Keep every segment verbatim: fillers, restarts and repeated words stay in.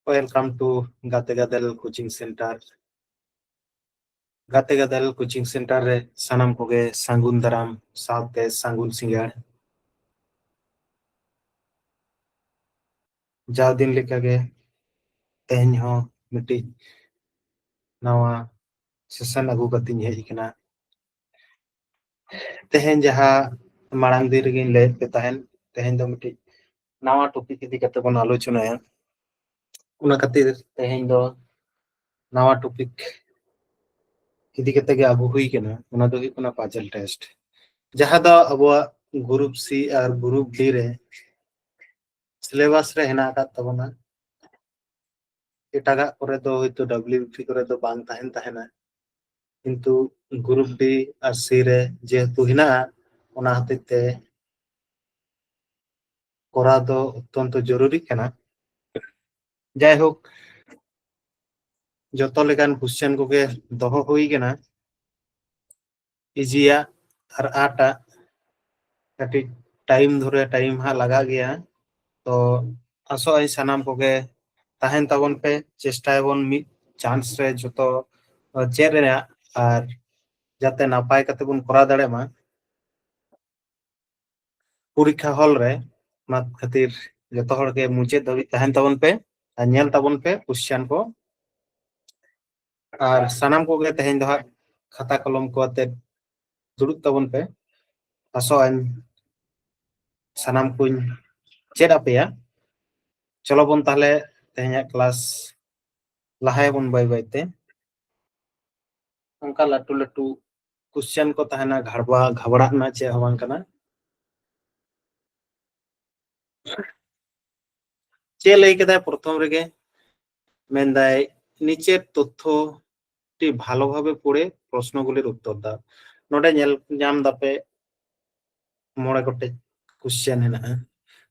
Welcome to Gate Gadel Coaching Center. Gate Gadel Coaching Center ᱨᱮ ᱥᱟᱱᱟᱢ ᱠᱚᱜᱮ ᱥᱟᱹᱜᱩᱱ ᱫᱟᱨᱟᱢ ᱥᱟᱶᱛᱮ ᱥᱟᱹᱜᱩᱱ ᱥᱤᱸᱜᱟᱹᱲ᱾ ᱡᱟᱣ ᱫᱤᱱ ᱞᱮᱠᱟᱜᱮ ᱛᱮᱦᱮᱧ ᱦᱚᱸ ᱢᱤᱫᱴᱤᱡ ᱱᱟᱣᱟ session ᱟᱹᱜᱩ ᱠᱟᱛᱮᱧ ᱦᱮᱡ ᱟᱠᱟᱱᱟ᱾ ᱛᱮᱦᱮᱧ ᱡᱟᱦᱟᱸ ᱢᱟᱲᱟᱝ ᱫᱤᱱ ᱨᱮᱜᱮᱧ ᱞᱟᱹᱭᱮᱫ ᱯᱮ ᱛᱟᱦᱮᱸᱱ, ᱛᱮᱦᱮᱧ ᱫᱚ ᱢᱤᱫᱴᱤᱡ ᱱᱟᱣᱟ topic ᱤᱫᱤ ᱠᱟᱛᱮ ᱵᱚᱱ ᱟᱞᱳᱪᱚᱱᱟᱭᱟ᱾ ᱚᱱᱟ ᱠᱷᱟᱹᱛᱤᱨ ᱛᱮᱦᱮᱧ ᱫᱚ ᱱᱟᱣᱟ topic ᱤᱫᱤ ᱠᱟᱛᱮ ᱜᱮ ᱟᱹᱜᱩ ᱦᱩᱭ ᱠᱟᱱᱟ, ᱚᱱᱟ ᱫᱚ ᱦᱩᱭᱩᱜ ᱠᱟᱱᱟ puzzle test, ᱡᱟᱦᱟᱸ ᱫᱚ ᱟᱵᱚᱣᱟᱜ group C ᱟᱨ group D ᱨᱮ syllabus ᱨᱮ ᱦᱮᱱᱟᱜ ᱟᱠᱟᱫ ᱛᱟᱵᱚᱱᱟ᱾ ᱮᱴᱟᱜᱟᱜ ᱠᱚᱨᱮ ᱫᱚ ᱦᱚᱭᱛᱳ W B P ᱠᱚᱨᱮ ᱫᱚ ᱵᱟᱝ ᱛᱟᱦᱮᱱ ᱛᱟᱦᱮᱱᱟ, ᱠᱤᱱᱛᱩ group D ᱟᱨ C ᱨᱮ ᱡᱮᱦᱮᱛᱩ ᱦᱮᱱᱟᱜᱼᱟ, ᱚᱱᱟ ᱦᱚᱛᱮᱡ ᱛᱮ ᱠᱚᱨᱟᱣ ᱫᱚ ᱚᱛᱛᱚᱱᱛᱚ ᱡᱚᱨᱩᱨᱤ ᱠᱟᱱᱟ᱾ ᱡᱟᱭᱦᱳᱠ, ᱡᱚᱛᱚ ᱞᱮᱠᱟᱱ question ᱠᱚᱜᱮ ᱫᱚᱦᱚ ᱦᱩᱭ ᱠᱟᱱᱟ, ᱤᱡᱤᱭᱟᱜ ᱟᱨ ᱟᱸᱴᱟᱜ᱾ ᱠᱟᱹᱴᱤᱡ time ᱫᱷᱚᱨᱮ time ᱦᱟᱸᱜ ᱞᱟᱜᱟᱜ ᱜᱮᱭᱟ, ᱛᱚ ᱟᱥᱚᱜ ᱟᱹᱧ ᱥᱟᱱᱟᱢ ᱠᱚᱜᱮ ᱛᱟᱦᱮᱱ ᱛᱟᱵᱚᱱ ᱯᱮ, ᱪᱮᱥᱴᱟᱭᱟᱵᱚᱱ ᱢᱤᱫ chance ᱨᱮ ᱡᱚᱛᱚ ᱪᱮᱫ ᱨᱮᱱᱟᱜ, ᱟᱨ ᱡᱟᱛᱮ ᱱᱟᱯᱟᱭ ᱠᱟᱛᱮ ᱵᱚᱱ ᱠᱚᱨᱟᱣ ᱫᱟᱲᱮᱭᱟᱜ ᱢᱟ ᱯᱚᱨᱤᱠᱠᱷᱟ ᱦᱚᱞ ᱨᱮ᱾ ᱚᱱᱟ ᱠᱷᱟᱹᱛᱤᱨ ᱡᱚᱛᱚ ᱦᱚᱲ ᱜᱮ ᱢᱩᱪᱟᱹᱫ ᱫᱷᱟᱹᱵᱤᱡ ᱛᱟᱦᱮᱱ ᱛᱟᱵᱚᱱ ᱯᱮ ᱟᱨ ᱧᱮᱞ ᱛᱟᱵᱚᱱ ᱯᱮ question ᱠᱚ᱾ ᱟᱨ ᱥᱟᱱᱟᱢ ᱠᱚᱜᱮ ᱛᱮᱦᱮᱧ ᱫᱚ ᱦᱟᱸᱜ ᱠᱷᱟᱛᱟ ᱠᱚᱞᱚᱢ ᱠᱚ ᱟᱛᱮ ᱫᱩᱲᱩᱵ ᱛᱟᱵᱚᱱ ᱯᱮ᱾ ᱟᱥᱚᱜ ᱟᱹᱧ ᱥᱟᱱᱟᱢ ᱠᱚᱧ ᱪᱮᱫ ᱟᱯᱮᱭᱟ᱾ ᱪᱚᱞᱚ ᱵᱚᱱ ᱛᱟᱦᱞᱮ ᱛᱮᱦᱮᱧᱟᱜ class ᱞᱟᱦᱟᱭᱟᱵᱚᱱ ᱵᱟᱹᱭ ᱵᱟᱹᱭ ᱛᱮ᱾ ᱚᱱᱠᱟ ᱞᱟᱹᱴᱩ ᱞᱟᱹᱴᱩ question ᱠᱚ ᱛᱟᱦᱮᱱᱟ, ᱜᱷᱟᱲᱵᱟ ᱜᱷᱟᱵᱲᱟᱜ ᱨᱮᱱᱟᱜ ᱪᱮᱫ ᱦᱚᱸ ᱵᱟᱝ ᱠᱟᱱᱟ᱾ ᱪᱮᱫ ᱞᱟᱹᱭ ᱠᱮᱫᱟᱭ ᱯᱨᱚᱛᱷᱚᱢ ᱨᱮᱜᱮ? ᱢᱮᱱᱫᱟᱭ, নিচের তথ্যটি ভালোভাবে পড়ে প্রশ্নগুলির উত্তর দাও। ᱱᱚᱰᱮ ᱧᱮᱞ ᱧᱟᱢ ᱫᱟᱯᱮ ᱢᱚᱬᱮ ᱜᱚᱴᱮᱡ question ᱦᱮᱱᱟᱜᱼᱟ᱾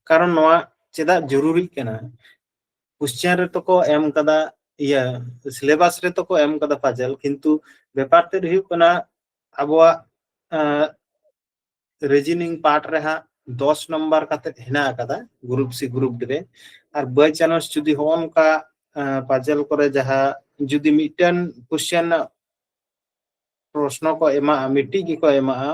ᱠᱟᱨᱚᱱ ᱱᱚᱣᱟ ᱪᱮᱫᱟᱜ ᱡᱚᱨᱩᱨᱤᱜ ᱠᱟᱱᱟ? Question ᱨᱮᱛᱚ ᱠᱚ ᱮᱢ ᱠᱟᱫᱟ, ᱤᱭᱟᱹ, syllabus ᱨᱮᱛᱚ ᱠᱚ ᱮᱢ ᱠᱟᱫᱟ puzzle, ᱠᱤᱱᱛᱩ ᱵᱮᱯᱟᱨ ᱛᱮᱫ ᱦᱩᱭᱩᱜ ᱠᱟᱱᱟ ᱟᱵᱚᱣᱟᱜ, ᱟᱸ, reasoning part ᱨᱮ ᱦᱟᱸᱜ ᱫᱚᱥ ᱱᱟᱢᱵᱟᱨ ᱠᱟᱛᱮ ᱦᱮᱱᱟᱜ ᱟᱠᱟᱫᱟ group C group D ᱨᱮ, ᱟᱨ by chance ᱡᱩᱫᱤ ᱦᱚᱸᱜᱼᱚ ᱱᱚᱝᱠᱟ ᱯᱟᱡᱮᱞ ᱠᱚᱨᱮ ᱡᱟᱦᱟᱸ ᱡᱩᱫᱤ ᱢᱤᱫᱴᱮᱱ ᱠᱚᱥᱪᱮᱱ ᱨᱮᱱᱟᱜ ᱯᱨᱚᱥᱱᱚ ᱠᱚ ᱮᱢᱟᱜᱼᱟ, ᱢᱤᱫᱴᱤᱡ ᱜᱮᱠᱚ ᱮᱢᱟᱜᱼᱟ,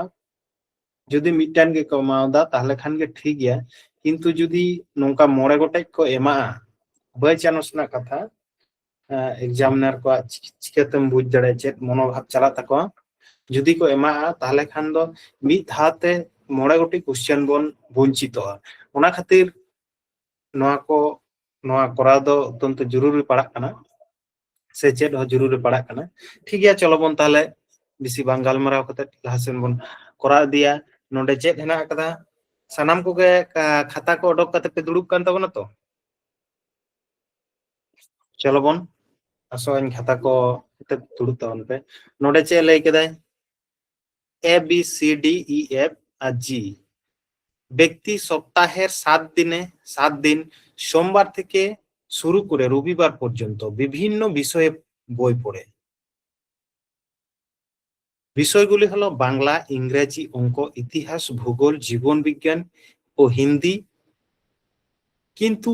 ᱡᱩᱫᱤ ᱢᱤᱫᱴᱮᱱ ᱜᱮᱠᱚ ᱮᱢᱟᱣᱟᱫᱟ ᱛᱟᱦᱞᱮ ᱠᱷᱟᱱ ᱜᱮ ᱴᱷᱤᱠ ᱜᱮᱭᱟ᱾ ᱠᱤᱱᱛᱩ ᱡᱩᱫᱤ ᱱᱚᱝᱠᱟ ᱢᱚᱬᱮ ᱜᱚᱴᱮᱡ ᱠᱚ ᱮᱢᱟᱜᱼᱟ, by chance ᱨᱮᱱᱟᱜ ᱠᱟᱛᱷᱟ, examiner ᱠᱚᱣᱟᱜ ᱪᱤ- ᱪᱤᱠᱟᱹᱛᱮᱢ ᱵᱩᱡᱽ ᱫᱟᱲᱮᱭᱟᱜᱼᱟ ᱪᱮᱫ ᱢᱚᱱᱳᱵᱷᱟᱵ ᱪᱟᱞᱟᱜ ᱛᱟᱠᱚᱣᱟ? ᱡᱩᱫᱤ ᱠᱚ ᱮᱢᱟᱜᱼᱟ ᱛᱟᱦᱞᱮ ᱠᱷᱟᱱ ᱫᱚ ᱢᱤᱫ ᱫᱷᱟᱣ ᱛᱮ ᱢᱚᱬᱮ ᱜᱚᱴᱮᱡ ᱠᱚᱥᱪᱮᱱ ᱵᱚᱱ ᱵᱚᱧᱪᱤᱛᱚᱜᱼᱟ᱾ ᱚᱱᱟ ᱠᱷᱟᱹᱛᱤᱨ ᱱᱚᱣᱟ ᱠᱚ ᱱᱚᱣᱟ ᱠᱚᱨᱟᱣ ᱫᱚ ᱚᱛᱛᱚᱱᱛᱚ ᱡᱚᱨᱩᱨᱤ ᱯᱟᱲᱟᱜ ᱠᱟᱱᱟ, ᱥᱮ ᱪᱮᱫ ᱦᱚᱸ ᱡᱚᱨᱩᱨᱤ ᱯᱟᱲᱟᱜ ᱠᱟᱱᱟ᱾ ᱴᱷᱤᱠ ᱜᱮᱭᱟ, ᱪᱚᱞᱚ ᱵᱚᱱ ᱛᱟᱦᱞᱮ ᱵᱮᱥᱤ ᱵᱟᱝ ᱜᱟᱞᱢᱟᱨᱟᱣ ᱠᱟᱛᱮ ᱞᱟᱦᱟ ᱥᱮᱱ ᱵᱚᱱ ᱠᱚᱨᱟᱣ ᱤᱫᱤᱭᱟ᱾ ᱱᱚᱰᱮ ᱪᱮᱫ ᱦᱮᱱᱟᱜ ᱟᱠᱟᱫᱟ? ᱥᱟᱱᱟᱢ ᱠᱚᱜᱮ ᱠᱟ- ᱠᱷᱟᱛᱟ ᱠᱚ ᱚᱰᱚᱠ ᱠᱟᱛᱮ ᱯᱮ ᱫᱩᱲᱩᱵ ᱠᱟᱱ ᱛᱟᱵᱚᱱᱟ ᱛᱚ? ᱪᱚᱞᱚ ᱵᱚᱱ, ᱟᱥᱚᱜ ᱟᱹᱧ ᱠᱷᱟᱛᱟ ᱠᱚ ᱠᱟᱛᱮ ᱫᱩᱲᱩᱵ ᱛᱟᱵᱚᱱ ᱯᱮ᱾ ᱱᱚᱰᱮ ᱪᱮᱫ ᱞᱟᱹᱭ ᱠᱮᱫᱟᱭ? A B C D E F R G ব্যক্তি সপ্তাহের সাত দিনে সাত দিন সোমবার থেকে শুরু করে রবিবার পর্যন্ত বিভিন্ন বিষয়ে বই পড়ে। বিষয়গুলি হলো বাংলা, ইংরেজি, অঙ্ক, ইতিহাস, ভূগোল, জীবন বিজ্ঞান ও হিন্দি। কিন্তু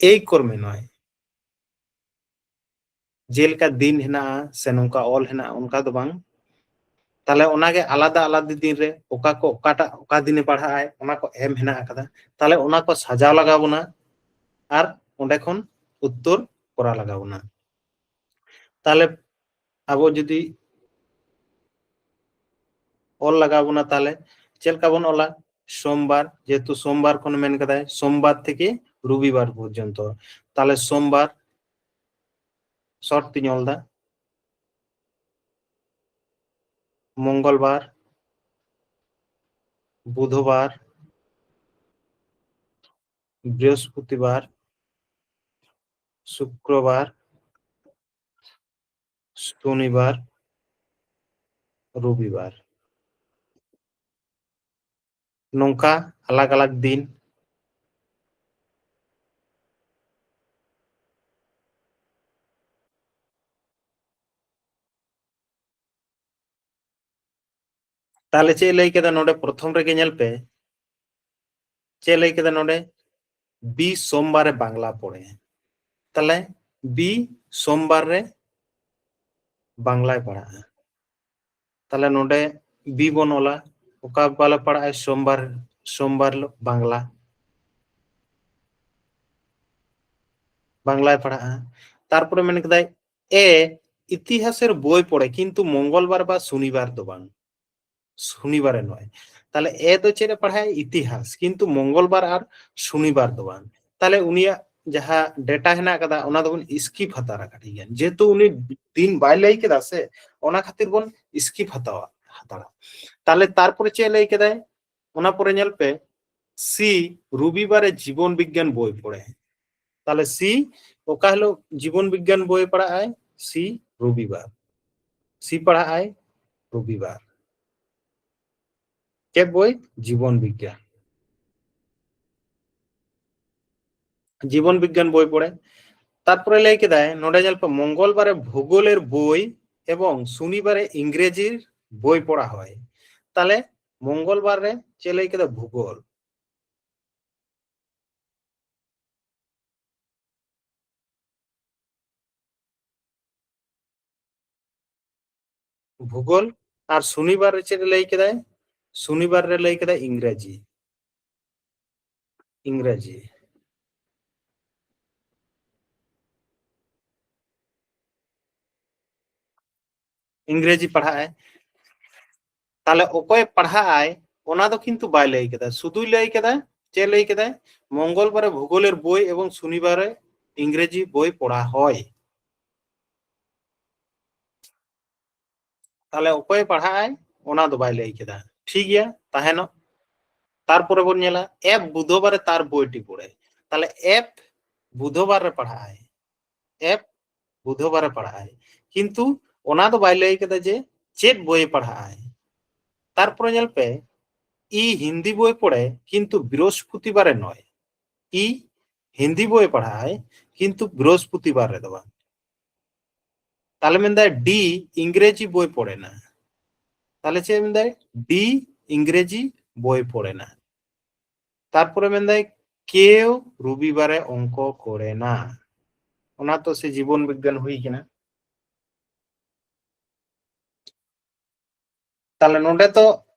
এই ক্রমে নয়, ᱡᱮᱞᱮᱠᱟ ᱫᱤᱱ ᱦᱮᱱᱟᱜᱼᱟ ᱥᱮ ᱱᱚᱝᱠᱟ ᱚᱞ ᱦᱮᱱᱟᱜᱼᱟ, ᱚᱱᱠᱟ ᱫᱚ ᱵᱟᱝ᱾ ᱛᱟᱦᱞᱮ ᱚᱱᱟᱜᱮ ᱟᱞᱟᱫᱟ ᱟᱞᱟᱫᱟ ᱫᱤᱱ ᱨᱮ ᱚᱠᱟ ᱠᱚ ᱚᱠᱟᱴᱟᱜ ᱚᱠᱟ ᱫᱤᱱᱮ ᱯᱟᱲᱦᱟᱜ ᱟᱭ, ᱚᱱᱟ ᱠᱚ ᱮᱢ ᱦᱮᱱᱟᱜ ᱟᱠᱟᱫᱟ᱾ ᱛᱟᱦᱞᱮ ᱚᱱᱟ ᱠᱚ ᱥᱟᱡᱟᱣ ᱞᱟᱜᱟᱣ ᱵᱚᱱᱟ ᱟᱨ ᱚᱸᱰᱮ ᱠᱷᱚᱱ ᱩᱛᱛᱚᱨ ᱠᱚᱨᱟᱣ ᱞᱟᱜᱟᱣ ᱵᱚᱱᱟ᱾ ᱛᱟᱦᱞᱮ ᱟᱵᱚ ᱡᱩᱫᱤ ᱚᱞ ᱞᱟᱜᱟᱣ ᱵᱚᱱᱟ, ᱛᱟᱦᱞᱮ ᱪᱮᱫ ᱞᱮᱠᱟ ᱵᱚᱱ ᱚᱞᱟ? ᱥᱳᱢᱵᱟᱨ, ᱡᱮᱦᱮᱛᱩ ᱥᱳᱢᱵᱟᱨ ᱠᱷᱚᱱ ᱢᱮᱱ ᱠᱟᱫᱟᱭ ᱥᱳᱢᱵᱟᱨ ᱛᱷᱮᱠᱮ ᱨᱚᱵᱤᱵᱟᱨ ᱯᱚᱨᱡᱚᱱᱛᱚ, ᱛᱟᱦᱞᱮ ᱥᱳᱢᱵᱟᱨ ᱥᱚᱨᱴ ᱛᱤᱧ ᱚᱞ ᱫᱟ, ᱢᱚᱝᱜᱚᱞᱵᱟᱨ, ᱵᱩᱫᱷᱵᱟᱨ, ᱵᱨᱤᱦᱚᱥᱯᱚᱛᱤᱵᱟᱨ, ᱥᱩᱠᱨᱚᱵᱟᱨ, ᱥᱚᱱᱤᱵᱟᱨ, ᱨᱚᱵᱤᱵᱟᱨ, ᱱᱚᱝᱠᱟ ᱟᱞᱟᱜᱽ ᱟᱞᱟᱜᱽ ᱫᱤᱱ᱾ ᱛᱟᱦᱞᱮ ᱪᱮᱫ ᱮ ᱞᱟᱹᱭ ᱠᱮᱫᱟ ᱱᱚᱰᱮ? ᱯᱨᱚᱛᱷᱚᱢ ᱨᱮᱜᱮ ᱧᱮᱞ ᱯᱮ, ᱪᱮᱫ ᱮ ᱞᱟᱹᱭ ᱠᱮᱫᱟ ᱱᱚᱰᱮ? B ᱥᱳᱢᱵᱟᱨ ᱨᱮ ᱵᱟᱝᱞᱟ ᱯᱚᱲᱮ᱾ ᱛᱟᱦᱞᱮ B ᱥᱳᱢᱵᱟᱨ ᱨᱮ ᱵᱟᱝᱞᱟᱭ ᱯᱟᱲᱦᱟᱜᱼᱟ᱾ ᱛᱟᱦᱞᱮ ᱱᱚᱰᱮ B ᱵᱚᱱ ᱚᱞᱟ᱾ ᱚᱠᱟ ᱵᱟᱞᱮ ᱯᱟᱲᱦᱟᱜᱼᱟ? ᱥᱳᱢᱵᱟᱨ, ᱥᱳᱢᱵᱟᱨ ᱦᱤᱞᱳᱜ ᱵᱟᱝᱞᱟ, ᱵᱟᱝᱞᱟᱭ ᱯᱟᱲᱦᱟᱜᱼᱟ᱾ ᱛᱟᱨᱯᱚᱨᱮ ᱢᱮᱱ ᱠᱮᱫᱟᱭ A ᱤᱛᱤᱦᱟᱥᱮᱨ ᱵᱳᱭ ᱯᱚᱲᱮ, ᱠᱤᱱᱛᱩ ᱢᱚᱝᱜᱚᱞᱵᱟᱨ ᱵᱟ ᱥᱚᱱᱤᱵᱟᱨ ᱫᱚ ᱵᱟᱝ, ᱥᱚᱱᱤᱵᱟᱨᱮ ᱱᱚᱭ᱾ ᱛᱟᱦᱞᱮ A ᱫᱚ ᱪᱮᱫ ᱮ ᱯᱟᱲᱦᱟᱜᱼᱟ? ᱤᱛᱤᱦᱟᱥ, ᱠᱤᱱᱛᱩ ᱢᱚᱝᱜᱚᱞᱵᱟᱨ ᱟᱨ ᱥᱚᱱᱤᱵᱟᱨ ᱫᱚ ᱵᱟᱝ᱾ ᱛᱟᱦᱞᱮ ᱩᱱᱤᱭᱟᱜ ᱡᱟᱦᱟᱸ ᱰᱮᱴᱟ ᱦᱮᱱᱟᱜ ᱟᱠᱟᱫᱟ, ᱚᱱᱟ ᱫᱚᱵᱚᱱ ᱥᱠᱤᱯ ᱦᱟᱛᱟᱲᱟ ᱠᱟᱹᱴᱤᱡ ᱜᱟᱱ, ᱡᱮᱦᱮᱛᱩ ᱩᱱᱤ ᱫᱤᱱ ᱵᱟᱭ ᱞᱟᱹᱭ ᱠᱮᱫᱟ ᱥᱮ, ᱚᱱᱟ ᱠᱷᱟᱹᱛᱤᱨ ᱵᱚᱱ ᱥᱠᱤᱯ ᱦᱟᱛᱟᱣᱟ, ᱦᱟᱛᱟᱲᱟ᱾ ᱛᱟᱦᱞᱮ ᱛᱟᱨᱯᱚᱨᱮ ᱪᱮᱫ ᱞᱟᱹᱭ ᱠᱮᱫᱟᱭ? ᱚᱱᱟ ᱯᱚᱨᱮ ᱧᱮᱞ ᱯᱮ, C ᱨᱚᱵᱤᱵᱟᱨᱮ ᱡᱤᱵᱚᱱ ᱵᱤᱜᱽᱜᱟᱱ ᱵᱳᱭ ᱯᱚᱲᱮ᱾ ᱛᱟᱦᱞᱮ C ᱚᱠᱟ ᱦᱤᱞᱳᱜ ᱡᱤᱵᱚᱱ ᱵᱤᱜᱽᱜᱟᱱ ᱵᱳᱭ ᱯᱟᱲᱦᱟᱜ ᱟᱭ? C ᱨᱚᱵᱤᱵᱟᱨ᱾ C ᱯᱟᱲᱦᱟᱜ ᱟᱭ ᱨᱚᱵᱤᱵᱟᱨ᱾ ᱪᱮᱫ ᱵᱳᱭ? ᱡᱤᱵᱚᱱ ᱵᱤᱜᱽᱜᱟᱱ, ᱡᱤᱵᱚᱱ ᱵᱤᱜᱽᱜᱟᱱ ᱵᱳᱭ ᱯᱚᱲᱮ᱾ ᱛᱟᱨᱯᱚᱨᱮ ᱞᱟᱹᱭ ᱠᱮᱫᱟᱭ, ᱱᱚᱰᱮ ᱧᱮᱞ ᱯᱮ, ᱢᱚᱝᱜᱚᱞᱵᱟᱨᱮ ᱵᱷᱩᱜᱳᱞᱮᱨ ᱵᱳᱭ ᱮᱵᱚᱝ ᱥᱚᱱᱤᱵᱟᱨᱮ ᱤᱝᱨᱮᱡᱤᱨ ᱵᱳᱭ ᱯᱚᱲᱟ ᱦᱚᱭ᱾ ᱛᱟᱦᱞᱮ ᱢᱚᱝᱜᱚᱞᱵᱟᱨ ᱨᱮ ᱪᱮᱫ ᱞᱟᱹᱭ ᱠᱮᱫᱟ? ᱵᱷᱩᱜᱳᱞ᱾ ᱵᱷᱩᱜᱳᱞ᱾ ᱟᱨ ᱥᱚᱱᱤᱵᱟᱨ ᱨᱮ ᱪᱮᱫ ᱮ ᱞᱟᱹᱭ ᱠᱮᱫᱟᱭ? ᱥᱚᱱᱤᱵᱟᱨ ᱨᱮ ᱞᱟᱹᱭ ᱠᱮᱫᱟᱭ ᱤᱝᱨᱮᱡᱤ, ᱤᱝᱨᱮᱡᱤ, ᱤᱝᱨᱮᱡᱤ ᱯᱟᱲᱦᱟᱜ ᱟᱭ᱾ ᱛᱟᱦᱞᱮ ᱚᱠᱚᱭ ᱯᱟᱲᱦᱟᱜ ᱟᱭ ᱚᱱᱟ ᱫᱚ ᱠᱤᱱᱛᱩ ᱵᱟᱭ ᱞᱟᱹᱭ ᱠᱮᱫᱟ, ᱥᱩᱫᱩᱭ ᱞᱟᱹᱭ ᱠᱮᱫᱟ, ᱪᱮᱫ ᱞᱟᱹᱭ ᱠᱮᱫᱟᱭ? ᱢᱚᱝᱜᱚᱞᱵᱟᱨᱮ ᱵᱷᱩᱜᱳᱞᱮᱨ ᱵᱳᱭ ᱮᱵᱚᱝ ᱥᱚᱱᱤᱵᱟᱨᱮ ᱤᱝᱨᱮᱡᱤ ᱵᱳᱭ ᱯᱚᱲᱟ ᱦᱚᱭ᱾ ᱛᱟᱦᱞᱮ ᱚᱠᱚᱭᱮ ᱯᱟᱲᱦᱟᱜ ᱟᱭ ᱚᱱᱟ ᱫᱚ ᱵᱟᱭ ᱞᱟᱹᱭ ᱠᱮᱫᱟ᱾ ᱴᱷᱤᱠ ᱜᱮᱭᱟ, ᱛᱟᱦᱮᱱᱚᱜ᱾ ᱛᱟᱨᱯᱚᱨᱮ ᱵᱚᱱ ᱧᱮᱞᱟ, F ᱵᱩᱫᱷᱚᱵᱟᱨᱮ ᱛᱟᱨ ᱵᱳᱭᱴᱤ ᱯᱚᱲᱮ᱾ ᱛᱟᱦᱞᱮ F ᱵᱩᱫᱷᱚᱵᱟᱨ ᱨᱮ ᱯᱟᱲᱦᱟᱜ ᱟᱭ, F ᱵᱩᱫᱷᱚᱵᱟᱨᱮ ᱯᱟᱲᱦᱟᱜ ᱟᱭ, ᱠᱤᱱᱛᱩ ᱚᱱᱟ ᱫᱚ ᱵᱟᱭ ᱞᱟᱹᱭ ᱠᱮᱫᱟ ᱡᱮ ᱪᱮᱫ ᱵᱳᱭᱮ ᱯᱟᱲᱦᱟᱜ ᱟᱭ᱾ ᱛᱟᱨᱯᱚᱨᱮ ᱧᱮᱞ ᱯᱮ, E ᱦᱤᱱᱫᱤ ᱵᱳᱭ ᱯᱚᱲᱮ ᱠᱤᱱᱛᱩ ᱵᱨᱤᱦᱚᱥᱯᱚᱛᱤᱵᱟᱨᱮ ᱱᱚᱭ᱾ E ᱦᱤᱱᱫᱤ ᱵᱳᱭ ᱯᱟᱲᱦᱟᱜ ᱟᱭ, ᱠᱤᱱᱛᱩ ᱵᱨᱤᱦᱚᱥᱯᱚᱛᱤᱵᱟᱨ ᱨᱮᱫᱚ ᱵᱟᱝ᱾ ᱛᱟᱦᱞᱮ ᱢᱮᱱᱫᱟᱭ D ᱤᱝᱨᱮᱡᱤ ᱵᱳᱭ ᱯᱚᱲᱮᱱᱟ᱾ ᱛᱟᱦᱞᱮ ᱪᱮᱫ ᱢᱮᱱᱫᱟᱭ? D ᱤᱝᱨᱮᱡᱤ ᱵᱳᱭ ᱯᱚᱲᱮᱱᱟ᱾ ᱛᱟᱨᱯᱚᱨᱮ ᱢᱮᱱᱫᱟᱭ ᱠᱮᱣ ᱨᱚᱵᱤᱵᱟᱨᱮ ᱚᱝᱠᱚ ᱠᱚᱨᱮ ᱱᱟ᱾ ᱚᱱᱟ ᱛᱚ ᱥᱮ ᱡᱤᱵᱚᱱ ᱵᱤᱜᱽᱜᱟᱱ ᱦᱩᱭ ᱠᱟᱱᱟ᱾ ᱛᱟᱦᱞᱮ ᱱᱚᱰᱮ ᱛᱚ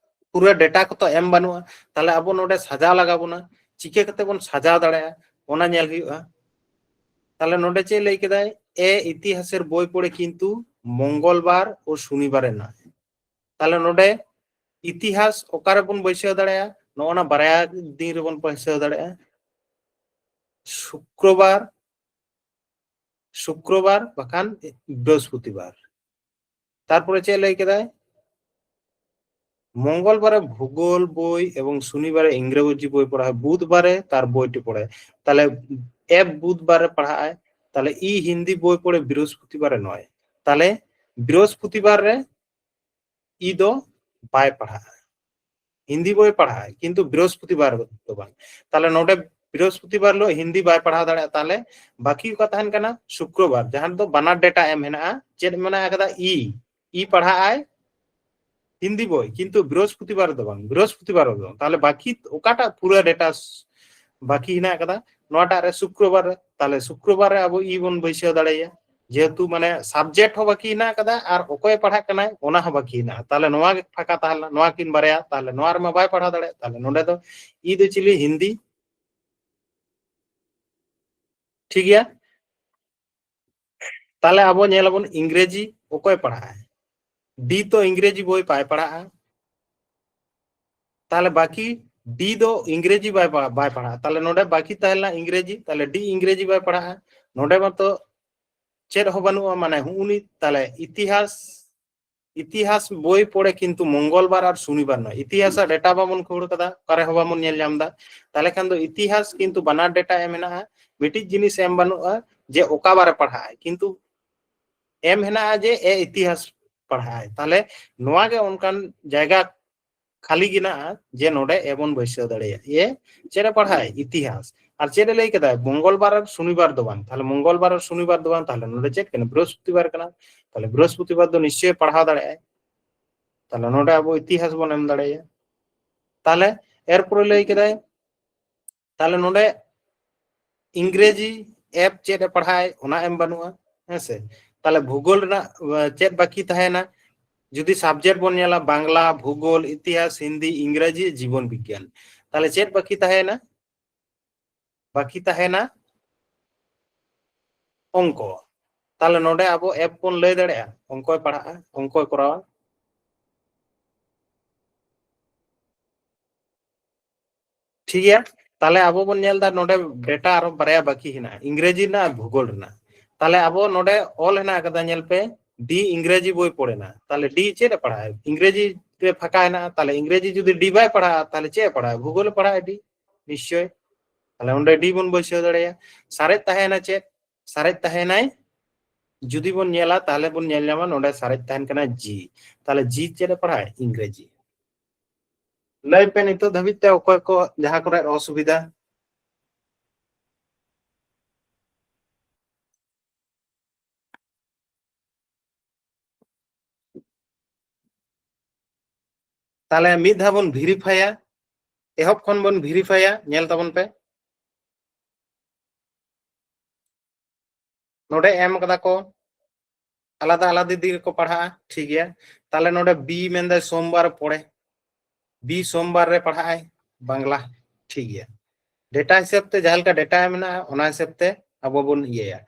ᱯᱩᱨᱟᱹ ᱰᱮᱴᱟ ᱠᱚᱛᱚ ᱮᱢ ᱵᱟᱹᱱᱩᱜᱼᱟ, ᱛᱟᱦᱞᱮ ᱟᱵᱚ ᱱᱚᱰᱮ ᱥᱟᱡᱟᱣ ᱞᱟᱜᱟᱣ ᱵᱚᱱᱟ᱾ ᱪᱤᱠᱟᱹ ᱠᱟᱛᱮ ᱵᱚᱱ ᱥᱟᱡᱟᱣ ᱫᱟᱲᱮᱭᱟᱜᱼᱟ, ᱚᱱᱟ ᱧᱮᱞ ᱦᱩᱭᱩᱜᱼᱟ᱾ ᱛᱟᱦᱞᱮ ᱱᱚᱰᱮ ᱪᱮᱫ ᱞᱟᱹᱭ ᱠᱮᱫᱟᱭ? ᱮ, ᱤᱛᱤᱦᱟᱥᱮᱨ ᱵᱳᱭ ᱯᱚᱲᱮ ᱠᱤᱱᱛᱩ ᱢᱚᱝᱜᱚᱞᱵᱟᱨ ᱳ ᱥᱚᱱᱤᱵᱟᱨᱮ ᱱᱟᱭ᱾ ᱛᱟᱦᱞᱮ ᱱᱚᱰᱮ ᱤᱛᱤᱦᱟᱥ ᱚᱠᱟᱨᱮᱵᱚᱱ ᱵᱟᱹᱭᱥᱟᱹᱣ ᱫᱟᱲᱮᱭᱟᱜᱼᱟ? ᱱᱚᱜᱼᱚ ᱱᱟ ᱵᱟᱨᱭᱟ ᱫᱤᱱ ᱨᱮᱵᱚᱱ ᱵᱟᱹᱭᱥᱟᱹᱣ ᱫᱟᱲᱮᱭᱟᱜᱼᱟ, ᱥᱩᱠᱨᱚᱵᱟᱨ, ᱥᱩᱠᱨᱚᱵᱟᱨ ᱵᱟᱠᱷᱟᱱ ᱵᱨᱤᱦᱚᱥᱯᱚᱛᱤᱵᱟᱨ᱾ ᱛᱟᱨᱯᱚᱨᱮ ᱪᱮᱫ ᱞᱟᱹᱭ ᱠᱮᱫᱟᱭ? ᱢᱚᱝᱜᱚᱞᱵᱟᱨᱮ ᱵᱷᱩᱜᱳᱞ ᱵᱳᱭ ᱮᱵᱚᱝ ᱥᱚᱱᱤᱵᱟᱨᱮ ᱤᱝᱨᱮᱡᱤ ᱵᱳᱭ ᱯᱚᱲᱦᱟᱭ, ᱵᱩᱫᱷᱵᱟᱨᱮ ᱛᱟᱨ ᱵᱳᱭᱴᱤ ᱯᱚᱲᱦᱟᱭ᱾ ᱛᱟᱦᱞᱮ ᱮ ᱵᱩᱫᱷᱵᱟᱨᱮ ᱯᱟᱲᱦᱟᱜ ᱟᱭ, ᱛᱟᱦᱞᱮ ᱤ ᱦᱤᱱᱫᱤ ᱵᱳᱭ ᱯᱚᱲᱮ ᱵᱨᱤᱦᱚᱥᱯᱚᱛᱤᱵᱟᱨᱮ ᱱᱚᱭ᱾ ᱛᱟᱦᱞᱮ ᱵᱨᱤᱦᱚᱥᱯᱚᱛᱤᱵᱟᱨ ᱨᱮ ᱤ ᱫᱚ ᱵᱟᱭ ᱯᱟᱲᱦᱟᱜᱼᱟ, ᱦᱤᱱᱫᱤ ᱵᱳᱭ ᱯᱟᱲᱦᱟᱜᱼᱟᱭ, ᱠᱤᱱᱛᱩ ᱵᱨᱤᱦᱚᱥᱯᱚᱛᱤᱵᱟᱨ ᱫᱚ ᱵᱟᱝ᱾ ᱛᱟᱦᱞᱮ ᱱᱚᱰᱮ ᱵᱨᱤᱦᱚᱥᱯᱚᱛᱤᱵᱟᱨ ᱦᱤᱞᱳᱜ ᱦᱤᱱᱫᱤ ᱵᱟᱭ ᱯᱟᱲᱦᱟᱣ ᱫᱟᱲᱮᱭᱟᱜᱼᱟ, ᱛᱟᱦᱞᱮ ᱵᱟᱹᱠᱤ ᱚᱠᱟ ᱛᱟᱦᱮᱱ ᱠᱟᱱᱟ? ᱥᱩᱠᱨᱚᱵᱟᱨ, ᱡᱟᱦᱟᱸ ᱨᱮᱫᱚ ᱵᱟᱱᱟᱨ ᱰᱮᱴᱟ ᱮᱢ ᱦᱮᱱᱟᱜᱼᱟ᱾ ᱪᱮᱫ ᱢᱮᱱᱟᱜ ᱟᱠᱟᱫᱟ? ᱤ, ᱤ ᱯᱟᱲᱦᱟᱜᱼᱟᱭ ᱦᱤᱱᱫᱤ ᱵᱳᱭ, ᱠᱤᱱᱛᱩ ᱵᱨᱤᱦᱚᱥᱯᱚᱛᱤᱵᱟᱨ ᱫᱚ ᱵᱟᱝ, ᱵᱨᱤᱦᱚᱥᱯᱚᱛᱤᱵᱟᱨ ᱫᱚ ᱵᱟᱝ᱾ ᱛᱟᱦᱞᱮ ᱵᱟᱹᱠᱤ ᱚᱠᱟᱴᱟᱜ ᱯᱩᱨᱟᱹ ᱰᱮᱴᱟ ᱵᱟᱹᱠᱤ ᱦᱮᱱᱟᱜ ᱟᱠᱟᱫᱟ? ᱱᱚᱣᱟᱴᱟᱜ ᱨᱮ ᱥᱩᱠᱨᱚᱵᱟᱨ ᱨᱮ, ᱛᱟᱦᱞᱮ ᱥᱩᱠᱨᱚᱵᱟᱨ ᱨᱮ ᱟᱵᱚ ᱤ ᱵᱚᱱ ᱵᱟᱹᱭᱥᱟᱹᱣ ᱫᱟᱲᱮᱭᱟᱜᱼᱟ᱾ ᱡᱮᱦᱮᱛᱩ ᱢᱟᱱᱮ ᱥᱟᱵᱡᱮᱠᱴ ᱦᱚᱸ ᱵᱟᱹᱠᱤ ᱦᱮᱱᱟᱜ ᱟᱠᱟᱫᱟ ᱟᱨ ᱚᱠᱚᱭᱮ ᱯᱟᱲᱦᱟᱜ ᱠᱟᱱᱟᱭ ᱚᱱᱟ ᱦᱚᱸ ᱵᱟᱹᱠᱤ ᱦᱮᱱᱟᱜᱼᱟ᱾ ᱛᱟᱦᱞᱮ ᱱᱚᱣᱟ ᱜᱮ ᱯᱷᱟᱸᱠᱟ ᱛᱟᱦᱮᱸ ᱞᱮᱱᱟ, ᱱᱚᱣᱟ ᱠᱤᱱ ᱵᱟᱨᱭᱟ, ᱛᱟᱦᱞᱮ ᱱᱚᱣᱟ ᱨᱮᱢᱟ ᱵᱟᱭ ᱯᱟᱲᱦᱟᱣ ᱫᱟᱲᱮᱭᱟᱜ᱾ ᱛᱟᱦᱞᱮ ᱱᱚᱰᱮ ᱫᱚ ᱤ ᱫᱚ ᱪᱤᱞᱤ? ᱦᱤᱱᱫᱤ᱾ ᱴᱷᱤᱠ ᱜᱮᱭᱟ, ᱛᱟᱦᱞᱮ ᱟᱵᱚ ᱧᱮᱞ ᱟᱵᱚᱱ ᱤᱝᱨᱮᱡᱤ ᱚᱠᱚᱭ ᱯᱟᱲᱦᱟᱜᱼᱟᱭ? ᱰᱤ ᱛᱚ ᱤᱝᱨᱮᱡᱤ ᱵᱳᱭ ᱵᱟᱭ ᱯᱟᱲᱦᱟᱜᱼᱟ, ᱛᱟᱦᱞᱮ ᱵᱟᱹᱠᱤ ᱰᱤ ᱫᱚ ᱤᱝᱨᱮᱡᱤ ᱵᱟᱭ ᱯᱟᱲᱦᱟᱜᱼᱟ, ᱵᱟᱭ ᱯᱟᱲᱦᱟᱜᱼᱟ᱾ ᱛᱟᱦᱞᱮ ᱱᱚᱰᱮ ᱵᱟᱹᱠᱤ ᱛᱟᱦᱮᱸ ᱞᱮᱱᱟ ᱤᱝᱨᱮᱡᱤ, ᱛᱟᱦᱞᱮ ᱰᱤ ᱤᱝᱨᱮᱡᱤ ᱵᱟᱭ ᱯᱟᱲᱦᱟᱜᱼᱟ᱾ ᱱᱚᱰᱮ ᱢᱟᱛᱚ ᱪᱮᱫ ᱦᱚᱸ ᱵᱟᱹᱱᱩᱜᱼᱟ, ᱢᱟᱱᱮ ᱦᱩᱜᱼᱩᱱᱤ ᱛᱟᱦᱞᱮ ᱤᱛᱤᱦᱟᱥ, ᱤᱛᱤᱦᱟᱥ ᱵᱳᱭ ᱯᱚᱲᱮ ᱠᱤᱱᱛᱩ ᱢᱚᱝᱜᱚᱞᱵᱟᱨ ᱟᱨ ᱥᱚᱱᱤᱵᱟᱨ ᱱᱚᱭ᱾ ᱤᱛᱤᱦᱟᱥ ᱟᱜ ᱰᱮᱴᱟ ᱵᱟᱵᱚᱱ ᱠᱷᱟᱹᱲ ᱠᱟᱫᱟ, ᱚᱠᱟᱨᱮ ᱦᱚᱸ ᱵᱟᱵᱚᱱ ᱧᱮᱞ ᱧᱟᱢ ᱮᱫᱟ᱾ ᱛᱟᱦᱞᱮ ᱠᱷᱟᱱ ᱫᱚ ᱤᱛᱤᱦᱟᱥ ᱠᱤᱱᱛᱩ ᱵᱟᱱᱟᱨ ᱰᱮᱴᱟ ᱮᱢ ᱢᱮᱱᱟᱜᱼᱟ, ᱢᱤᱫᱴᱤᱡ ᱡᱤᱱᱤᱥ ᱮᱢ ᱵᱟᱹᱱᱩᱜᱼᱟ ᱡᱮ ᱚᱠᱟ ᱵᱟᱨᱮ ᱯᱟᱲᱦᱟᱜᱼᱟᱭ, ᱠᱤᱱᱛᱩ ᱮᱢ ᱦᱮᱱᱟᱜᱼᱟ ᱡᱮ ᱮ ᱤᱛᱤᱦᱟᱥ ᱯᱟᱲᱦᱟᱜᱼᱟᱭ᱾ ᱛᱟᱦᱞᱮ ᱱᱚᱣᱟ ᱜᱮ ᱚᱱᱠᱟᱱ ᱡᱟᱭᱜᱟ ᱠᱷᱟᱹᱞᱤ ᱜᱮ ᱦᱮᱱᱟᱜᱼᱟ ᱡᱮ ᱱᱚᱰᱮ ᱮ ᱵᱚᱱ ᱵᱟᱹᱭᱥᱟᱹᱣ ᱫᱟᱲᱮᱭᱟᱜᱼᱟ᱾ ᱮ ᱪᱮᱫ ᱮ ᱯᱟᱲᱦᱟᱜᱼᱟᱭ? ᱤᱛᱤᱦᱟᱥ᱾ ᱟᱨ ᱪᱮᱫ ᱮ ᱞᱟᱹᱭ ᱠᱮᱫᱟ? ᱢᱚᱝᱜᱚᱞᱵᱟᱨ ᱟᱨ ᱥᱚᱱᱤᱵᱟᱨ ᱫᱚ ᱵᱟᱝ᱾ ᱛᱟᱦᱞᱮ ᱢᱚᱝᱜᱚᱞᱵᱟᱨ ᱟᱨ ᱥᱚᱱᱤᱵᱟᱨ ᱫᱚ ᱵᱟᱝ, ᱛᱟᱦᱞᱮ ᱱᱚᱰᱮ ᱪᱮᱫ ᱠᱟᱱᱟ? ᱵᱨᱤᱦᱚᱥᱯᱚᱛᱤᱵᱟᱨ ᱠᱟᱱᱟ᱾ ᱛᱟᱦᱞᱮ ᱵᱨᱤᱦᱚᱥᱯᱚᱛᱤᱵᱟᱨ ᱫᱚ ᱱᱤᱥᱪᱚᱭ ᱯᱟᱲᱦᱟᱣ ᱫᱟᱲᱮᱭᱟᱜᱼᱟᱭ᱾ ᱛᱟᱦᱞᱮ ᱱᱚᱰᱮ ᱟᱵᱚ ᱤᱛᱤᱦᱟᱥ ᱵᱚᱱ ᱮᱢ ᱫᱟᱲᱮᱭᱟᱭᱟ᱾ ᱛᱟᱦᱞᱮ ᱮᱨᱯᱚᱨᱮ ᱞᱟᱹᱭ ᱠᱮᱫᱟᱭ ᱛᱟᱦᱞᱮ ᱱᱚᱰᱮ ᱤᱝᱨᱮᱡᱤ ᱮᱯ ᱪᱮᱫ ᱮ ᱯᱟᱲᱦᱟᱜᱼᱟᱭ, ᱚᱱᱟ ᱮᱢ ᱵᱟᱹᱱᱩᱜᱼᱟ, ᱦᱮᱸ ᱥᱮ? ᱛᱟᱦᱞᱮ ᱵᱷᱩᱜᱳᱞ ᱨᱮᱱᱟᱜ ᱪᱮᱫ ᱵᱟᱹᱠᱤ ᱛᱟᱦᱮᱸᱭᱮᱱᱟ? ᱡᱩᱫᱤ ᱥᱟᱵᱡᱮᱠᱴ ᱵᱚᱱ ᱧᱮᱞᱟ, ᱵᱟᱝᱞᱟ, ᱵᱷᱩᱜᱳᱞ, ᱤᱛᱤᱦᱟᱥ, ᱦᱤᱱᱫᱤ, ᱤᱝᱨᱮᱡᱤ, ᱡᱤᱵᱚᱱ ᱵᱤᱜᱽᱜᱟᱱ, ᱛᱟᱦᱞᱮ ᱪᱮᱫ ᱵᱟᱹᱠᱤ ᱛᱟᱦᱮᱸᱭᱮᱱᱟ? ᱵᱟᱹᱠᱤ ᱛᱟᱦᱮᱸᱭᱮᱱᱟ ᱚᱝᱠᱚ᱾ ᱛᱟᱦᱞᱮ ᱱᱚᱰᱮ ᱟᱵᱚ ᱮᱯ ᱵᱚᱱ ᱞᱟᱹᱭ ᱫᱟᱲᱮᱭᱟᱜᱼᱟ, ᱚᱝᱠᱚᱭ ᱯᱟᱲᱦᱟᱜᱼᱟ, ᱚᱝᱠᱚᱭ ᱠᱚᱨᱟᱣᱟ᱾ ᱴᱷᱤᱠ ᱜᱮᱭᱟ, ᱛᱟᱦᱞᱮ ᱟᱵᱚ ᱵᱚᱱ ᱧᱮᱞ ᱮᱫᱟ ᱱᱚᱰᱮ ᱰᱮᱴᱟ ᱟᱨᱚ ᱵᱟᱨᱭᱟ ᱵᱟᱹᱠᱤ ᱦᱮᱱᱟᱜᱼᱟ, ᱤᱝᱨᱮᱡᱤ ᱨᱮᱱᱟᱜ ᱟᱨ ᱵᱷᱩᱜᱳᱞ ᱨᱮᱱᱟᱜ᱾ ᱛᱟᱦᱞᱮ ᱟᱵᱚ ᱱᱚᱰᱮ ᱚᱞ ᱦᱮᱱᱟᱜ ᱟᱠᱟᱫᱟ, ᱧᱮᱞ ᱯᱮ, ᱰᱤ ᱤᱝᱨᱮᱡᱤ ᱵᱳᱭ ᱯᱚᱲᱮᱱᱟ᱾ ᱛᱟᱦᱞᱮ ᱰᱤ ᱪᱮᱫ ᱮ ᱯᱟᱲᱦᱟᱜᱼᱟ? ᱤᱝᱨᱮᱡᱤ ᱨᱮ ᱯᱷᱟᱸᱠᱟ ᱦᱮᱱᱟᱜᱼᱟ, ᱛᱟᱦᱞᱮ ᱤᱝᱨᱮᱡᱤ ᱡᱩᱫᱤ ᱰᱤ ᱵᱟᱭ ᱯᱟᱲᱦᱟᱜᱼᱟ, ᱛᱟᱦᱞᱮ ᱪᱮᱫ ᱮ ᱯᱟᱲᱦᱟᱜᱼᱟ? ᱵᱷᱩᱜᱳᱞ ᱮ ᱯᱟᱲᱦᱟᱜᱼᱟ ᱰᱤ, ᱱᱤᱥᱪᱚᱭ᱾ ᱛᱟᱦᱞᱮ ᱚᱸᱰᱮ ᱰᱤ ᱵᱚᱱ ᱵᱟᱹᱭᱥᱟᱹᱣ ᱫᱟᱲᱮᱭᱟᱜᱼᱟ᱾ ᱥᱟᱨᱮᱡ ᱛᱟᱦᱮᱸᱭᱮᱱᱟ ᱪᱮᱫ? ᱥᱟᱨᱮᱡ ᱛᱟᱦᱮᱸᱭᱮᱱᱟᱭ, ᱡᱩᱫᱤ ᱵᱚᱱ ᱧᱮᱞᱟ, ᱛᱟᱦᱞᱮ ᱵᱚᱱ ᱧᱮᱞ ᱧᱟᱢᱟ ᱱᱚᱰᱮ ᱥᱟᱨᱮᱡ ᱛᱟᱦᱮᱱ ᱠᱟᱱᱟ ᱡᱤ᱾ ᱛᱟᱦᱞᱮ ᱡᱤ ᱪᱮᱫ ᱮ ᱯᱟᱲᱦᱟᱜᱼᱟ? ᱤᱝᱨᱮᱡᱤ᱾ ᱞᱟᱹᱭ ᱯᱮ ᱱᱤᱛᱚᱜ ᱫᱷᱟᱹᱵᱤᱡ ᱛᱮ ᱚᱠᱚᱭ ᱠᱚ ᱡᱟᱦᱟᱸ ᱠᱚᱨᱮ ᱚᱥᱩᱵᱤᱫᱷᱟ? ᱛᱟᱦᱞᱮ ᱢᱤᱫ ᱫᱷᱟᱣ ᱵᱚᱱ ᱵᱷᱮᱨᱤᱯᱷᱟᱭᱟ, ᱮᱦᱚᱵ ᱠᱷᱚᱱ ᱵᱚᱱ ᱵᱷᱮᱨᱤᱯᱷᱟᱭᱟ, ᱧᱮᱞ ᱛᱟᱵᱚᱱ ᱯᱮ᱾ ᱱᱚᱰᱮ ᱮᱢ ᱠᱟᱫᱟ ᱠᱚ, ᱟᱞᱟᱫᱟ ᱟᱞᱟᱫᱟ ᱫᱤᱠ ᱨᱮᱠᱚ ᱯᱟᱲᱦᱟᱜᱼᱟ, ᱴᱷᱤᱠ ᱜᱮᱭᱟ᱾ ᱛᱟᱦᱞᱮ ᱱᱚᱰᱮ ᱵᱤ ᱢᱮᱱᱫᱟᱭ ᱥᱳᱢᱵᱟᱨ ᱯᱚᱲᱮ, ᱵᱤ ᱥᱳᱢᱵᱟᱨ ᱨᱮ ᱯᱟᱲᱦᱟᱜ ᱟᱭ ᱵᱟᱝᱞᱟ, ᱴᱷᱤᱠ ᱜᱮᱭᱟ᱾ ᱰᱮᱴᱟ ᱦᱤᱥᱟᱹᱵ ᱛᱮ ᱡᱟᱦᱟᱸ ᱞᱮᱠᱟ ᱰᱮᱴᱟ ᱢᱮᱱᱟᱜᱼᱟ, ᱚᱱᱟ ᱦᱤᱥᱟᱹᱵ ᱛᱮ ᱟᱵᱚ ᱵᱚᱱ ᱤᱭᱟᱹᱭᱟ᱾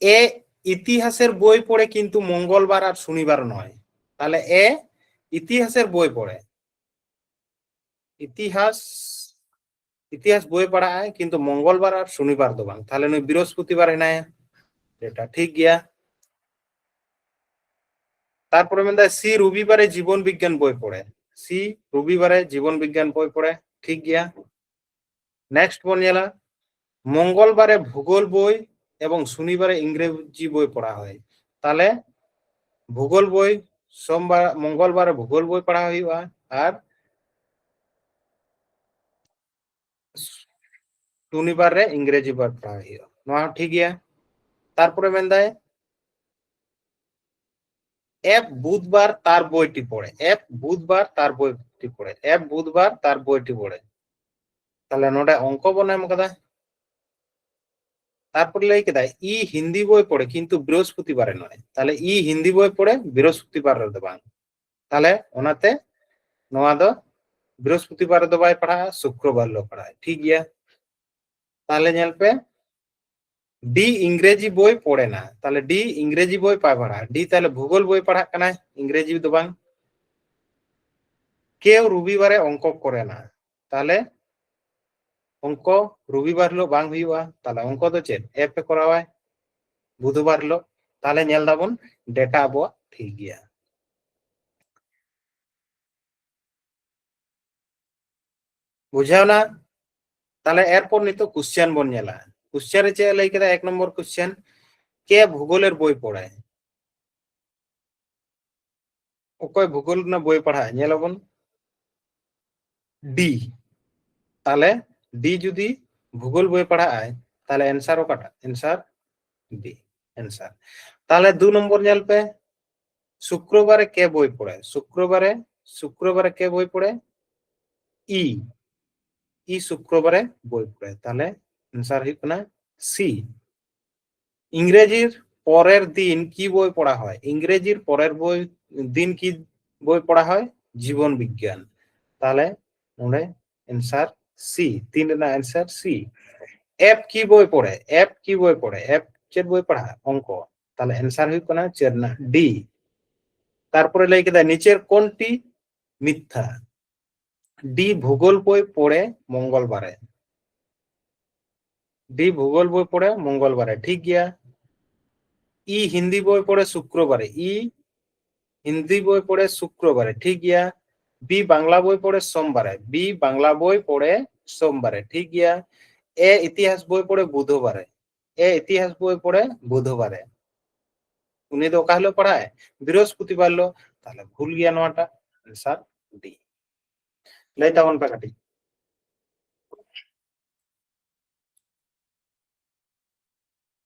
ᱮ, ᱤᱛᱤᱦᱟᱥᱮᱨ ᱵᱳᱭ ᱯᱚᱲᱮ ᱠᱤᱱᱛᱩ ᱢᱚᱝᱜᱚᱞᱵᱟᱨ ᱟᱨ ᱥᱚᱱᱤᱵᱟᱨ ᱱᱚᱭ᱾ ᱛᱟᱦᱞᱮ ᱮ, ᱤᱛᱤᱦᱟᱥᱮᱨ ᱵᱳᱭ ᱯᱚᱲᱮ, ᱤᱛᱤᱦᱟᱥ, ᱤᱛᱤᱦᱟᱥ ᱵᱳᱭ ᱯᱟᱲᱦᱟᱜ ᱟᱭ, ᱠᱤᱱᱛᱩ ᱢᱚᱝᱜᱚᱞᱵᱟᱨ ᱟᱨ ᱥᱚᱱᱤᱵᱟᱨ ᱫᱚ ᱵᱟᱝ᱾ ᱛᱟᱦᱞᱮ ᱱᱩᱭ ᱵᱨᱤᱦᱚᱥᱯᱚᱛᱤᱵᱟᱨ ᱦᱮᱱᱟᱭᱟ, ᱰᱮᱴᱟ ᱴᱷᱤᱠ ᱜᱮᱭᱟ᱾ ᱛᱟᱨᱯᱚᱨᱮ ᱢᱮᱱᱫᱟᱭ ᱥᱤ ᱨᱚᱵᱤᱵᱟᱨᱮ ᱡᱤᱵᱚᱱ ᱵᱤᱜᱽᱜᱟᱱ ᱵᱳᱭ ᱯᱚᱲᱮ, ᱥᱤ ᱨᱚᱵᱤᱵᱟᱨᱮ ᱡᱤᱵᱚᱱ ᱵᱤᱜᱽᱜᱟᱱ ᱵᱳᱭ ᱯᱚᱲᱮ, ᱴᱷᱤᱠ ᱜᱮᱭᱟ᱾ ᱱᱮᱠᱥᱴ ᱵᱚᱱ ᱧᱮᱞᱟ, ᱢᱚᱝᱜᱚᱞᱵᱟᱨᱮ ᱵᱷᱩᱜᱳᱞ ᱵᱳᱭ ᱮᱵᱚᱝ ᱥᱚᱱᱤᱵᱟᱨᱮ ᱤᱝᱨᱮᱡᱤ ᱵᱳᱭ ᱯᱚᱲᱦᱟᱣ ᱦᱩᱭ᱾ ᱛᱟᱦᱞᱮ ᱵᱷᱩᱜᱳᱞ ᱵᱳᱭ, ᱥᱳᱢᱵᱟᱨ, ᱢᱚᱝᱜᱚᱞᱵᱟᱨᱮ ᱵᱷᱩᱜᱳᱞ ᱵᱳᱭ ᱯᱟᱲᱦᱟᱣ ᱦᱩᱭᱩᱜᱼᱟ, ᱟᱨ ᱥᱚᱱᱤᱵᱟᱨ ᱨᱮ ᱤᱝᱨᱮᱡᱤ ᱵᱳᱭ ᱯᱟᱲᱦᱟᱣ ᱦᱩᱭᱩᱜᱼᱟ, ᱱᱚᱣᱟ ᱦᱚᱸ ᱴᱷᱤᱠ ᱜᱮᱭᱟ᱾ ᱛᱟᱨᱯᱚᱨᱮ ᱢᱮᱱᱫᱟᱭ ᱮᱯ ᱵᱩᱫᱷᱵᱟᱨ ᱛᱟᱨ ᱵᱳᱭᱴᱤ ᱯᱚᱲᱮ, ᱮᱯ ᱵᱩᱫᱷᱵᱟᱨ ᱛᱟᱨ ᱵᱳᱭᱴᱤ ᱯᱚᱲᱮ, ᱮᱯ ᱵᱩᱫᱷᱵᱟᱨ ᱛᱟᱨ ᱵᱳᱭᱴᱤ ᱯᱚᱲᱮ᱾ ᱛᱟᱦᱞᱮ ᱱᱚᱰᱮ ᱚᱝᱠᱚ ᱵᱚᱱ ᱮᱢ ᱠᱟᱫᱟ᱾ ᱛᱟᱨᱯᱚᱨ ᱞᱟᱹᱭ ᱠᱮᱫᱟᱭ ᱤ ᱦᱤᱱᱫᱤ ᱵᱳᱭ ᱯᱚᱲᱮ ᱠᱤᱱᱛᱩ ᱵᱨᱤᱦᱚᱥᱯᱚᱛᱤᱵᱟᱨ ᱨᱮ ᱱᱚᱰᱮ᱾ ᱛᱟᱦᱞᱮ ᱤ ᱦᱤᱱᱫᱤ ᱵᱳᱭ ᱯᱚᱲᱮ ᱵᱨᱤᱦᱚᱥᱯᱚᱛᱤᱵᱟᱨ ᱨᱮᱫᱚ ᱵᱟᱝ᱾ ᱛᱟᱦᱞᱮ ᱚᱱᱟᱛᱮ ᱱᱚᱣᱟ ᱫᱚ ᱵᱨᱤᱦᱚᱥᱯᱚᱛᱤᱵᱟᱨ ᱨᱮᱫᱚ ᱵᱟᱭ ᱯᱟᱲᱦᱟᱜᱼᱟ, ᱥᱩᱠᱨᱚᱵᱟᱨ ᱦᱤᱞᱳᱜ ᱯᱟᱲᱦᱟᱜᱼᱟ᱾ ᱴᱷᱤᱠ ᱜᱮᱭᱟ᱾ ᱛᱟᱦᱞᱮ ᱧᱮᱞ ᱯᱮ, ᱰᱤ ᱤᱝᱨᱮᱡᱤ ᱵᱳᱭ ᱯᱚᱲᱮ ᱱᱟ᱾ ᱛᱟᱦᱞᱮ ᱰᱤ ᱤᱝᱨᱮᱡᱤ ᱵᱳᱭ ᱯᱟᱭ ᱯᱟᱲᱦᱟᱜᱼᱟ᱾ ᱰᱤ ᱛᱟᱦᱞᱮ ᱵᱷᱩᱜᱳᱞ ᱵᱳᱭ ᱯᱟᱲᱦᱟᱜ ᱠᱟᱱᱟᱭ, ᱤᱝᱨᱮᱡᱤ ᱫᱚ ᱵᱟᱝ᱾ ᱠᱮᱣ ᱨᱚᱵᱤᱵᱟᱨᱮ ᱚᱝᱠᱚ ᱠᱚᱨᱮ ᱱᱟ᱾ ᱛᱟᱦᱞᱮ ᱚᱝᱠᱚ ᱨᱚᱵᱤᱵᱟᱨ ᱦᱤᱞᱳᱜ ᱵᱟᱝ ᱦᱩᱭᱩᱜᱼᱟ᱾ ᱛᱟᱦᱞᱮ ᱚᱝᱠᱚ ᱫᱚ ᱪᱮᱫ? ᱮᱯ ᱮ ᱠᱚᱨᱟᱣᱟᱭ ᱵᱩᱫᱷᱵᱟᱨ ᱦᱤᱞᱳᱜ᱾ ᱛᱟᱦᱞᱮ ᱧᱮᱞ ᱫᱟᱵᱚᱱ ᱰᱮᱴᱟ ᱟᱵᱚᱣᱟᱜ ᱴᱷᱤᱠ ᱜᱮᱭᱟ᱾ ᱵᱩᱡᱷᱟᱹᱣ ᱱᱟ? ᱛᱟᱦᱞᱮ ᱮᱨᱯᱚᱨ ᱱᱤᱛᱚᱜ ᱠᱚᱥᱪᱮᱱ ᱵᱚᱱ ᱧᱮᱞᱟ᱾ ᱠᱚᱥᱪᱮᱱ ᱨᱮ ᱪᱮᱫ ᱮ ᱞᱟᱹᱭ ᱠᱮᱫᱟ? ᱮᱠ ᱱᱚᱢᱵᱚᱨ ᱠᱚᱥᱪᱮᱱ, কে ভূগোলের বই পড়ে? ᱚᱠᱚᱭ ᱵᱷᱩᱜᱳᱞ ᱨᱮᱱᱟᱜ ᱵᱳᱭ ᱯᱟᱲᱦᱟᱜᱼᱟ? ᱧᱮᱞ ᱟᱵᱚᱱ ᱰᱤ᱾ ᱛᱟᱦᱞᱮ ᱰᱤ ᱡᱩᱫᱤ ᱵᱷᱩᱜᱳᱞ ᱵᱳᱭ ᱯᱟᱲᱦᱟᱜ ᱟᱭ, ᱛᱟᱦᱞᱮ ᱮᱱᱥᱟᱨ ᱚᱠᱟᱴᱟᱜ? ᱮᱱᱥᱟᱨ ᱰᱤ, ᱮᱱᱥᱟᱨ᱾ ᱛᱟᱦᱞᱮ ᱫᱩ ᱱᱚᱢᱵᱚᱨ ᱧᱮᱞ ᱯᱮ, শুক্রবারে কে বই পড়ে? শুক্রবারে, শুক্রবারে কে বই পড়ে? ই, ই শুক্রবারে বই পড়ে। তাহলে এনসার ᱦᱩᱭᱩᱜ ᱠᱟᱱᱟ ᱥᱤ᱾ ইংরেজির পরের দিন কি বই পড়া হয়? ইংরেজির পরের বই, দিন কি বই পড়া হয়? জীবন বিজ্ঞান। তাহলে ᱱᱚᱰᱮ ᱮᱱᱥᱟᱨ ᱥᱤ, ᱛᱤᱱ ᱨᱮᱱᱟᱜ ᱮᱱᱥᱟᱨ ᱥᱤ᱾ ᱮᱯ ᱠᱤ ᱵᱳᱭ ᱯᱚᱲᱮ? ᱮᱯ ᱠᱤ ᱵᱳᱭ ᱯᱚᱲᱮ? ᱮᱯ ᱪᱮᱫ ᱵᱳᱭ ᱯᱟᱲᱦᱟᱜᱼᱟ? ᱚᱝᱠᱚ᱾ ᱛᱟᱦᱞᱮ ᱮᱱᱥᱟᱨ ᱦᱩᱭᱩᱜ ᱠᱟᱱᱟ ᱪᱮᱫ ᱨᱮᱱᱟᱜ? ᱰᱤ᱾ ᱛᱟᱨᱯᱚᱨᱮ ᱞᱟᱹᱭ ᱠᱮᱫᱟ নিচের কোনটি মিথ্যা? ᱰᱤ ᱵᱷᱩᱜᱳᱞ ᱵᱳᱭ ᱯᱚᱲᱮ ᱢᱚᱝᱜᱚᱞᱵᱟᱨᱮ᱾ ᱰᱤ ᱵᱷᱩᱜᱳᱞ ᱵᱳᱭ ᱯᱚᱲᱮ ᱢᱚᱝᱜᱚᱞᱵᱟᱨᱮ, ᱴᱷᱤᱠ ᱜᱮᱭᱟ᱾ ᱤ ᱦᱤᱱᱫᱤ ᱵᱳᱭ ᱯᱚᱲᱮ ᱥᱩᱠᱨᱚᱵᱟᱨᱮ, ᱤ ᱦᱤᱱᱫᱤ ᱵᱳᱭ ᱯᱚᱲᱮ ᱥᱩᱠᱨᱚᱵᱟᱨᱮ, ᱴᱷᱤᱠ ᱜᱮᱭᱟ᱾ ᱵᱤ ᱵᱟᱝᱞᱟ ᱵᱳᱭ ᱯᱚᱲᱮ ᱥᱳᱢᱵᱟᱨᱮ, ᱵᱤ ᱵᱟᱝᱞᱟ ᱵᱳᱭ ᱯᱚᱲᱮ ᱥᱳᱢᱵᱟᱨᱮ, ᱴᱷᱤᱠ ᱜᱮᱭᱟ᱾ ᱮ ᱤᱛᱤᱦᱟᱥ ᱵᱳᱭ ᱯᱚᱲᱮ ᱵᱩᱫᱷᱵᱟᱨᱮ, ᱮ ᱤᱛᱤᱦᱟᱥ ᱵᱳᱭ ᱯᱚᱲᱮ ᱵᱩᱫᱷᱵᱟᱨᱮ᱾ ᱩᱱᱤ ᱫᱚ ᱚᱠᱟ ᱦᱤᱞᱳᱜ ᱯᱟᱲᱦᱟᱜᱼᱟᱭ? ᱵᱨᱤᱦᱚᱥᱯᱚᱛᱤᱵᱟᱨ ᱦᱤᱞᱳᱜ᱾ ᱛᱟᱦᱞᱮ ᱵᱷᱩᱞ ᱜᱮᱭᱟ ᱱᱚᱣᱟᱴᱟᱜ, ᱮᱱᱥᱟᱨ ᱰᱤ᱾ ᱞᱟᱹᱭ ᱛᱟᱵᱚᱱ ᱯᱮ ᱠᱟᱹᱴᱤᱡ᱾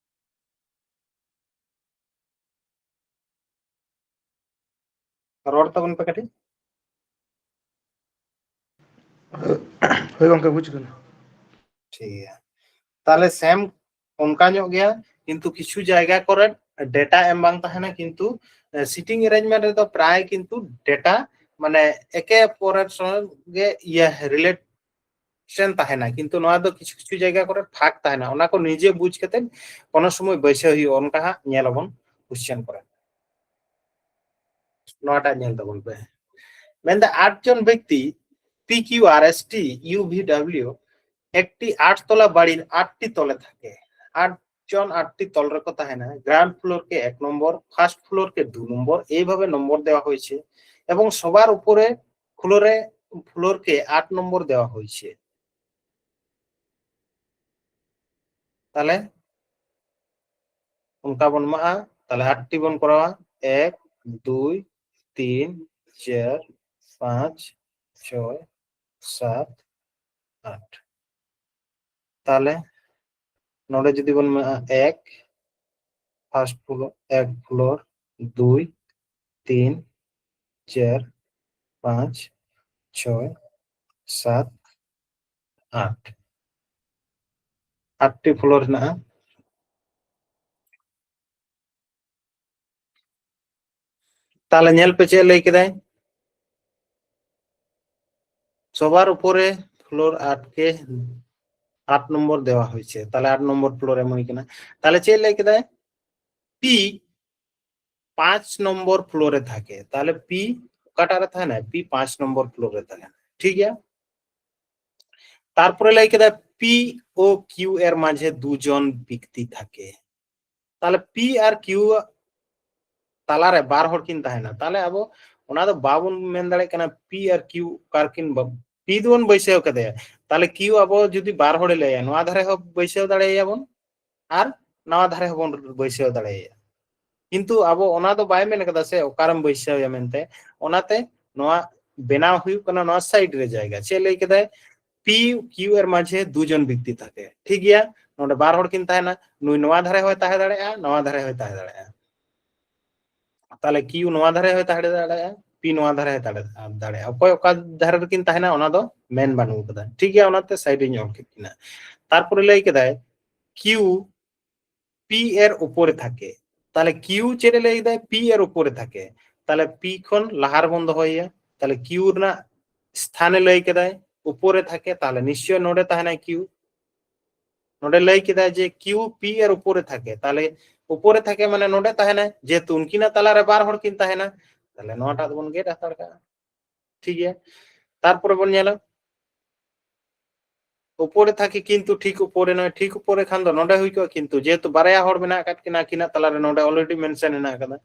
ᱨᱚᱲ ᱛᱟᱵᱚᱱ ᱯᱮ ᱠᱟᱹᱴᱤᱡ᱾ ᱦᱳᱭ ᱜᱚᱝᱠᱮ, ᱵᱩᱡᱽ ᱠᱟᱱᱟ᱾ ᱴᱷᱤᱠ ᱜᱮᱭᱟ, ᱛᱟᱦᱞᱮ ᱥᱮᱢ ᱚᱱᱠᱟ ᱧᱚᱜ ᱜᱮᱭᱟ, ᱠᱤᱱᱛᱩ ᱠᱤᱪᱷᱩ ᱡᱟᱭᱜᱟ ᱠᱚᱨᱮ ᱰᱮᱴᱟ ᱮᱢ ᱵᱟᱝ ᱛᱟᱦᱮᱱᱟ, ᱠᱤᱱᱛᱩ ᱥᱤᱴᱤᱝ ᱮᱨᱮᱧᱡᱢᱮᱱᱴ ᱨᱮᱫᱚ ᱯᱨᱟᱭ ᱠᱤᱱᱛᱩ ᱰᱮᱴᱟ ᱢᱟᱱᱮ ᱮᱠᱮ ᱚᱯᱚᱨᱮᱨ ᱥᱚᱸᱜᱮ ᱤᱭᱟᱹ ᱨᱤᱞᱮᱴᱮᱥᱚᱱ ᱛᱟᱦᱮᱱᱟ, ᱠᱤᱱᱛᱩ ᱱᱚᱣᱟ ᱫᱚ ᱠᱤᱪᱷᱩ ᱠᱤᱪᱷᱩ ᱡᱟᱭᱜᱟ ᱠᱚᱨᱮ ᱯᱷᱟᱸᱠ ᱛᱟᱦᱮᱱᱟ, ᱚᱱᱟ ᱠᱚ ᱱᱤᱡᱮ ᱵᱩᱡᱽ ᱠᱟᱛᱮ ᱠᱳᱱᱳ ᱥᱚᱢᱚᱭ ᱵᱟᱹᱭᱥᱟᱹᱣ ᱦᱩᱭᱩᱜᱼᱟ, ᱚᱱᱠᱟ ᱦᱟᱸᱜ ᱧᱮᱞ ᱟᱵᱚᱱ ᱠᱚᱥᱪᱮᱱ ᱠᱚᱨᱮ᱾ ᱱᱚᱣᱟᱴᱟᱜ ᱧᱮᱞ ᱛᱟᱵᱚᱱ ᱯᱮ, ᱢᱮᱱᱫᱟ ᱟᱴ ᱡᱚᱱ ᱵᱮᱠᱛᱤ P Q R S T U V W একটি আটতলা বাড়ির আটটি তলে থাকে। আট জন আটটি তল রেখে থাকে না। গ্রাউন্ড ফ্লোর কে এক নম্বর, ফার্স্ট ফ্লোর কে দু নম্বর, এইভাবে নম্বর দেওয়া হয়েছে এবং সবার উপরে ফ্লোরে ফ্লোর কে আট নম্বর দেওয়া হয়েছে। তাহলে ᱚᱱᱠᱟ ᱵᱚᱱ ᱮᱢᱟᱜᱼᱟ, ᱛᱟᱦᱞᱮ ᱟᱴ ᱴᱤ ᱵᱚᱱ ᱠᱚᱨᱟᱣᱟ, ᱮᱠ, ᱫᱩᱭ, ᱛᱤᱱ, ᱪᱟᱨ, ᱯᱟᱸᱪ, ᱪᱷᱚᱭ, ᱥᱟᱛ, ᱟᱴ᱾ ᱛᱟᱦᱞᱮ ᱱᱚᱰᱮ ᱡᱩᱫᱤ ᱵᱚᱱ ᱮᱢᱟᱜᱼᱟ ᱮᱠ, ᱯᱷᱟᱨᱥᱴ ᱯᱷᱞᱳᱨ, ᱮᱠ ᱯᱷᱞᱳᱨ, ᱫᱩᱭ, ᱛᱤᱱ, ᱪᱟᱨ, ᱯᱟᱸᱪ, ᱪᱷᱚᱭ, ᱥᱟᱛ, ᱟᱴ, ᱟᱴ ᱴᱤ ᱯᱷᱞᱳᱨ ᱦᱮᱱᱟᱜᱼᱟ᱾ ᱛᱟᱦᱞᱮ ᱧᱮᱞ ᱯᱮ ᱪᱮᱫ ᱞᱟᱹᱭ ᱠᱮᱫᱟᱭ, সবার উপরে ফ্লোর আট কে আট নম্বর দেওয়া হয়েছে, তাহলে আট নম্বর ফ্লোর এমনই কিনা। তাহলে ᱪᱮᱫ ᱞᱟᱹᱭ ᱠᱮᱫᱟᱭ, পি পাঁচ নম্বর ফ্লোরে থাকে, তাহলে পি ᱚᱠᱟᱴᱟᱜ ᱨᱮ ᱛᱟᱦᱮᱱᱟ? পি ᱯᱟᱸᱪ নম্বর ᱯᱷᱞᱳᱨ ᱨᱮ ᱛᱟᱦᱮᱱᱟ, ᱴᱷᱤᱠ ᱜᱮᱭᱟ᱾ ᱛᱟᱨᱯᱚᱨᱮ ᱞᱟᱹᱭ ᱠᱮᱫᱟ ᱯᱤ ᱳ ᱠᱤᱭᱩ ᱮᱨ ᱢᱟᱡᱷᱮ ᱫᱩᱡᱚᱱ ᱵᱮᱠᱛᱤ থাকে, ᱛᱟᱦᱞᱮ ᱯᱤ ᱟᱨ ᱠᱤᱭᱩ ᱛᱟᱞᱟᱨᱮ ᱵᱟᱨ ᱦᱚᱲ ᱠᱤᱱ ᱛᱟᱦᱮᱱᱟ, ᱛᱟᱦᱞᱮ ᱟᱵᱚ ᱚᱱᱟ ᱫᱚ ᱵᱟᱵᱚᱱ ᱢᱮᱱ ᱫᱟᱲᱮᱭᱟᱜ ᱠᱟᱱᱟ ᱯᱤ ᱟᱨ ᱠᱤᱭᱩ ᱚᱠᱟ ᱨᱮᱠᱤᱱ ᱵᱟ-, ᱯᱤ ᱫᱚᱵᱚᱱ ᱵᱟᱹᱭᱥᱟᱹᱣ ᱠᱟᱫᱮᱭᱟ, ᱛᱟᱦᱞᱮ ᱠᱤᱭᱩ ᱟᱵᱚ ᱡᱩᱫᱤ ᱵᱟᱨ ᱦᱚᱲᱮ ᱞᱟᱹᱭᱟ, ᱱᱚᱣᱟ ᱫᱷᱟᱨᱮ ᱦᱚᱸ ᱵᱟᱹᱭᱥᱟᱹᱣ ᱫᱟᱲᱮᱭᱟᱭᱟ ᱵᱚᱱ ᱟᱨ ᱱᱟᱣᱟ ᱫᱷᱟᱨᱮ ᱦᱚᱸᱵᱚᱱ ᱵᱟᱹᱭᱥᱟᱹᱣ ᱫᱟᱲᱮᱭᱟᱭᱟ, ᱠᱤᱱᱛᱩ ᱟᱵᱚ ᱚᱱᱟ ᱫᱚ ᱵᱟᱭ ᱢᱮᱱ ᱠᱟᱫᱟ ᱥᱮ ᱚᱠᱟᱨᱮᱢ ᱵᱟᱹᱭᱥᱟᱹᱣᱭᱟ ᱢᱮᱱᱛᱮ, ᱚᱱᱟᱛᱮ ᱱᱚᱣᱟ ᱵᱮᱱᱟᱣ ᱦᱩᱭᱩᱜ ᱠᱟᱱᱟ ᱱᱚᱣᱟ ᱥᱟᱭᱤᱰ ᱨᱮ ᱡᱟᱭᱜᱟ᱾ ᱪᱮᱫ ᱞᱟᱹᱭ ᱠᱮᱫᱟᱭ? ᱯᱤ ᱠᱤᱭᱩ ᱮᱨ ᱢᱟᱡᱷᱮ ᱫᱩᱡᱚᱱ ᱵᱮᱠᱛᱤ থাকে, ᱴᱷᱤᱠ ᱜᱮᱭᱟ, ᱱᱚᱰᱮ ᱵᱟᱨ ᱦᱚᱲ ᱠᱤᱱ ᱛᱟᱦᱮᱱᱟ, ᱱᱩᱭ ᱱᱚᱣᱟ ᱫᱷᱟᱨᱮ ᱦᱚᱸᱭ ᱛᱟᱦᱮᱸ ᱫᱟᱲᱮᱭᱟᱜᱼᱟ, ᱱᱚᱣᱟ ᱫᱷᱟᱨᱮ ᱦᱚᱸᱭ ᱛᱟᱦᱮᱸ ᱫᱟᱲᱮᱭᱟᱜᱼᱟ᱾ ᱛᱟᱦᱞᱮ ᱠᱤᱭᱩ ᱱᱚᱣᱟ ᱫᱷᱟᱨᱮ ᱦᱚᱸᱭ ᱛᱟᱦᱮᱸ ᱫᱟᱲᱮᱭᱟᱜᱼᱟ, ᱯᱤ ᱱᱚᱣᱟ ᱫᱷᱟᱨᱮ ᱦᱚᱸᱭ ᱛᱟᱦᱮᱸ ᱫᱟᱲᱮᱭᱟᱜᱼᱟ᱾ ᱚᱠᱚᱭ ᱚᱠᱟ ᱫᱷᱟᱨᱮ ᱨᱮᱠᱤᱱ ᱛᱟᱦᱮᱱᱟ ᱚᱱᱟ ᱫᱚ ᱢᱮᱱ ᱵᱟᱹᱱᱩᱜ ᱠᱟᱫᱟ᱾ ᱴᱷᱤᱠ ᱜᱮᱭᱟ, ᱚᱱᱟᱛᱮ ᱥᱟᱭᱤᱰ ᱨᱤᱧ ᱚᱞ ᱠᱮᱫ ᱠᱤᱱᱟ᱾ ᱛᱟᱨᱯᱚᱨᱮ ᱞᱟᱹᱭ ᱠᱮᱫᱟᱭ ᱠᱤᱭᱩ ᱯᱤ ᱮᱨ ᱩᱯᱚᱨᱮ ᱛᱷᱟᱠᱮ᱾ ᱛᱟᱦᱞᱮ ᱠᱤᱭᱩ ᱪᱮᱫ ᱮ ᱞᱟᱹᱭ ᱠᱮᱫᱟᱭ? ᱯᱤ ᱮᱨ ᱩᱯᱚᱨᱮ ᱛᱷᱟᱠᱮ᱾ ᱛᱟᱦᱞᱮ ᱯᱤ ᱠᱷᱚᱱ ᱞᱟᱦᱟ ᱨᱮᱵᱚᱱ ᱫᱚᱦᱚᱭᱮᱭᱟ᱾ ᱛᱟᱦᱞᱮ ᱠᱤᱭᱩ ᱨᱮᱱᱟᱜ ᱥᱛᱷᱟᱱᱮ ᱞᱟᱹᱭ ᱠᱮᱫᱟᱭ ᱩᱯᱚᱨᱮ ᱛᱷᱟᱠᱮ, ᱛᱟᱦᱞᱮ ᱱᱤᱥᱪᱚᱭ ᱱᱚᱰᱮ ᱛᱟᱦᱮᱱᱟᱭ ᱠᱤᱭᱩ᱾ ᱱᱚᱰᱮ ᱞᱟᱹᱭ ᱠᱮᱫᱟᱭ ᱡᱮ ᱠᱤᱭᱩ ᱯᱤ ᱮᱨ ᱩᱯᱚᱨᱮ ᱛᱷᱟᱠᱮ, ᱛᱟᱦᱞᱮ ᱩᱯᱚᱨᱮ ᱛᱷᱟᱠᱮ ᱢᱟᱱᱮ ᱱᱚᱰᱮ ᱛᱟᱦᱮᱱᱟᱭ, ᱡᱮᱦᱮᱛᱩ ᱩᱱᱠᱤᱱᱟᱜ ᱛᱟᱞᱟᱨᱮ ᱵᱟᱨ ᱦᱚᱲ ᱠᱤᱱ ᱛᱟᱦᱮᱱᱟ, ᱛᱟᱦᱞᱮ ᱱᱚᱣᱟᱴᱟᱜ ᱫᱚᱵᱚᱱ ᱜᱮᱫ ᱦᱟᱛᱟᱲ ᱠᱟᱜᱼᱟ᱾ ᱴᱷᱤᱠ ᱜᱮᱭᱟ, ᱛᱟᱨᱯᱚᱨᱮ ᱵᱚᱱ ᱧᱮᱞᱟ ᱩᱯᱚᱨᱮ ᱛᱷᱟᱠᱮ, ᱠᱤᱱᱛᱩ ᱴᱷᱤᱠ ᱩᱯᱚᱨᱮ ᱱᱚᱭ, ᱴᱷᱤᱠ ᱩᱯᱚᱨᱮ ᱠᱷᱟᱱ ᱫᱚ ᱱᱚᱰᱮ ᱦᱩᱭ ᱠᱚᱜᱼᱟ, ᱠᱤᱱᱛᱩ ᱡᱮᱦᱮᱛᱩ ᱵᱟᱨᱭᱟ ᱦᱚᱲ ᱢᱮᱱᱟᱜ ᱟᱠᱟᱫ ᱠᱤᱱᱟ, ᱟᱹᱠᱤᱱᱟᱜ ᱛᱟᱞᱟᱨᱮ ᱱᱚᱰᱮ already mention ᱦᱮᱱᱟᱜ ᱟᱠᱟᱫᱟ᱾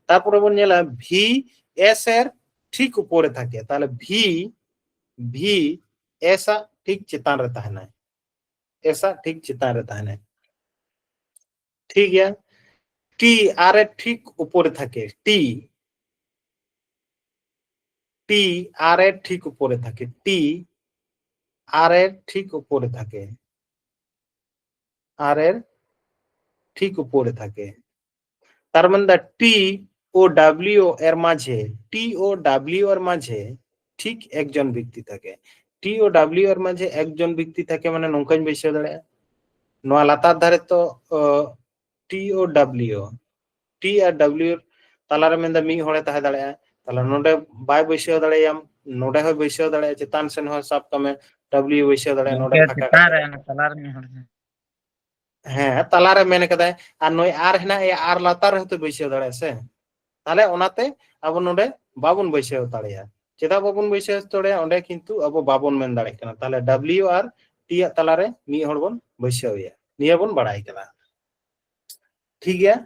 ᱛᱟᱨᱯᱚᱨᱮ ᱵᱚᱱ ᱧᱮᱞᱟ ᱵᱷᱤ ᱮᱥ ᱮᱨ ᱴᱷᱤᱠ ᱩᱯᱚᱨᱮ ᱛᱷᱟᱠᱮ, ᱛᱟᱦᱞᱮ ᱵᱷᱤ, ᱵᱷᱤ ᱮᱥ ᱟᱜ ᱴᱷᱤᱠ ᱪᱮᱛᱟᱱ ᱨᱮ ᱛᱟᱦᱮᱱᱟᱭ, ᱮᱥ ᱟᱜ ᱴᱷᱤᱠ ᱪᱮᱛᱟᱱ ᱨᱮ ᱛᱟᱦᱮᱱᱟᱭ᱾ ᱴᱷᱤᱠ ᱜᱮᱭᱟ, ᱴᱤ ᱟᱨ ᱮᱨ ᱴᱷᱤᱠ ᱩᱯᱚᱨᱮ ᱛᱷᱟᱠᱮ, ᱴᱤ, ᱴᱤ ᱟᱨ ᱮᱨ ᱴᱷᱤᱠ ᱩᱯᱚᱨᱮ ᱛᱷᱟᱠᱮ, ᱴᱤ ᱟᱨ ᱮᱨ ᱴᱷᱤᱠ ᱩᱯᱚᱨᱮ ᱛᱷᱟᱠᱮ, ᱟᱨ ᱮᱨ ᱴᱷᱤᱠ ᱩᱯᱚᱨᱮ ᱛᱷᱟᱠᱮ᱾ ᱛᱟᱨ ᱢᱟᱱᱮ ᱫᱟ ᱴᱤ ᱳ ᱰᱟᱵᱞᱤᱭᱩ ᱮᱨ ᱢᱟᱡᱷᱮ, ᱴᱤ ᱳ ᱰᱟᱵᱞᱤᱭᱩ ᱮᱨ ᱢᱟᱡᱷᱮ ᱴᱷᱤᱠ ᱮᱠᱡᱚᱱ ᱵᱮᱠᱛᱤ ᱛᱷᱟᱠᱮ᱾ ᱴᱤ ᱳ ᱰᱟᱵᱞᱤᱭᱩ ᱮᱨ ᱢᱟᱡᱷᱮ ᱮᱠᱡᱚᱱ ᱵᱮᱠᱛᱤ ᱛᱷᱟᱠᱮ ᱢᱟᱱᱮ ᱱᱚᱝᱠᱟᱧ ᱵᱟᱹᱭᱥᱟᱹᱣ ᱫᱟᱲᱮᱭᱟᱜᱼᱟ, ᱱᱚᱣᱟ ᱞᱟᱛᱟᱨ ᱫᱷᱟᱨᱮ ᱛᱚ, ᱚ, ᱴᱤ ᱳ ᱰᱟᱵᱞᱤᱭᱩ, ᱴᱤ ᱟᱨ ᱰᱟᱵᱞᱤᱭᱩ ᱛᱟᱞᱟᱨᱮ ᱢᱮᱱᱫᱟ ᱢᱤᱫ ᱦᱚᱲᱮ ᱛᱟᱦᱮᱸ ᱫᱟᱲᱮᱭᱟᱜᱼᱟ, ᱛᱟᱦᱞᱮ ᱱᱚᱰᱮ ᱵᱟᱭ ᱵᱟᱹᱭᱥᱟᱹᱣ ᱫᱟᱲᱮᱭᱟᱢ, ᱱᱚᱰᱮ ᱦᱚᱸᱭ ᱵᱟᱹᱭᱥᱟᱹᱣ ᱫᱟᱲᱮᱭᱟᱜᱼᱟ, ᱪᱮᱛᱟᱱ ᱥᱮᱱ ᱦᱚᱸ ᱥᱟᱵ ᱠᱟᱜ ᱢᱮ ᱰᱟᱵᱞᱤᱭᱩ ᱵᱟᱹᱭᱥᱟᱹᱣ ᱫᱟᱲᱮᱭᱟᱜᱼᱟ, ᱱᱚᱰᱮ ᱜᱚᱝᱠᱮ, ᱯᱷᱟᱸᱠᱟ ᱪᱮᱛᱟᱱ ᱠᱟᱜ ᱨᱮ, ᱠᱟᱱᱟ᱾ ᱚᱱᱟ ᱛᱟᱞᱟᱨᱮ ᱢᱤᱫ ᱦᱚᱲ᱾ ᱦᱮᱸ, ᱛᱟᱞᱟᱨᱮ ᱢᱮᱱ ᱠᱟᱫᱟᱭ, ᱟᱨ ᱱᱩᱭ ᱟᱨ ᱦᱮᱱᱟᱜ ᱮᱭᱟ, ᱟᱨ ᱞᱟᱛᱟᱨ ᱨᱮᱦᱚᱸ ᱛᱚ ᱵᱟᱹᱭᱥᱟᱹᱣ ᱫᱟᱲᱮᱭᱟᱜᱼᱟ ᱥᱮ᱾ ᱛᱟᱦᱞᱮ ᱚᱱᱟᱛᱮ ᱟᱵᱚ ᱱᱚᱰᱮ ᱵᱟᱵᱚᱱ ᱵᱟᱹᱭᱥᱟᱹᱣ ᱫᱟᱲᱮᱭᱟᱜᱼᱟ᱾ ᱪᱮᱫᱟᱜ ᱵᱟᱵᱚᱱ ᱵᱟᱹᱭᱥᱟᱹᱣ ᱫᱟᱲᱮᱭᱟᱜᱼᱟ? ᱚᱸᱰᱮ ᱠᱤᱱᱛᱩ ᱟᱵᱚ ᱵᱟᱵᱚᱱ ᱢᱮᱱ ᱫᱟᱲᱮᱭᱟᱜ ᱠᱟᱱᱟ᱾ ᱛᱟᱦᱞᱮ ᱰᱟᱵᱞᱤᱭᱩ ᱟᱨ ᱴᱤ ᱟᱜ ᱛᱟᱞᱟᱨᱮ ᱢᱤᱫ ᱦᱚᱲ ᱵᱚᱱ ᱵᱟᱹᱭᱥᱟᱹᱣ ᱮᱭᱟ, ᱱᱤᱭᱟᱹ ᱵᱚᱱ ᱵᱟᱲᱟᱭ ᱠᱟᱫᱟ᱾ ᱴᱷᱤᱠ ᱜᱮᱭᱟ,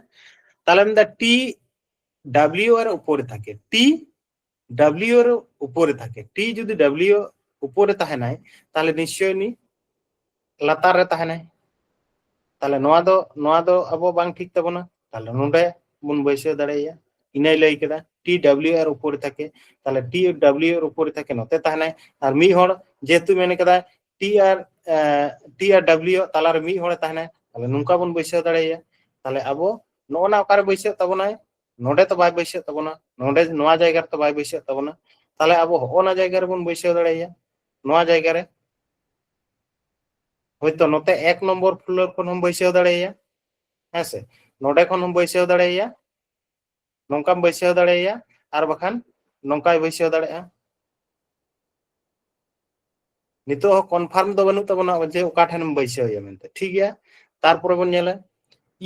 ᱛᱟᱦᱞᱮ ᱢᱮᱱᱫᱟ ᱴᱤ ᱰᱟᱵᱞᱤᱭᱩ ᱟᱨ ᱩᱯᱚᱨᱮ ᱛᱷᱟᱠᱮ, ᱴᱤ ᱰᱟᱵᱞᱤᱭᱩ ᱟᱨ ᱩᱯᱚᱨᱮ ᱛᱷᱟᱠᱮ, ᱴᱤ ᱡᱩᱫᱤ ᱰᱟᱵᱞᱤᱭᱩ ᱩᱯᱚᱨᱮ ᱛᱟᱦᱮᱱᱟᱭ, ᱛᱟᱦᱞᱮ ᱱᱤᱥᱪᱚᱭ ᱩᱱᱤ ᱞᱟᱛᱟᱨ ᱨᱮ ᱛᱟᱦᱮᱱᱟᱭ᱾ ᱛᱟᱦᱞᱮ ᱱᱚᱣᱟ ᱫᱚ, ᱱᱚᱣᱟ ᱫᱚ ᱟᱵᱚ ᱵᱟᱝ ᱴᱷᱤᱠ ᱛᱟᱵᱚᱱᱟ, ᱛᱟᱦᱞᱮ ᱱᱚᱰᱮ ᱵᱚᱱ ᱵᱟᱹᱭᱥᱟᱹᱣ ᱫᱟᱲᱮᱭᱟᱭᱟ᱾ ᱤᱱᱟᱹᱭ ᱞᱟᱹᱭ ᱠᱮᱫᱟ ᱴᱤ ᱰᱟᱵᱞᱤᱭᱩ ᱟᱨ ᱩᱯᱚᱨᱮ ᱛᱷᱟᱠᱮ, ᱛᱟᱦᱞᱮ ᱴᱤ ᱰᱟᱵᱞᱤᱭᱩ ᱟᱨ ᱩᱯᱚᱨᱮ ᱛᱷᱟᱠᱮ ᱱᱚᱛᱮ ᱛᱟᱦᱮᱱᱟᱭ, ᱟᱨ ᱢᱤᱫ ᱦᱚᱲ ᱡᱮᱦᱮᱛᱩ ᱢᱮᱱ ᱠᱟᱫᱟᱭ ᱴᱤ ᱟᱨ, ᱮ, ᱴᱤ ᱟᱨ ᱰᱟᱵᱞᱤᱭᱩ ᱛᱟᱞᱟᱨᱮ ᱢᱤᱫ ᱦᱚᱲᱮ ᱛᱟᱦᱮᱱᱟᱭ, ᱛᱟᱦᱞᱮ ᱱᱚᱝᱠᱟ ᱵᱚᱱ ᱵᱟᱹᱭᱥᱟᱹᱣ ᱫᱟᱲᱮᱭᱟᱭᱟ᱾ ᱛᱟᱦᱞᱮ ᱟᱵᱚ ᱱᱚᱜᱼᱚ ᱱᱟ ᱚᱠᱟᱨᱮ ᱵᱟᱹᱭᱥᱟᱹᱜ ᱛᱟᱵᱚᱱᱟᱭ, ᱱᱚᱰᱮ ᱛᱚ ᱵᱟᱭ ᱵᱟᱹᱭᱥᱟᱹᱜ ᱛᱟᱵᱚᱱᱟ, ᱱᱚᱰᱮ ᱱᱚᱣᱟ ᱡᱟᱭᱜᱟ ᱨᱮᱛᱚ ᱵᱟᱭ ᱵᱟᱹᱭᱥᱟᱹᱜ ᱛᱟᱵᱚᱱᱟ, ᱛᱟᱦᱞᱮ ᱟᱵᱚ ᱦᱚᱸᱜᱼᱚ ᱱᱟ ᱡᱟᱭᱜᱟ ᱨᱮᱵᱚᱱ ᱵᱟᱹᱭᱥᱟᱹᱣ ᱫᱟᱲᱮᱭᱟᱭᱟ᱾ ᱱᱚᱣᱟ ᱡᱟᱭᱜᱟ ᱨᱮ ᱦᱚᱭᱛᱚ ᱱᱚᱛᱮ ᱮᱠ ᱱᱚᱢᱵᱚᱨ ᱯᱷᱞᱳᱨ ᱠᱷᱚᱱ ᱦᱚᱸᱢ ᱵᱟᱹᱭᱥᱟᱹᱣ ᱫᱟᱲᱮᱭᱟᱭᱟ, ᱦᱮᱸ ᱥᱮ, ᱱᱚᱰᱮ ᱠᱷᱚᱱ ᱦᱚᱸᱢ ᱵᱟᱹᱭᱥᱟᱹᱣ ᱫᱟᱲᱮᱭᱟᱭᱟ, ᱱᱚᱝᱠᱟᱢ ᱵᱟᱹᱭᱥᱟᱹᱣ ᱫᱟᱲᱮᱭᱟᱭᱟ, ᱟᱨ ᱵᱟᱠᱷᱟᱱ ᱱᱚᱝᱠᱟᱭ ᱵᱟᱹᱭᱥᱟᱹᱣ ᱫᱟᱲᱮᱭᱟᱜᱼᱟ᱾ ᱱᱤᱛᱚᱜ ᱦᱚᱸ ᱠᱚᱱᱯᱷᱟᱨᱢ ᱫᱚ ᱵᱟᱹᱱᱩᱜ ᱛᱟᱵᱚᱱᱟ ᱡᱮ ᱚᱠᱟ ᱴᱷᱮᱱᱮᱢ ᱵᱟᱹᱭᱥᱟᱹᱣ ᱮᱭᱟ ᱢᱮᱱᱛᱮ, ᱴᱷᱤᱠ ᱜᱮᱭᱟ᱾ ᱛᱟᱨᱯᱚᱨᱮ ᱵᱚᱱ ᱧᱮᱞᱟ,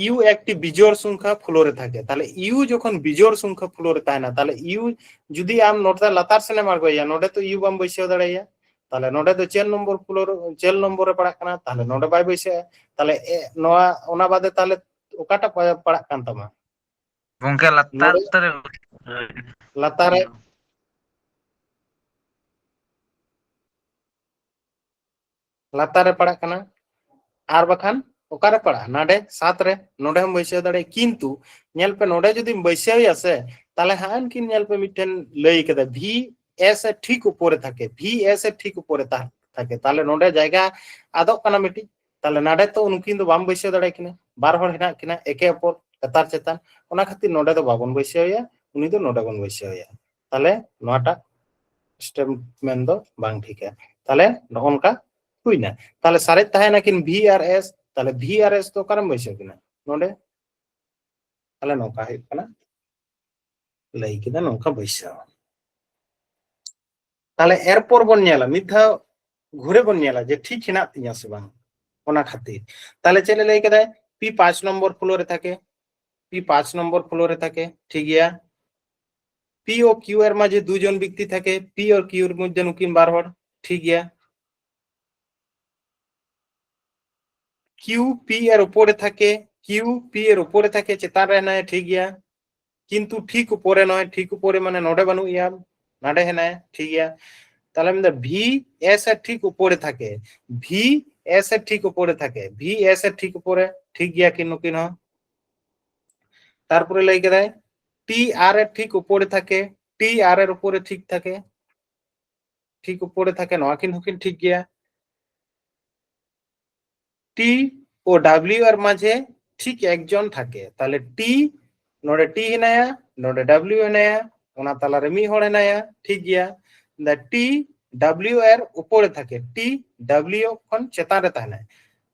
ᱤᱭᱩ ᱮᱠᱴᱤ ᱵᱤᱡᱳᱲ ᱥᱚᱝᱠᱷᱟ ᱯᱷᱞᱳᱨ ᱨᱮ ᱛᱟᱦᱮᱸ, ᱛᱟᱦᱚᱞᱮ ᱤᱭᱩ ᱡᱚᱠᱷᱚᱱ ᱵᱤᱡᱳᱲ ᱥᱚᱝᱠᱷᱟ ᱯᱷᱞᱳᱨ ᱨᱮ ᱛᱟᱦᱮᱱᱟ, ᱛᱟᱦᱚᱞᱮ ᱤᱭᱩ ᱡᱩᱫᱤ ᱟᱢ ᱱᱚᱛᱮ ᱞᱟᱛᱟᱨ ᱥᱮᱱᱮᱢ ᱟᱬᱜᱚᱭᱟ, ᱱᱚᱰᱮ ᱛᱚ ᱤᱭᱩ ᱵᱟᱢ ᱵᱟᱹᱭᱥᱟᱹᱣ ᱫᱟᱲᱮᱭᱟᱭᱟ, ᱛᱟᱦᱚᱞᱮ ᱱᱚᱰᱮ ᱫᱚ ᱪᱮᱞ ᱱᱚᱢᱵᱚᱨ ᱯᱷᱞᱳᱨ, ᱪᱮᱞ ᱱᱚᱢᱵᱚᱨ ᱨᱮ ᱯᱟᱲᱟᱜ ᱠᱟᱱᱟ, ᱛᱟᱦᱚᱞᱮ ᱱᱚᱰᱮ ᱵᱟᱭ ᱵᱟᱹᱭᱥᱟᱹᱜᱼᱟ᱾ ᱛᱟᱦᱚᱞᱮ ᱮ, ᱱᱚᱣᱟ, ᱚᱱᱟ ᱵᱟᱫᱮ ᱛᱟᱦᱚᱞᱮ ᱚᱠᱟᱴᱟᱜ ᱯᱟ-, ᱯᱟᱲᱟᱜ ᱠᱟᱱ ᱛᱟᱢᱟ? ᱜᱚᱝᱠᱮ, ᱞᱟᱛᱟᱨ ᱱᱚᱰᱮ ᱩᱛᱟᱹᱨ ᱨᱮ᱾ ᱞᱟᱛᱟᱨ ᱨᱮ, ᱞᱟᱛᱟᱨ ᱨᱮ ᱯᱟᱲᱟᱜ ᱠᱟᱱᱟ, ᱟᱨ ᱵᱟᱠᱷᱟᱱ ᱚᱠᱟᱨᱮ ᱯᱟᱲᱟᱜᱼᱟ? ᱱᱟᱰᱮ ᱥᱟᱛ ᱨᱮ, ᱱᱚᱰᱮ ᱦᱚᱸᱢ ᱵᱟᱹᱭᱥᱟᱹᱣ ᱫᱟᱲᱮᱭᱟᱜᱼᱟ᱾ ᱠᱤᱱᱛᱩ ᱧᱮᱞ ᱯᱮ, ᱱᱚᱰᱮ ᱡᱩᱫᱤᱢ ᱵᱟᱹᱭᱥᱟᱹᱣ ᱮᱭᱟ ᱥᱮ, ᱛᱟᱦᱚᱞᱮ ᱦᱟᱸᱜ ᱩᱱᱠᱤᱱ ᱧᱮᱞ ᱯᱮ, ᱢᱤᱫᱴᱮᱱ ᱞᱟᱹᱭ ᱠᱟᱫᱟ, ᱵᱷᱤ ᱮᱥ ᱮ ᱴᱷᱤᱠ ᱩᱯᱚᱨᱮ ᱛᱷᱟᱠᱮ, ᱵᱷᱤ ᱮᱥ ᱮ ᱴᱷᱤᱠ ᱩᱯᱚᱨᱮ ᱛᱷᱟ-, ᱛᱷᱟᱠᱮ, ᱛᱟᱦᱚᱞᱮ ᱱᱚᱰᱮ ᱡᱟᱭᱜᱟ ᱟᱫᱚᱜ ᱠᱟᱱᱟ ᱢᱤᱫᱴᱤᱡ᱾ ᱛᱟᱦᱚᱞᱮ ᱱᱟᱰᱮ ᱛᱚ ᱩᱱᱠᱤᱱ ᱫᱚ ᱵᱟᱢ ᱵᱟᱹᱭᱥᱟᱹᱣ ᱫᱟᱲᱮᱭᱟᱠᱤᱱᱟ, ᱵᱟᱨ ᱦᱚᱲ ᱦᱮᱱᱟᱜ ᱠᱤᱱᱟ ᱮᱠᱮ ᱚᱯᱚᱨ ᱞᱟᱛᱟᱨ ᱪᱮᱛᱟᱱ, ᱚᱱᱟ ᱠᱷᱟᱹᱛᱤᱨ ᱱᱚᱰᱮ ᱫᱚ ᱵᱟᱵᱚᱱ ᱵᱟᱹᱭᱥᱟᱹᱣ ᱮᱭᱟ, ᱩᱱᱤ ᱫᱚ ᱱᱚᱰᱮ ᱵᱚᱱ ᱵᱟᱹᱭᱥᱟᱹᱣ ᱮᱭᱟ᱾ ᱛᱟᱦᱚᱞᱮ ᱱᱚᱣᱟᱴᱟᱜ ᱥᱴᱮᱴᱢᱮᱱᱴ ᱫᱚ ᱵᱟᱝ ᱴᱷᱤᱠᱟ᱾ ᱛᱟᱦᱚᱞᱮ ᱱᱚᱜᱼᱚ ᱱᱚᱝᱠᱟ ᱦᱩᱭᱱᱟ᱾ ᱛᱟᱦᱚᱞᱮ ᱥᱟᱨᱮᱡ ᱛᱟᱦᱮᱸᱱᱟᱠᱤᱱ ᱵᱷᱤ ᱟᱨ ᱮᱥ, ᱛᱟᱦᱚᱞᱮ ᱵᱷᱤ ᱟᱨ ᱮᱥ ᱫᱚ ᱚᱠᱟᱨᱮᱢ ᱵᱟᱹᱭᱥᱟᱹᱣ ᱠᱤᱱᱟ? ᱱᱚᱰᱮ᱾ ᱛᱟᱦᱚᱞᱮ ᱱᱚᱝᱠᱟ ᱦᱩᱭᱩᱜ ᱠᱟᱱᱟ, ᱞᱟᱹᱭ ᱠᱮᱫᱟ ᱱᱚᱝᱠᱟ ᱵᱟᱹᱭᱥᱟᱹᱣ᱾ ᱛᱟᱦᱚᱞᱮ ᱮᱨᱯᱚᱨ ᱵᱚᱱ ᱧᱮᱞᱟ, ᱢᱤᱫ ᱫᱷᱟᱣ ᱜᱷᱩᱨᱮ ᱵᱚᱱ ᱧᱮᱞᱟ ᱡᱮ ᱴᱷᱤᱠ ᱦᱮᱱᱟᱜ ᱛᱤᱧᱟ ᱥᱮ ᱵᱟᱝ᱾ ᱚᱱᱟ ᱠᱷᱟᱹᱛᱤᱨ ᱛᱟᱦᱚᱞᱮ ᱪᱮᱫ ᱮ ᱞᱟᱹᱭ ᱠᱮᱫᱟᱭ? ᱯᱤ ᱯᱟᱸᱪ ᱱᱚᱢᱵᱚᱨ ᱯᱷᱞᱳᱨ ᱨᱮ ᱛᱷᱟᱠᱮ, ᱯᱤ ᱯᱟᱸᱪ ᱱᱚᱢᱵᱚᱨ ᱯᱷᱞᱳᱨ ᱨᱮ ᱛᱷᱟᱠᱮ, ᱴᱷᱤᱠ ᱜᱮᱭᱟ᱾ পি ও কিউ এর মাঝে দুজন ব্যক্তি থাকে, পি ও কিউ এর মধ্যে নুকিন বার হর, ঠিক গিয়া। কিউ পি এর উপরে থাকে, কিউ পি এর উপরে থাকে, চেতান রে হেনায়, ঠিক গিয়া। কিন্তু ঠিক উপরে নয়, ঠিক উপরে মানে ᱱᱚᱰᱮ ᱵᱟᱹᱱᱩᱜ ᱮᱭᱟ, ᱱᱟᱰᱮ ᱦᱮᱱᱟᱭᱟ, ᱴᱷᱤᱠ ᱜᱮᱭᱟ᱾ ᱛᱟᱦᱞᱮ ᱢᱮᱱᱫᱟ ᱵᱷᱤ ᱮᱥ ᱮ ᱴᱷᱤᱠ ᱩᱯᱚᱨᱮ ᱛᱷᱟᱠᱮ, ᱵᱷᱤ ᱮᱥ ᱮ ᱴᱷᱤᱠ ᱩᱯᱚᱨᱮ ᱛᱷᱟᱠᱮ, ᱵᱷᱤ ᱮᱥ ᱮ ᱴᱷᱤᱠ ᱩᱯᱚᱨᱮ, ᱴᱷᱤᱠ ᱜᱮᱭᱟ ᱠᱤᱱ ᱱᱩᱠᱤᱱ ᱦᱚᱸ᱾ ᱛᱟᱨᱯᱚᱨᱮ ᱞᱟᱹᱭ ᱠᱮᱫᱟᱭ ᱴᱤ ᱟᱨ ᱮ ᱴᱷᱤᱠ ᱩᱯᱚᱨᱮ ᱛᱷᱟᱠᱮ, ᱴᱤ ᱟᱨ ᱮ ᱩᱯᱚᱨᱮ ᱴᱷᱤᱠ ᱛᱷᱟᱠᱮ, ᱴᱷᱤᱠ ᱩᱯᱚᱨᱮ ᱛᱷᱟᱠᱮ, ᱱᱚᱣᱟ ᱠᱤᱱ ᱦᱚᱸᱠᱤᱱ ᱴᱷᱤᱠ ᱜᱮᱭᱟ᱾ ᱴᱤ ᱳ ᱰᱟᱵᱞᱤᱭᱩ ᱟᱨ ᱢᱟᱡᱷᱮ ᱴᱷᱤᱠ ᱮᱠᱡᱚᱱ ᱛᱷᱟᱠᱮ, ᱛᱟᱦᱞᱮ ᱴᱤ, ᱱᱚᱰᱮ ᱴᱤ ᱦᱮᱱᱟᱭᱟ, ᱱᱚᱰᱮ ᱰᱟᱵᱞᱤᱭᱩ ᱦᱮᱱᱟᱭᱟ, ᱚᱱᱟ ᱛᱟᱞᱟᱨᱮ ᱢᱤᱫ ᱦᱚᱲ ᱦᱮᱱᱟᱭᱟ, ᱴᱷᱤᱠ ᱜᱮᱭᱟ᱾ ᱫᱟ ᱴᱤ ডাব্লিউ এর উপরে থাকে, টি ডাব্লিউ ᱠᱷᱚᱱ ᱪᱮᱛᱟᱱ ᱨᱮ ᱛᱟᱦᱮᱱᱟ᱾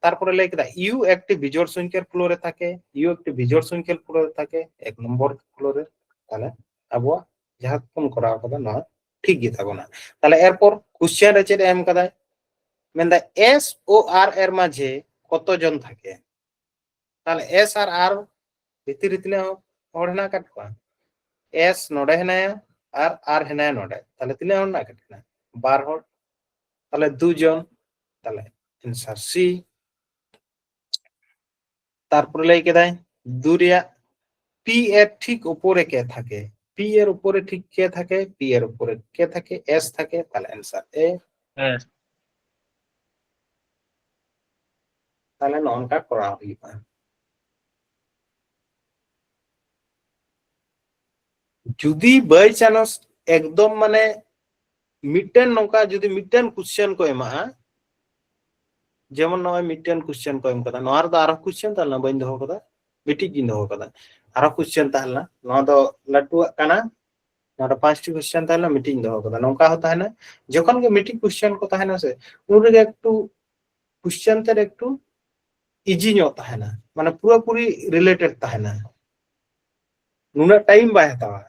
ᱛᱟᱨᱯᱚᱨᱮ ᱞᱟᱹᱭ ᱠᱮᱫᱟ, ᱤᱭᱩ ᱮᱠᱴᱤ ᱵᱤᱡᱳᱲ ᱥᱚᱝᱠᱷᱟᱨ ᱯᱷᱞᱳ ᱨᱮ ᱛᱟᱦᱮᱸ, ᱤᱭᱩ ᱮᱠᱴᱤ ᱵᱤᱡᱳᱲ ᱥᱚᱝᱠᱷᱟᱨ ᱯᱷᱞᱳ ᱨᱮ ᱛᱟᱦᱮᱸ, ᱮᱠ ᱱᱚᱢᱵᱚᱨ ᱯᱷᱞᱳ ᱨᱮ᱾ ᱛᱟᱦᱞᱮ ᱟᱵᱚᱣᱟᱜ ᱡᱟᱦᱟᱸ ᱵᱚᱱ ᱠᱚᱨᱟᱣ ᱠᱟᱫᱟ ᱱᱚᱣᱟ ᱴᱷᱤᱠ ᱜᱮ ᱛᱟᱵᱚᱱᱟ᱾ ᱛᱟᱦᱞᱮ ᱮᱨᱯᱚᱨ ᱠᱚᱥᱪᱮᱱ ᱨᱮ ᱪᱮᱫ ᱮ ᱮᱢ ᱠᱟᱫᱟᱭ? ᱢᱮᱱᱫᱟ ᱮᱥ ᱳ ᱟᱨ ᱮᱨ ᱢᱟᱡᱷᱮ ᱠᱚᱛᱚ ᱡᱚᱱ ᱛᱟᱦᱮᱸ? ᱛᱟᱦᱞᱮ ᱮᱥ ᱟᱨ ᱟᱨ ᱵᱷᱤᱛᱤᱨ ᱨᱮ ᱛᱤᱱᱟᱹᱜ ᱦᱚᱲ ᱦᱮᱱᱟᱜ ᱟᱠᱟᱫ ᱠᱚᱣᱟ? ᱮᱥ ᱱᱚᱰᱮ ᱦᱮᱱᱟᱭᱟ ᱟᱨ ᱟᱨ ᱦᱮᱱᱟᱭᱟ ᱱᱚᱰᱮ᱾ ᱛᱟᱦᱞᱮ ᱛᱤᱱᱟᱹᱜ ᱦᱚᱲ ᱦᱮᱱᱟᱜ ᱟᱠᱟᱫ ᱠᱤᱱᱟ? ᱵᱟᱨ ᱦᱚᱲ᱾ ᱛᱟᱦᱞᱮ ᱫᱩ ᱡᱚᱱ᱾ ᱛᱟᱦᱞᱮ ᱮᱱᱥᱟᱨ ᱥᱤ᱾ ᱛᱟᱨᱯᱚᱨᱮ ᱞᱟᱹᱭ ᱠᱮᱫᱟᱭ ᱫᱩ ᱨᱮᱭᱟᱜ ᱯᱤ ᱮᱨ ᱴᱷᱤᱠ ᱩᱯᱚᱨᱮ ᱠᱮ ᱛᱷᱟᱠᱮ, ᱯᱤ ᱮᱨ ᱩᱯᱚᱨᱮ ᱴᱷᱤᱠ ᱠᱮ ᱛᱷᱟᱠᱮ, ᱯᱤ ᱮᱨ ᱩᱯᱚᱨᱮ ᱠᱮ ᱛᱷᱟᱠᱮ, ᱮᱥ ᱛᱷᱟᱠᱮ, ᱛᱟᱦᱞᱮ ᱮᱱᱥᱟᱨ ᱮ᱾ ᱦᱮᱸ᱾ ᱛᱟᱦᱞᱮ ᱱᱚᱜᱼᱚ ᱱᱚᱝᱠᱟ ᱠᱚᱨᱟᱣ ᱦᱩᱭᱩᱜᱼᱟ᱾ ᱡᱩᱫᱤ by chance ᱮᱠᱫᱚᱢ ᱢᱟᱱᱮ ᱢᱤᱫᱴᱮᱱ ᱱᱚᱝᱠᱟ ᱡᱩᱫᱤ ᱢᱤᱫᱴᱮᱱ ᱠᱚᱥᱪᱮᱱ ᱠᱚ ᱮᱢᱟᱜᱼᱟ, ᱡᱮᱢᱚᱱ ᱱᱚᱜᱼᱚᱭ ᱢᱤᱫᱴᱮᱱ ᱠᱚᱥᱪᱮᱱ ᱠᱚ ᱮᱢ ᱠᱟᱫᱟ, ᱱᱚᱣᱟ ᱨᱮᱫᱚ ᱟᱨᱦᱚᱸ ᱠᱚᱥᱪᱮᱱ ᱛᱟᱦᱮᱸ ᱞᱮᱱᱟ, ᱵᱟᱹᱧ ᱫᱚᱦᱚ ᱠᱟᱫᱟ, ᱢᱤᱫᱴᱤᱡ ᱜᱤᱧ ᱫᱚᱦᱚ ᱠᱟᱫᱟ᱾ ᱟᱨᱦᱚᱸ ᱠᱚᱥᱪᱮᱱ ᱛᱟᱦᱮᱸ ᱞᱮᱱᱟ, ᱱᱚᱣᱟ ᱫᱚ ᱞᱟᱹᱴᱩᱣᱟᱜ ᱠᱟᱱᱟ, ᱱᱚᱰᱮ ᱯᱟᱸᱪᱴᱤ ᱠᱚᱥᱪᱮᱱ ᱛᱟᱦᱮᱸ ᱞᱮᱱᱟ, ᱢᱤᱫᱴᱤᱡ ᱤᱧ ᱫᱚᱦᱚ ᱠᱟᱫᱟ᱾ ᱱᱚᱝᱠᱟ ᱦᱚᱸ ᱛᱟᱦᱮᱱᱟ, ᱡᱚᱠᱷᱚᱱ ᱜᱮ ᱢᱤᱫᱴᱤᱡ ᱠᱚᱥᱪᱮᱱ ᱠᱚ ᱛᱟᱦᱮᱱᱟ ᱥᱮ, ᱩᱱ ᱨᱮᱜᱮ ᱮᱠᱴᱩ ᱠᱚᱥᱪᱮᱱ ᱛᱮᱫ ᱮᱠᱴᱩ ᱤᱡᱤ ᱧᱚᱜ ᱛᱟᱦᱮᱱᱟ, ᱢᱟᱱᱮ ᱯᱩᱨᱟᱹᱯᱩᱨᱤ ᱨᱤᱞᱮᱴᱮᱰ ᱛᱟᱦᱮᱱᱟ, ᱱᱩᱱᱟᱹᱜ ᱴᱟᱭᱤᱢ ᱵᱟᱭ ᱦᱟᱛᱟᱣᱟ᱾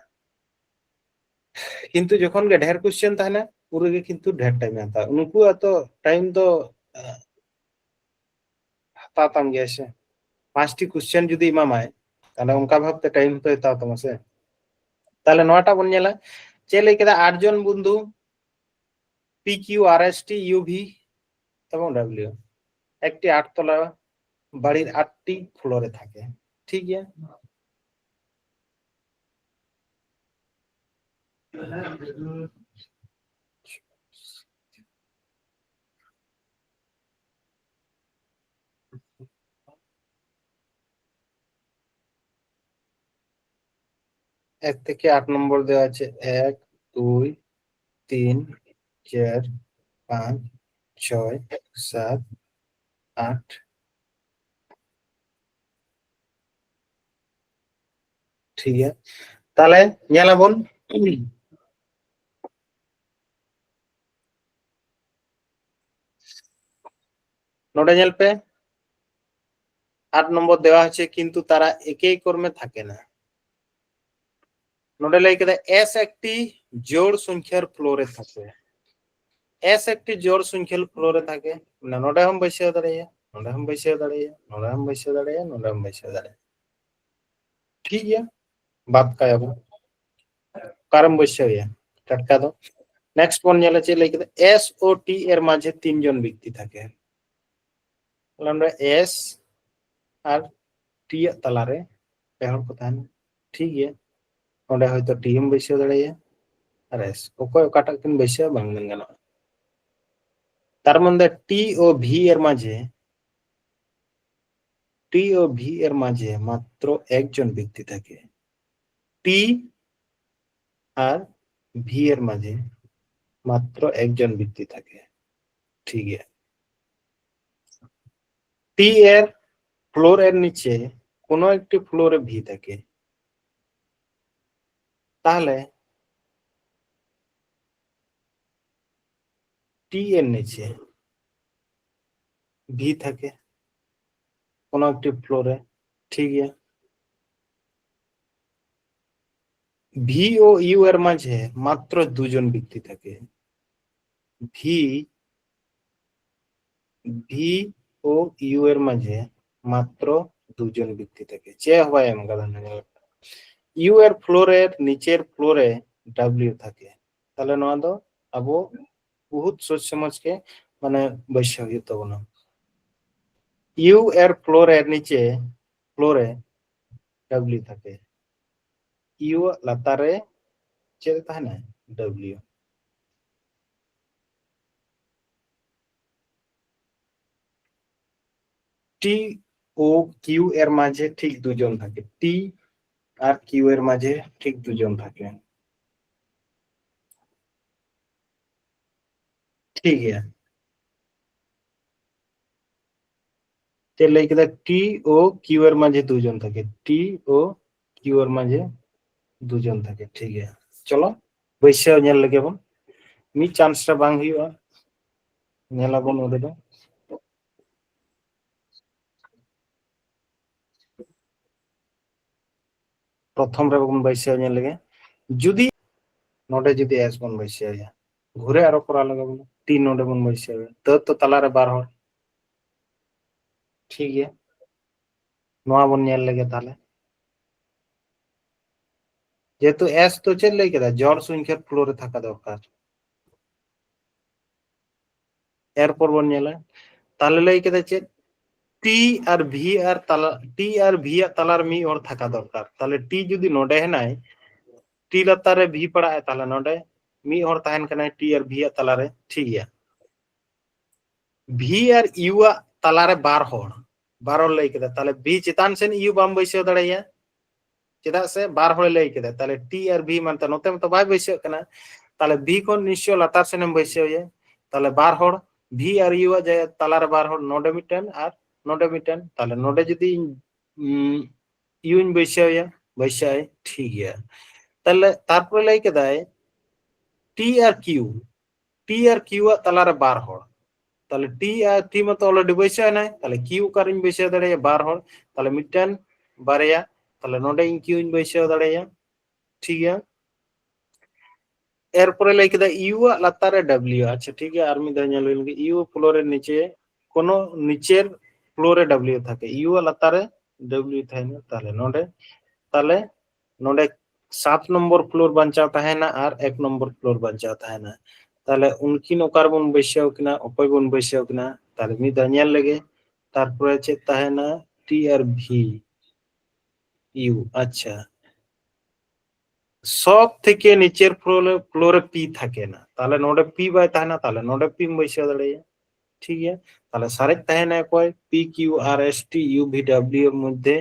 ᱠᱤᱱᱛᱩ ᱡᱚᱠᱷᱚᱱ ᱜᱮ ᱰᱷᱮᱨ ᱠᱚᱥᱪᱮᱱ ᱛᱟᱦᱮᱱᱟ, ᱩᱱ ᱨᱮᱜᱮ ᱠᱤᱱᱛᱩ ᱰᱷᱮᱨ ᱴᱟᱭᱤᱢ ᱦᱟᱛᱟᱣᱟ᱾ ᱩᱱᱠᱩᱣᱟᱜ ᱛᱚ ᱴᱟᱭᱤᱢ ᱫᱚ ᱦᱟᱛᱟᱣ ᱛᱟᱢ ᱜᱮᱭᱟ ᱥᱮ᱾ ᱯᱟᱸᱪᱴᱤ ᱠᱚᱥᱪᱮᱱ ᱡᱩᱫᱤ ᱮᱢᱟᱢᱟᱭ, ᱛᱟᱦᱞᱮ ᱚᱱᱠᱟ ᱵᱷᱟᱵᱛᱮ ᱴᱟᱭᱤᱢ ᱦᱚᱸᱛᱚᱭ ᱦᱟᱛᱟᱣ ᱛᱟᱢᱟ ᱥᱮ᱾ ᱛᱟᱦᱞᱮ ᱱᱚᱣᱟᱴᱟᱜ ᱵᱚᱱ ᱧᱮᱞᱟ, ᱪᱮᱫ ᱞᱟᱹᱭ ᱠᱮᱫᱟ? ᱟᱴ ᱡᱚᱱ ᱵᱚᱱᱫᱷᱩ P Q R S T U V ᱮᱵᱚᱝ ᱰᱟᱵᱞᱤᱭᱩ ᱮᱠᱴᱤ ᱟᱴᱛᱚᱞᱟ ᱵᱟᱲᱤᱨ ᱟᱴᱴᱤ ᱯᱷᱞᱳᱨ ᱨᱮ ᱛᱷᱟᱠᱮ᱾ ᱴᱷᱤᱠ ᱜᱮᱭᱟ? এক থেকে আট নম্বর দেওয়া আছে, এক, দুই, তিন, চার, পাঁচ, ছয়, সাত, আট। ᱴᱷᱤᱠ ᱜᱮᱭᱟ, ᱛᱟᱦᱞᱮ ᱧᱮᱞᱟᱵᱚᱱ᱾ ᱱᱚᱰᱮ ᱧᱮᱞ ᱯᱮ, ᱟᱴ ᱱᱚᱢᱵᱚᱨ ᱫᱮᱣᱟ ᱦᱚᱪᱪᱷᱮ ᱠᱤᱱᱛᱩ ᱛᱟᱨᱟ ᱮᱠᱮᱭ ᱠᱨᱚᱢᱮ ᱛᱷᱟᱠᱮ ᱱᱟ᱾ ᱱᱚᱰᱮ ᱞᱟᱹᱭ ᱠᱮᱫᱟ ᱮᱥ ᱮᱠᱴᱤ ᱡᱳᱲ ᱥᱚᱝᱠᱷᱭᱟᱨ ᱯᱷᱞᱳ ᱨᱮ ᱛᱷᱟᱠᱮ᱾ ᱮᱥ ᱮᱠᱴᱤ ᱡᱳᱲ ᱥᱚᱝᱠᱷᱭᱟᱨ ᱯᱷᱞᱳ ᱨᱮ ᱛᱷᱟᱠᱮ, ᱢᱟᱱᱮ ᱱᱚᱰᱮ ᱦᱚᱸᱢ ᱵᱟᱹᱭᱥᱟᱹᱣ ᱫᱟᱲᱮᱭᱟᱜᱼᱟ, ᱱᱚᱰᱮ ᱦᱚᱸᱢ ᱵᱟᱹᱭᱥᱟᱹᱣ ᱫᱟᱲᱮᱭᱟᱜᱼᱟ, ᱱᱚᱰᱮ ᱦᱚᱸᱢ ᱵᱟᱹᱭᱥᱟᱹᱣ ᱫᱟᱲᱮᱭᱟᱜᱼᱟ, ᱱᱚᱰᱮ ᱦᱚᱸᱢ ᱵᱟᱹᱭᱥᱟᱹᱣ ᱫᱟᱲᱮᱭᱟᱜᱼᱟ᱾ ᱴᱷᱤᱠ ᱜᱮᱭᱟ, ᱵᱟᱫ ᱠᱟᱭᱟ ᱵᱚᱱ᱾ ᱚᱠᱟᱨᱮᱢ ᱵᱟᱹᱭᱥᱟᱹᱣ ᱮᱭᱟ ᱴᱟᱴᱠᱟ ᱫᱚ? ᱱᱮᱠᱥᱴ ᱵᱚᱱ ᱧᱮᱞᱟ ᱪᱮᱫ ᱞᱟᱹᱭ ᱠᱮᱫᱟ, ᱮᱥ ᱳ ᱴᱤ ᱮᱨ ᱢᱟᱡᱷᱮ ᱛᱤᱱ ᱡᱚᱱ ᱵᱮᱠᱛᱤ ᱛᱷᱟᱠᱮ᱾ ᱛᱟᱦᱞᱮ ᱱᱚᱰᱮ ᱮᱥ ᱟᱨ ᱴᱤ ᱭᱟᱜ ᱛᱟᱞᱟᱨᱮ ᱯᱮ ᱦᱚᱲ ᱠᱚ ᱛᱟᱦᱮᱱᱟ᱾ ᱴᱷᱤᱠ ᱜᱮᱭᱟ, ᱚᱸᱰᱮ ᱦᱚᱭᱛᱳ ᱴᱤ ᱦᱚᱸᱢ ᱵᱟᱹᱭᱥᱟᱹᱣ ᱫᱟᱲᱮᱭᱟᱜᱼᱟ ᱟᱨ ᱮᱥ, ᱚᱠᱚᱭ ᱚᱠᱟᱴᱟᱜ ᱠᱤᱱ ᱵᱟᱹᱭᱥᱟᱹᱣᱟ ᱵᱟᱝ ᱢᱮᱱ ᱜᱟᱱᱚᱜᱼᱟ᱾ ᱛᱟᱨ ᱢᱟᱱᱮ ᱴᱤ ᱳ ᱵᱷᱤ ᱮᱨ ᱢᱟᱡᱷᱮ, ᱴᱤ ᱳ ᱵᱷᱤ ᱮᱨ ᱢᱟᱡᱷᱮ ᱢᱟᱛᱨᱚ ᱮᱠᱡᱚᱱ ᱵᱮᱠᱛᱤ ᱛᱷᱟᱠᱮ᱾ ᱴᱤ ᱟᱨ ᱵᱷᱤ ᱮᱨ ᱢᱟᱡᱷᱮ ᱢᱟᱛᱨᱚ ᱮᱠᱡᱚᱱ ᱵᱮᱠᱛᱤ ᱛᱷᱟᱠᱮ᱾ ᱴᱷᱤᱠ ᱜᱮᱭᱟ, ᱴᱤ ᱮᱨ ᱯᱷᱞᱳᱨ ᱮᱨ ᱱᱤᱪᱮ ᱠᱳᱱᱳ ᱮᱠᱴᱤ ᱯᱷᱞᱳᱨ ᱨᱮ ᱵᱷᱤ ᱛᱷᱟᱠᱮ, ᱛᱟᱦᱞᱮ ᱴᱤ ᱮᱨ ᱱᱤᱪᱮ ᱵᱷᱤ ᱛᱷᱟᱠᱮ ᱠᱳᱱᱳ ᱮᱠᱴᱤ ᱯᱷᱞᱳᱨ ᱨᱮ᱾ ᱴᱷᱤᱠ ᱜᱮᱭᱟ, ᱵᱷᱤ ᱳ ᱭᱩ ᱮᱨ ᱢᱟᱡᱷᱮ ᱢᱟᱛᱨᱚ ᱫᱩᱡᱚᱱ ᱵᱮᱠᱛᱤ ᱛᱷᱟᱠᱮ᱾ ᱵᱷᱤ ᱵᱷᱤ ᱳ ᱭᱩ ᱮᱨ ᱢᱟᱡᱷᱮ ᱢᱟᱛᱨᱚ ᱫᱩᱡᱚᱱ ᱵᱮᱠᱛᱤ ᱛᱷᱟᱠᱮ, ᱪᱮᱫ ᱦᱚᱸ ᱵᱟᱭ ᱮᱢ ᱠᱟᱫᱟ᱾ ᱭᱩ ᱮᱨ ᱯᱷᱞᱳᱨ ᱮᱨ ᱱᱤᱪᱮᱨ ᱯᱷᱞᱳᱨ ᱨᱮ ᱰᱟᱵᱞᱤᱭᱩ ᱛᱷᱟᱠᱮ᱾ ᱛᱟᱦᱞᱮ ᱱᱚᱣᱟ ᱫᱚ ᱟᱵᱚ ᱵᱚᱦᱩᱛ ᱥᱳᱪ ᱥᱚᱢᱚᱡ ᱜᱮ ᱢᱟᱱᱮ ᱵᱟᱹᱭᱥᱟᱹᱣ ᱦᱩᱭᱩᱜ ᱛᱟᱵᱚᱱᱟ᱾ ᱭᱩ ᱮᱨ ᱯᱷᱞᱳᱨ ᱮᱨ ᱱᱤᱪᱮ ᱯᱷᱞᱳᱨ ᱨᱮ ᱰᱟᱵᱞᱤᱭᱩ ᱛᱷᱟᱠᱮ, ᱭᱩ ᱟᱜ ᱞᱟᱛᱟᱨ ᱨᱮ ᱪᱮᱫ ᱛᱟᱦᱮᱱᱟ? ᱰᱟᱵᱞᱤᱭᱩ᱾ ᱴᱤ ᱳ ᱠᱤᱭᱩ ᱮᱨ ᱢᱟᱡᱷᱮ ᱴᱷᱤᱠ ᱫᱩᱡᱚᱱ ᱛᱷᱟᱠᱮ, ᱴᱤ ᱟᱨ ᱠᱤᱭᱩ ᱮᱨ ᱢᱟᱡᱷᱮ ᱴᱷᱤᱠ ᱫᱩᱡᱚᱱ ᱛᱷᱟᱠᱮ᱾ ᱴᱷᱤᱠ ᱜᱮᱭᱟ, ᱪᱮᱫ ᱞᱟᱹᱭ ᱠᱮᱫᱟ? ᱴᱤ ᱳ ᱠᱤᱭᱩ ᱮᱨ ᱢᱟᱡᱷᱮ ᱫᱩᱡᱚᱱ ᱛᱷᱟᱠᱮ, ᱴᱤ ᱳ ᱠᱤᱭᱩ ᱮᱨ ᱢᱟᱡᱷᱮ ᱫᱩᱡᱚᱱ ᱛᱷᱟᱠᱮ᱾ ᱴᱷᱤᱠ ᱜᱮᱭᱟ, ᱪᱚᱞᱚ ᱵᱟᱹᱭᱥᱟᱹᱣ ᱧᱮᱞ ᱞᱮᱜᱮ ᱵᱚᱱ, ᱢᱤᱫ ᱪᱟᱱᱥ ᱨᱮ ᱵᱟᱝ ᱦᱩᱭᱩᱜᱼᱟ, ᱧᱮᱞᱟᱵᱚᱱ ᱚᱸᱰᱮ ᱫᱚ᱾ ᱯᱨᱚᱛᱷᱚᱢ ᱨᱮ ᱵᱚᱱ ᱵᱟᱹᱭᱥᱟᱹᱣ ᱧᱮᱞ ᱞᱮᱜᱮ᱾ ᱡᱩᱫᱤ ᱱᱚᱰᱮ ᱡᱩᱫᱤ ᱮᱥ ᱵᱚᱱ ᱵᱟᱹᱭᱥᱟᱹᱣ ᱮᱭᱟ, ᱜᱷᱩᱨᱮ ᱟᱨᱚ ᱠᱚᱨᱟᱣ ᱞᱮᱜᱮ ᱵᱚᱱ, ᱴᱤ ᱱᱚᱰᱮ ᱵᱚᱱ ᱵᱟᱹᱭᱥᱟᱹᱣ ᱮᱭᱟ, ᱛᱟᱹᱣ ᱛᱚ ᱛᱟᱞᱟᱨᱮ ᱵᱟᱨ ᱦᱚᱲ᱾ ᱴᱷᱤᱠ ᱜᱮᱭᱟ, ᱱᱚᱣᱟ ᱵᱚᱱ ᱧᱮᱞ ᱞᱮᱜᱮ ᱛᱟᱦᱞᱮ᱾ ᱡᱮᱦᱮᱛᱩ ᱮᱥ ᱛᱚ ᱪᱮᱫ ᱞᱟᱹᱭ ᱠᱮᱫᱟ, ᱡᱚᱲ ᱥᱚᱝᱠᱷᱮᱯ ᱯᱷᱞᱳ ᱨᱮ ᱛᱷᱟᱠᱟ ᱫᱚᱨᱠᱟᱨ᱾ ᱮᱨᱯᱚᱨ ᱵᱚᱱ ᱧᱮᱞᱟ, ᱛᱟᱦᱞᱮ ᱞᱟᱹᱭ ᱠᱮᱫᱟ ᱪᱮᱫ, ᱴᱤ ᱟᱨ ᱵᱷᱤ ᱟᱨ ᱛᱟᱞᱟ, ᱴᱤ ᱟᱨ ᱵᱷᱤ ᱟᱜ ᱛᱟᱞᱟᱨᱮ ᱢᱤᱫ ᱦᱚᱲ ᱛᱷᱟᱠᱟ ᱫᱚᱨᱠᱟᱨ᱾ ᱛᱟᱦᱞᱮ ᱴᱤ ᱡᱩᱫᱤ ᱱᱚᱰᱮ ᱦᱮᱱᱟᱭ, ᱴᱤ ᱞᱟᱛᱟᱨ ᱨᱮ ᱵᱷᱤ ᱯᱟᱲᱟᱜᱼᱟᱭ, ᱛᱟᱦᱞᱮ ᱱᱚᱰᱮ ᱢᱤᱫ ᱦᱚᱲ ᱛᱟᱦᱮᱱ ᱠᱟᱱᱟᱭ ᱴᱤ ᱟᱨ ᱵᱷᱤ ᱟᱜ ᱛᱟᱞᱟᱨᱮ᱾ ᱴᱷᱤᱠ ᱜᱮᱭᱟ, ᱵᱷᱤ ᱟᱨ ᱤᱭᱩ ᱟᱜ ᱛᱟᱞᱟᱨᱮ ᱵᱟᱨ ᱦᱚᱲ, ᱵᱟᱨ ᱦᱚᱲ ᱞᱟᱹᱭ ᱠᱮᱫᱟ, ᱛᱟᱦᱞᱮ ᱵᱷᱤ ᱪᱮᱛᱟᱱ ᱥᱮᱱ ᱤᱭᱩ ᱵᱟᱢ ᱵᱟᱹᱭᱥᱟᱹᱣ ᱫᱟᱲᱮᱭᱟᱜᱼᱟ, ᱪᱮᱫᱟᱜ ᱥᱮ ᱵᱟᱨ ᱦᱚᱲᱮ ᱞᱟᱹᱭ ᱠᱮᱫᱟ᱾ ᱛᱟᱦᱞᱮ ᱴᱤ ᱟᱨ ᱵᱷᱤ ᱢᱟᱱᱛᱮ ᱱᱚᱛᱮ ᱢᱟᱛᱚ ᱵᱟᱭ ᱵᱟᱹᱭᱥᱟᱹᱜ ᱠᱟᱱᱟ, ᱛᱟᱦᱞᱮ ᱵᱷᱤ ᱠᱷᱚᱱ ᱱᱤᱥᱪᱚᱭ ᱞᱟᱛᱟᱨ ᱥᱮᱱᱮᱢ ᱵᱟᱹᱭᱥᱟᱹᱣ ᱮᱭᱟ᱾ ᱛᱟᱦᱞᱮ ᱵᱟᱨ ᱦᱚᱲ, ᱵᱷᱤ ᱟᱨ ᱤᱭᱩ ᱟᱜ ᱡᱟᱭᱜᱟ ᱛᱟᱞᱟᱨᱮ ᱵᱟᱨ ᱦᱚᱲ, ᱱᱚᱰᱮ ᱢᱤᱫᱴᱮᱱ ᱟᱨ ᱱᱚᱰᱮ ᱢᱤᱫᱴᱮᱱ᱾ ᱛᱟᱦᱞᱮ ᱱᱚᱰᱮ ᱡᱩᱫᱤ ᱤᱧ, ᱩᱢ, ᱤᱭᱩᱧ ᱵᱟᱹᱭᱥᱟᱹᱣ ᱮᱭᱟ, ᱵᱟᱹᱭᱥᱟᱹᱣ ᱟᱭ, ᱴᱷᱤᱠ ᱜᱮᱭᱟ᱾ ᱛᱟᱦᱞᱮ ᱛᱟᱨᱯᱚᱨᱮ ᱞᱟᱹᱭ ᱠᱮᱫᱟᱭ ᱴᱤ ᱟᱨ ᱠᱤᱭᱩ, ᱴᱤ ᱟᱨ ᱠᱤᱭᱩ ᱟᱜ ᱛᱟᱞᱟᱨᱮ ᱵᱟᱨ ᱦᱚᱲ᱾ ᱛᱟᱦᱞᱮ ᱴᱤ ᱟᱨ ᱴᱤ ᱢᱟᱛᱚ already ᱵᱟᱹᱭᱥᱟᱹᱣ ᱮᱱᱟᱭ, ᱛᱟᱦᱞᱮ ᱠᱤᱭᱩ ᱚᱠᱟᱨᱤᱧ ᱵᱟᱹᱭᱥᱟᱹᱣ ᱫᱟᱲᱮᱭᱟᱜᱼᱟ? ᱵᱟᱨ ᱦᱚᱲ, ᱛᱟᱦᱞᱮ ᱢᱤᱫᱴᱮᱱ, ᱵᱟᱨᱭᱟ, ᱛᱟᱦᱞᱮ ᱱᱚᱰᱮ ᱤᱧ ᱠᱤᱭᱩᱧ ᱵᱟᱹᱭᱥᱟᱹᱣ ᱫᱟᱲᱮᱭᱟᱜᱼᱟ᱾ ᱴᱷᱤᱠ ᱜᱮᱭᱟ, ᱮᱨᱯᱚᱨᱮ ᱞᱟᱹᱭ ᱠᱮᱫᱟ ᱤᱭᱩ ᱟᱜ ᱞᱟᱛᱟᱨ ᱨᱮ ᱰᱟᱵᱞᱤᱭᱩ᱾ ᱟᱪᱪᱷᱟ ᱴᱷᱤᱠ ᱜᱮᱭᱟ, ᱟᱨ ᱢᱤᱫ ᱫᱷᱟᱣ ᱧᱮᱞ ᱦᱩᱭ ᱞᱮᱱᱜᱮ, ᱤᱭᱩ ᱯᱷᱞᱳᱨ ᱨᱮ ᱱᱤᱪᱮ ᱠᱳᱱᱳ ᱱᱤᱪᱮᱨ ᱯᱷᱞᱳᱨ ᱨᱮ ᱰᱟᱵᱞᱤᱭᱩ ᱛᱷᱟᱠᱮ, ᱤᱭᱩ ᱟᱜ ᱞᱟᱛᱟᱨ ᱨᱮ ᱰᱟᱵᱞᱤᱭᱩ ᱛᱟᱦᱮᱱᱟ᱾ ᱛᱟᱦᱞᱮ ᱱᱚᱰᱮ, ᱛᱟᱦᱞᱮ ᱱᱚᱰᱮ ᱥᱟᱛ ᱱᱚᱢᱵᱚᱨ ᱯᱷᱞᱳᱨ ᱵᱟᱧᱪᱟᱣ ᱛᱟᱦᱮᱱᱟ ᱟᱨ ᱮᱠ ᱱᱚᱢᱵᱚᱨ ᱯᱷᱞᱳᱨ ᱵᱟᱧᱪᱟᱣ ᱛᱟᱦᱮᱱᱟ᱾ ᱛᱟᱦᱞᱮ ᱩᱱᱠᱤᱱ ᱚᱠᱟ ᱨᱮᱵᱚᱱ ᱵᱟᱹᱭᱥᱟᱹᱣ ᱠᱤᱱᱟ, ᱚᱠᱚᱭ ᱵᱚᱱ ᱵᱟᱹᱭᱥᱟᱹᱣ ᱠᱤᱱᱟ? ᱛᱟᱦᱞᱮ ᱢᱤᱫ ᱫᱷᱟᱣ ᱧᱮᱞ ᱞᱮᱜᱮ, ᱛᱟᱨᱯᱚᱨᱮ ᱪᱮᱫ ᱛᱟᱦᱮᱱᱟ? ᱴᱤ ᱟᱨ ᱵᱷᱤ ᱤᱭᱩ᱾ ᱟᱪᱪᱷᱟ, ᱥᱚᱵ ᱛᱷᱮᱠᱮ ᱱᱤᱪᱮᱨ ᱯᱷᱞᱳᱨ, ᱯᱷᱞᱳᱨ ᱨᱮ ᱯᱤ ᱛᱷᱟᱠᱮ ᱱᱟ, ᱛᱟᱦᱞᱮ ᱱᱚᱰᱮ ᱯᱤ ᱵᱟᱭ ᱛᱟᱦᱮᱱᱟ, ᱛᱟᱦᱞᱮ ᱱᱚᱰᱮ ᱯᱤᱢ ᱵᱟᱹᱭᱥᱟᱹᱣ ᱫᱟᱲᱮᱭᱟᱜᱼᱟ᱾ ᱴᱷᱤᱠ ᱜᱮᱭᱟ, ᱛᱟᱦᱞᱮ ᱥᱟᱨᱮᱡ ᱛᱟᱦᱮᱱᱟ ᱚᱠᱚᱭ? P Q R S T U V W ᱮᱨ ᱢᱚᱫᱽᱫᱷᱮ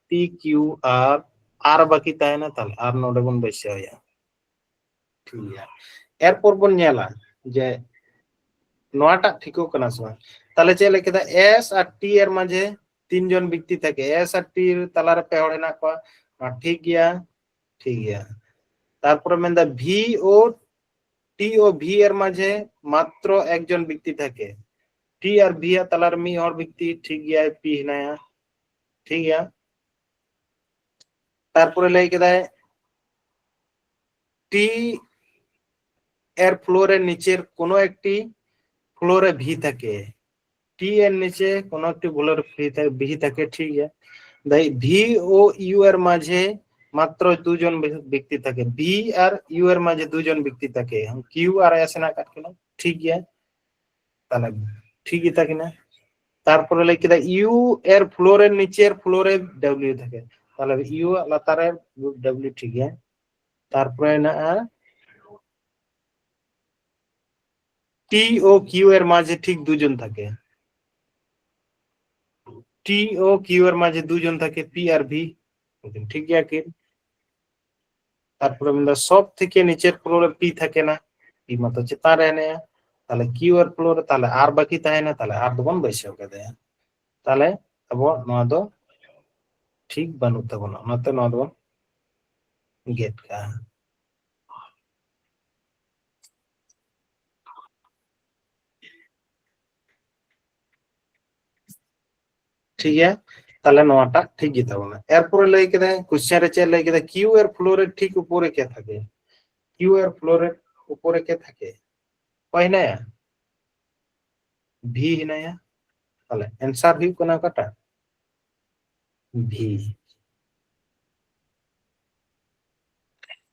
ᱯᱤ ᱠᱤᱭᱩ ᱟᱨ, ᱟᱨ ᱵᱟᱹᱠᱤ ᱛᱟᱦᱮᱱᱟ, ᱛᱟᱦᱞᱮ ᱟᱨ ᱱᱚᱰᱮ ᱵᱚᱱ ᱵᱟᱹᱭᱥᱟᱹᱣ ᱮᱭᱟ᱾ ᱴᱷᱤᱠ ᱜᱮᱭᱟ, ᱮᱨᱯᱚᱨ ᱵᱚᱱ ᱧᱮᱞᱟ ᱡᱮ ᱱᱚᱣᱟᱴᱟᱜ ᱴᱷᱤᱠᱚᱜ ᱠᱟᱱᱟ ᱥᱮ ᱵᱟᱝ᱾ ᱛᱟᱦᱞᱮ ᱪᱮᱫ ᱞᱮ ᱠᱮᱫᱟ, ᱮᱥ ᱟᱨ ᱴᱤ ᱮᱨ ᱢᱟᱡᱷᱮ ᱛᱤᱱ ᱡᱚᱱ ᱵᱮᱠᱛᱤ ᱛᱷᱟᱠᱮ, ᱮᱥ ᱟᱨ ᱴᱤ ᱛᱟᱞᱟᱨᱮ ᱯᱮ ᱦᱚᱲ ᱦᱮᱱᱟᱜ ᱠᱚᱣᱟ, ᱱᱚᱣᱟ ᱴᱷᱤᱠ ᱜᱮᱭᱟ, ᱴᱷᱤᱠ ᱜᱮᱭᱟ᱾ ᱛᱟᱨᱯᱚᱨᱮ ᱢᱮᱱᱫᱟ ᱵᱷᱤ ᱳ ᱴᱤ ᱳ ᱵᱷᱤ ᱮᱨ ᱢᱟᱡᱷᱮ ᱢᱟᱛᱨᱚ ᱮᱠᱡᱚᱱ ᱵᱮᱠᱛᱤ ᱛᱷᱟᱠᱮ, ᱴᱤ ᱟᱨ ᱵᱷᱤ ᱟᱜ ᱛᱟᱞᱟᱨᱮ ᱢᱤᱫ ᱦᱚᱲ ᱵᱮᱠᱛᱤ, ᱴᱷᱤᱠ ᱜᱮᱭᱟ, ᱯᱤ ᱦᱮᱱᱟᱭᱟ, ᱴᱷᱤᱠ ᱜᱮᱭᱟ᱾ তারপরে লেখে দেয় টি এর ফ্লোরের নিচের কোনো একটি ফ্লোরে ভি থাকে। টি এর নিচে কোনো একটি ফ্লোরে ভি থাকে, ভি থাকে, ঠিক আছে। তাই ভি ও ইউ এর মাঝে মাত্র দুজন ব্য- ব্যক্তি থাকে, ভি আর ইউ এর মাঝে দুজন ব্যক্তি থাকে। এখন কিউ আর এস ᱦᱮᱱᱟᱜ ᱟᱠᱟᱫ ᱠᱤᱱᱟ, ᱴᱷᱤᱠ ᱜᱮᱭᱟ, ᱛᱟᱦᱞᱮ ᱴᱷᱤᱠ ᱜᱮᱛᱟ ᱠᱤᱱᱟ᱾ ᱛᱟᱨᱯᱚᱨᱮ ᱞᱟᱹᱭ ᱠᱮᱫᱟ ᱤᱭᱩ ᱮᱨ ᱯᱷᱞᱳᱨ ᱮᱨ ᱱᱤᱪᱮ ᱮᱨ ᱯᱷᱞᱳᱨ ᱨᱮ ᱰᱟᱵᱞᱤᱭᱩ ᱛᱟᱦᱮᱸ, ᱛᱟᱦᱞᱮ ᱤᱭᱩ ᱞᱟᱛᱟᱨ ᱨᱮ ᱰᱟᱵᱞᱤᱭᱩ, ᱴᱷᱤᱠ ᱜᱮᱭᱟ᱾ ᱛᱟᱨᱯᱚᱨᱮ ᱦᱮᱱᱟᱜᱼᱟ টি ও কিউ এর মাঝে ঠিক দুজন থাকে, টি ও কিউ এর মাঝে দুজন থাকে, পি আর ভি, ঠিক গᱮᱭᱟ ᱠᱤᱱ᱾ ᱛᱟᱨᱯᱚᱨᱮ ᱢᱮᱱᱫᱟ ᱥᱚᱵ ᱛᱷᱮᱠᱮ ᱱᱤᱪᱮᱨ ᱯᱷᱞᱳᱨ ᱨᱮ ᱯᱤ ᱛᱟᱦᱮᱸ ᱠᱟᱱᱟ, ᱯᱤ ᱢᱟᱛᱚ ᱪᱮᱛᱟᱱ ᱨᱮ ᱦᱮᱱᱟᱭᱟ, ᱛᱟᱦᱞᱮ ᱠᱤᱭᱩ ᱟᱨ ᱯᱷᱞᱳᱨ ᱨᱮ ᱛᱟᱦᱞᱮ ᱟᱨ ᱵᱟᱹᱠᱤ ᱛᱟᱦᱮᱱᱟ, ᱛᱟᱦᱞᱮ ᱟᱨ ᱫᱚᱵᱚᱱ ᱵᱟᱹᱭᱥᱟᱹᱣ ᱠᱮᱫᱮᱭᱟ᱾ ᱛᱟᱦᱞᱮ ᱟᱵᱚ ᱱᱚᱣᱟ ᱫᱚ ᱴᱷᱤᱠ ᱵᱟᱹᱱᱩᱜ ᱛᱟᱵᱚᱱᱟ, ᱚᱱᱟᱛᱮ ᱱᱚᱣᱟ ᱫᱚᱵᱚᱱ ᱜᱮᱫ ᱠᱟᱜᱼᱟ᱾ ᱴᱷᱤᱠ ᱜᱮᱭᱟ, ᱛᱟᱦᱞᱮ ᱱᱚᱣᱟᱴᱟᱜ ᱴᱷᱤᱠ ᱜᱮ ᱛᱟᱵᱚᱱᱟ᱾ ᱮᱨᱯᱚᱨᱮ ᱞᱟᱹᱭ ᱠᱮᱫᱟᱭ, ᱠᱚᱥᱪᱮᱱ ᱨᱮ ᱪᱮᱫ ᱞᱟᱹᱭ ᱠᱮᱫᱟ? ᱠᱤᱭᱩ ᱮᱨ ᱯᱷᱞᱳᱨ ᱨᱮ ᱴᱷᱤᱠ ᱩᱯᱚᱨᱮ ᱠᱮ ᱛᱷᱟᱠᱮ, ᱠᱤᱭᱩ ᱮᱨ ᱯᱷᱞᱳᱨ ᱨᱮ ᱩᱯᱚᱨᱮ ᱠᱮ ᱛᱷᱟᱠᱮ᱾ ᱚᱠᱚᱭ ᱦᱮᱱᱟᱭᱟ? ᱵᱷᱤ ᱦᱮᱱᱟᱭᱟ᱾ ᱛᱟᱦᱞᱮ ᱮᱱᱥᱟᱨ ᱦᱩᱭᱩᱜ ᱠᱟᱱᱟ ᱚᱠᱟᱴᱟᱜ? ᱵᱷᱤ᱾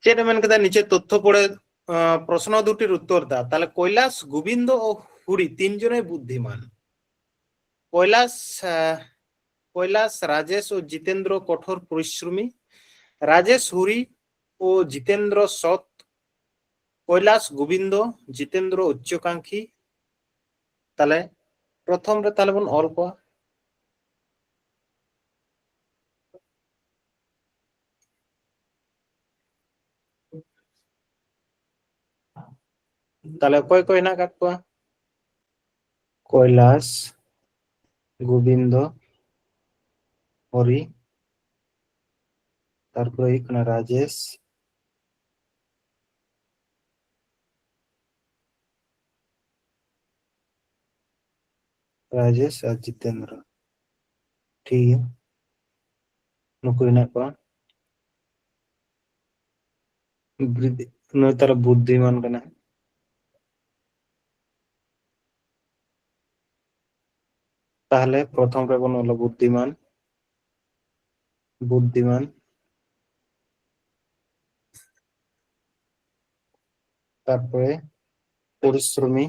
ᱪᱮᱫ ᱮ ᱢᱮᱱ ᱠᱮᱫᱟ? নিচের তথ্য পড়ে, আহ, প্রশ্ন দুটির উত্তর দাও। তাহলে কৈলাস, গোবিন্দ ও হরি তিনজনই বুদ্ধিমান। কৈলাস, আহ, কৈলাস, রাজেশ ও জিতেন্দ্র কঠোর পরিশ্রমী। রাজেশ, হরি ও জিতেন্দ্র সৎ। কৈলাস, গোবিন্দ, জিতেন্দ্র উচ্চাকাঙ্ক্ষী। তাহলে প্রথম ᱨᱮ ᱛᱟᱦᱞᱮ ᱵᱚᱱ ᱚᱞ ᱠᱚᱣᱟ᱾ ᱛᱟᱦᱞᱮ ᱚᱠᱚᱭ ᱠᱚ ᱦᱮᱱᱟᱜ ᱟᱠᱟᱫ ᱠᱚᱣᱟ? ᱠᱳᱭᱞᱟᱥ, ᱜᱳᱵᱤᱱᱫᱚ, ᱦᱚᱨᱤ, ᱛᱟᱨᱯᱚᱨᱮ ᱦᱩᱭᱩᱜ ᱠᱟᱱᱟ ᱨᱟᱡᱮᱥ, ᱨᱟᱡᱮᱥ ᱟᱨ ᱡᱤᱛᱮᱱᱫᱨᱚ᱾ ᱴᱷᱤᱠ ᱜᱮᱭᱟ, ᱱᱩᱠᱩ ᱦᱮᱱᱟᱜ ᱠᱚᱣᱟ᱾ ᱵᱨᱤᱫᱷᱤ, ᱱᱩᱭ ᱛᱟᱦᱞᱮ ᱵᱩᱫᱽᱫᱷᱤᱢᱟᱱ ᱠᱟᱱᱟᱭ᱾ ᱛᱟᱦᱞᱮ ᱯᱨᱚᱛᱷᱚᱢ ᱨᱮᱵᱚᱱ ᱚᱞᱟ ᱵᱩᱫᱽᱫᱷᱤᱢᱟᱱ, ᱵᱩᱫᱽᱫᱷᱤᱢᱟᱱ, ᱛᱟᱨᱯᱚᱨᱮ ᱯᱚᱨᱤᱥᱨᱚᱢᱤ,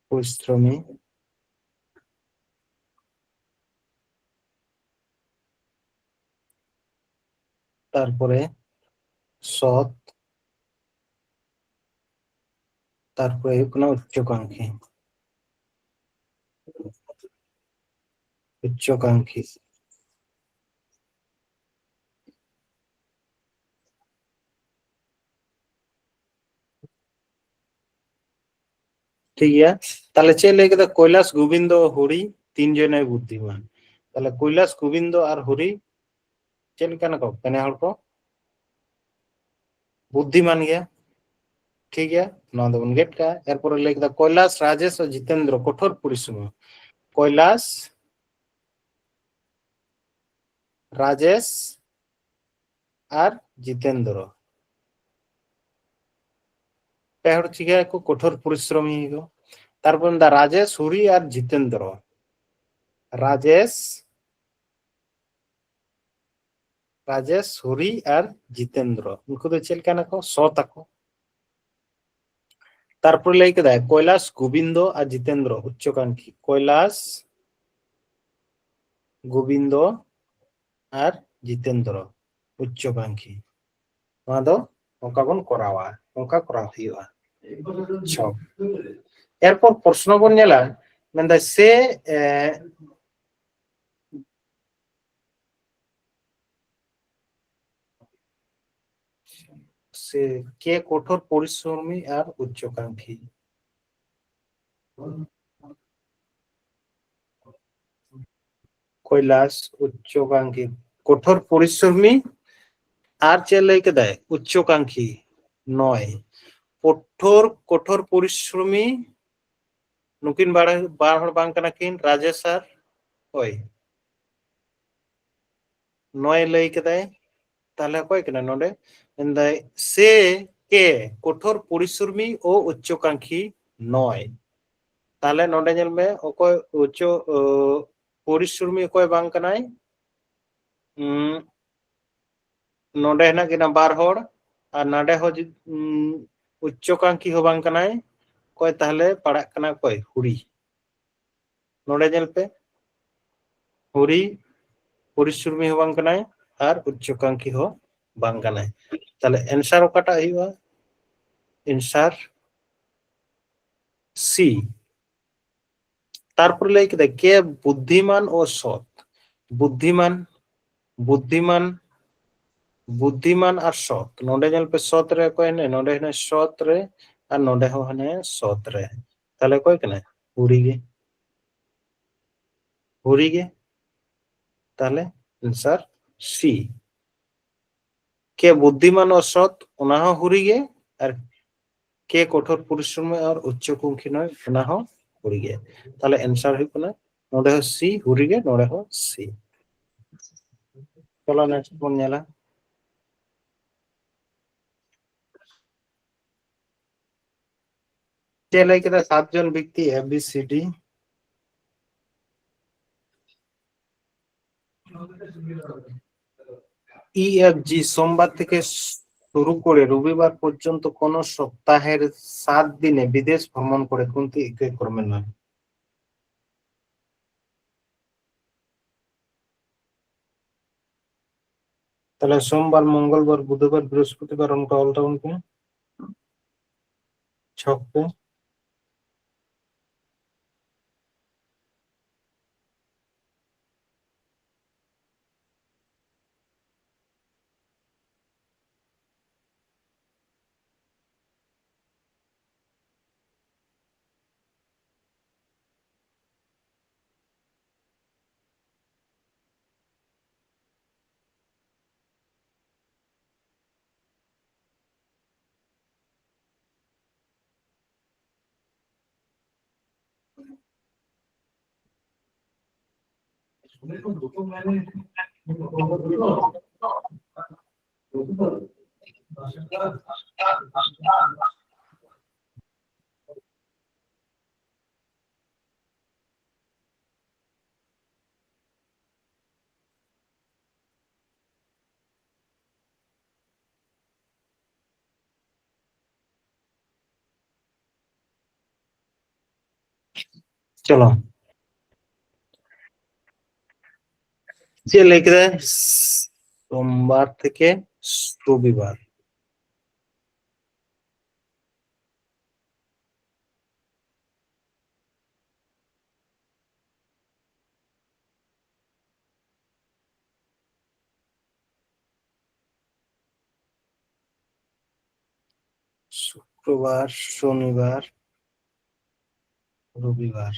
ᱯᱚᱨᱤᱥᱨᱚᱢᱤ, ᱛᱟᱨᱯᱚᱨᱮ ᱥᱚᱛ, ᱛᱟᱨᱯᱚᱨᱮ ᱦᱩᱭᱩᱜ ᱠᱟᱱᱟ ᱩᱪᱪᱚᱠᱟᱝᱠᱷᱤ, ᱩᱪᱪᱚᱠᱟᱝᱠᱷᱤ᱾ ᱴᱷᱤᱠ ᱜᱮᱭᱟ, ᱛᱟᱦᱞᱮ ᱪᱮᱫ ᱞᱟᱹᱭ ᱠᱮᱫᱟ? ᱠᱳᱭᱞᱟᱥ, ᱜᱳᱵᱤᱱᱫᱚ, ᱦᱚᱨᱤ ᱛᱤᱱ ᱡᱚᱱᱮ ᱵᱩᱫᱽᱫᱷᱤᱢᱟᱱ᱾ ᱛᱟᱦᱞᱮ ᱠᱳᱭᱞᱟᱥ, ᱜᱳᱵᱤᱱᱫᱚ ᱟᱨ ᱦᱚᱨᱤ ᱪᱮᱫ ᱞᱮᱠᱟᱱᱟ ᱠᱚ? ᱯᱮᱱᱮ ᱦᱚᱲ ᱠᱚ ᱵᱩᱫᱽᱫᱷᱤᱢᱟᱱ ᱜᱮᱭᱟ᱾ ᱴᱷᱤᱠ ᱜᱮᱭᱟ, ᱱᱚᱣᱟ ᱫᱚᱵᱚᱱ ᱜᱮᱫ ᱠᱟᱜᱼᱟ᱾ ᱮᱨᱯᱚᱨᱮ ᱞᱟᱹᱭ ᱠᱮᱫᱟ ᱠᱳᱭᱞᱟᱥ, ᱨᱟᱡᱮᱥ ᱟᱨ ᱡᱤᱛᱮᱱᱫᱨᱚ ᱠᱚᱴᱷᱳᱨ ᱯᱚᱨᱤᱥᱨᱚᱢᱤ᱾ ᱠᱳᱭᱞᱟᱥ, ᱨᱟᱡᱮᱥ ᱟᱨ ᱡᱤᱛᱮᱱᱫᱨᱚ, ᱯᱮ ᱦᱚᱲ ᱪᱤᱠᱟᱹᱭᱟᱠᱚ? ᱠᱚᱴᱷᱳᱨ ᱯᱚᱨᱤᱥᱨᱚᱢᱤ ᱠᱚ᱾ ᱛᱟᱨᱯᱚᱨ ᱢᱮᱱᱫᱟ ᱨᱟᱡᱮᱥ, ᱦᱚᱨᱤ ᱟᱨ ᱡᱤᱛᱮᱱᱫᱨᱚ᱾ ᱨᱟᱡᱮᱥ, ᱨᱟᱡᱮᱥ, ᱦᱚᱨᱤ ᱟᱨ ᱡᱤᱛᱮᱱᱫᱨᱚ, ᱩᱱᱠᱩ ᱫᱚ ᱪᱮᱫ ᱞᱮᱠᱟᱱᱟ ᱠᱚ? ᱥᱚᱛ ᱟᱠᱚ᱾ ᱛᱟᱨᱯᱚᱨᱮ ᱞᱟᱹᱭ ᱠᱮᱫᱟᱭ ᱠᱳᱭᱞᱟᱥ, ᱜᱳᱵᱤᱱᱫᱚ ᱟᱨ ᱡᱤᱛᱮᱱᱫᱨᱚ ᱩᱪᱪᱚᱠᱟᱝᱠᱷᱤ᱾ ᱠᱳᱭᱞᱟᱥ, ᱜᱳᱵᱤᱱᱫᱚ ᱟᱨ ᱡᱤᱛᱮᱱᱫᱨᱚ ᱩᱪᱪᱚᱠᱟᱝᱠᱷᱤ᱾ ᱱᱚᱣᱟ ᱫᱚ ᱚᱱᱠᱟ ᱵᱚᱱ ᱠᱚᱨᱟᱣᱟ, ᱚᱱᱠᱟ ᱠᱚᱨᱟᱣ ᱦᱩᱭᱩᱜᱼᱟ᱾ ᱟᱪᱪᱷᱟ, ᱮᱨᱯᱚᱨ ᱯᱨᱚᱥᱱᱚ ᱵᱚᱱ ᱧᱮᱞᱟ, ᱢᱮᱱᱫᱟᱭ ᱥᱮ, ᱮ, ᱥᱮ ᱠᱮ ᱠᱚᱴᱷᱳᱨ ᱯᱚᱨᱤᱥᱨᱚᱢᱤ ᱟᱨ ᱩᱪᱪᱚᱠᱟᱝᱠᱷᱤ? ᱠᱳᱭᱞᱟᱥ, ᱩᱪᱪᱚᱠᱟᱝᱠᱷᱤ, ᱠᱚᱴᱷᱳᱨ ᱯᱚᱨᱤᱥᱨᱚᱢᱤ ᱟᱨ ᱪᱮᱫ ᱞᱟᱹᱭ ᱠᱮᱫᱟᱭ? ᱩᱪᱪᱚᱠᱟᱝᱠᱷᱤ᱾ ᱱᱚᱭ᱾ ᱠᱚᱴᱷᱳᱨ, ᱠᱚᱴᱷᱳᱨ ᱯᱚᱨᱤᱥᱨᱚᱢᱤ, ᱱᱩᱠᱤᱱ ᱵᱟᱨ, ᱵᱟᱨ ᱦᱚᱲ ᱵᱟᱝ ᱠᱟᱱᱟ ᱠᱤᱱ? ᱨᱟᱡᱮᱥ ᱟᱨ, ᱦᱳᱭ, ᱱᱚᱭ ᱞᱟᱹᱭ ᱠᱮᱫᱟᱭ᱾ ᱛᱟᱦᱞᱮ ᱚᱠᱚᱭ ᱠᱟᱱᱟ ᱱᱚᱰᱮ? ᱢᱮᱱᱫᱟᱭ ᱥᱮ ᱠᱮ ᱠᱚᱴᱷᱳᱨ ᱯᱚᱨᱤᱥᱨᱚᱢᱤ ᱳ ᱩᱪᱪᱚᱠᱟᱝᱠᱷᱤ ᱱᱚᱭ᱾ ᱛᱟᱦᱞᱮ ᱱᱚᱰᱮ ᱧᱮᱞ ᱢᱮ, ᱚᱠᱚᱭ ᱩᱪᱪᱚ, ᱚ, ᱯᱚᱨᱤᱥᱨᱚᱢᱤ ᱚᱠᱚᱭ ᱵᱟᱝ ᱠᱟᱱᱟᱭ? ᱩᱸ, ᱱᱚᱰᱮ ᱦᱮᱱᱟᱜ ᱠᱤᱱᱟ ᱵᱟᱨ ᱦᱚᱲ, ᱟᱨ ᱱᱚᱰᱮ ᱦᱚᱸ ᱡᱩ-, ᱩᱸ, ᱩᱪᱪᱚᱠᱟᱝᱠᱷᱤ ᱦᱚᱸ ᱵᱟᱝ ᱠᱟᱱᱟᱭ᱾ ᱚᱠᱚᱭ ᱛᱟᱦᱞᱮ ᱯᱟᱲᱟᱜ ᱠᱟᱱᱟ? ᱚᱠᱚᱭ? ᱦᱩᱨᱤ᱾ ᱱᱚᱰᱮ ᱧᱮᱞ ᱯᱮ, ᱦᱩᱨᱤ ᱯᱚᱨᱤᱥᱨᱚᱢᱤ ᱦᱚᱸ ᱵᱟᱝ ᱠᱟᱱᱟᱭ ᱟᱨ ᱩᱪᱪᱚᱠᱟᱝᱠᱷᱤ ᱦᱚᱸ ᱵᱟᱝ ᱠᱟᱱᱟᱭ᱾ ᱛᱟᱦᱞᱮ answer ᱚᱠᱟᱴᱟᱜ ᱦᱩᱭᱩᱜᱼᱟ? Answer C᱾ ᱛᱟᱨᱯᱚᱨᱮ ᱞᱟᱹᱭ ᱠᱮᱫᱟ ᱠᱮ ᱵᱩᱫᱽᱫᱷᱤᱢᱟᱱ ᱳ ᱥᱚᱛ᱾ ᱵᱩᱫᱽᱫᱷᱤᱢᱟᱱ, ᱵᱩᱫᱽᱫᱷᱤᱢᱟᱱ, ᱵᱩᱫᱽᱫᱷᱤᱢᱟᱱ ᱟᱨ ᱥᱚᱛ᱾ ᱱᱚᱰᱮ ᱧᱮᱞ ᱯᱮ, ᱥᱚᱛ ᱨᱮ ᱚᱠᱚᱭ ᱦᱮᱱᱟᱭ? ᱱᱚᱰᱮ ᱦᱮᱱᱟᱭ ᱥᱚᱛ ᱨᱮ, ᱟᱨ ᱱᱚᱰᱮ ᱦᱚᱸ ᱦᱟᱱᱮ ᱥᱚᱛ ᱨᱮ᱾ ᱛᱟᱦᱞᱮ ᱚᱠᱚᱭ ᱠᱟᱱᱟᱭ? ᱦᱩᱨᱤ ᱜᱮ, ᱦᱩᱨᱤ ᱜᱮ᱾ ᱛᱟᱦᱞᱮ answer C᱾ ᱠᱮ ᱵᱩᱫᱽᱫᱷᱤᱢᱟᱱ ᱳ ᱥᱚᱛ, ᱚᱱᱟ ᱦᱚᱸ ᱦᱩᱨᱤ ᱜᱮ, ᱟᱨ ᱠᱮ ᱠᱚᱴᱷᱳᱨ ᱯᱚᱨᱤᱥᱨᱚᱢᱤ ᱟᱨ ᱩᱪᱪᱚ ᱠᱩᱝᱠᱷᱤ ᱱᱚᱭ, ᱚᱱᱟ ᱦᱚᱸ ᱦᱩᱨᱤ ᱜᱮ᱾ ᱛᱟᱦᱞᱮ answer ᱦᱩᱭᱩᱜ ᱠᱟᱱᱟ ᱱᱚᱰᱮ ᱦᱚᱸ C, ᱦᱩᱨᱤ ᱜᱮ, ᱱᱚᱰᱮ ᱦᱚᱸ C᱾ ᱪᱚᱞᱚ next ᱵᱚᱱ ᱧᱮᱞᱟ᱾ ᱪᱮᱫ ᱞᱟᱹᱭ ᱠᱮᱫᱟ? ᱥᱟᱛ ᱡᱚᱱ ᱵᱮᱠᱛᱤ A B C D E F G সোমবার থেকে শুরু করে রবিবার পর্যন্ত কোনো সপ্তাহের সাত দিনে বিদেশ ভ্রমণ করে কোনটি একই ক্রমে নয়? ᱛᱟᱦᱞᱮ ᱥᱳᱢᱵᱟᱨ, ᱢᱚᱝᱜᱚᱞᱵᱟᱨ, ᱵᱩᱫᱷᱵᱟᱨ, ᱵᱨᱤᱦᱚᱥᱯᱚᱛᱤᱵᱟᱨ, ᱚᱱᱠᱟ ᱚᱞ ᱛᱟᱵᱚᱱ ᱯᱮ ᱪᱷᱚᱠ ᱯᱮ᱾ ᱪᱚᱞᱚ, ᱪᱮᱫ ᱞᱟᱹᱭ ᱠᱮᱫᱟᱭ? ᱥᱳᱢᱵᱟᱨ ᱛᱷᱮᱠᱮ ᱨᱚᱵᱤᱵᱟᱨ᱾ ᱥᱩᱠᱨᱚᱵᱟᱨ, ᱥᱚᱱᱤᱵᱟᱨ, ᱨᱚᱵᱤᱵᱟᱨ᱾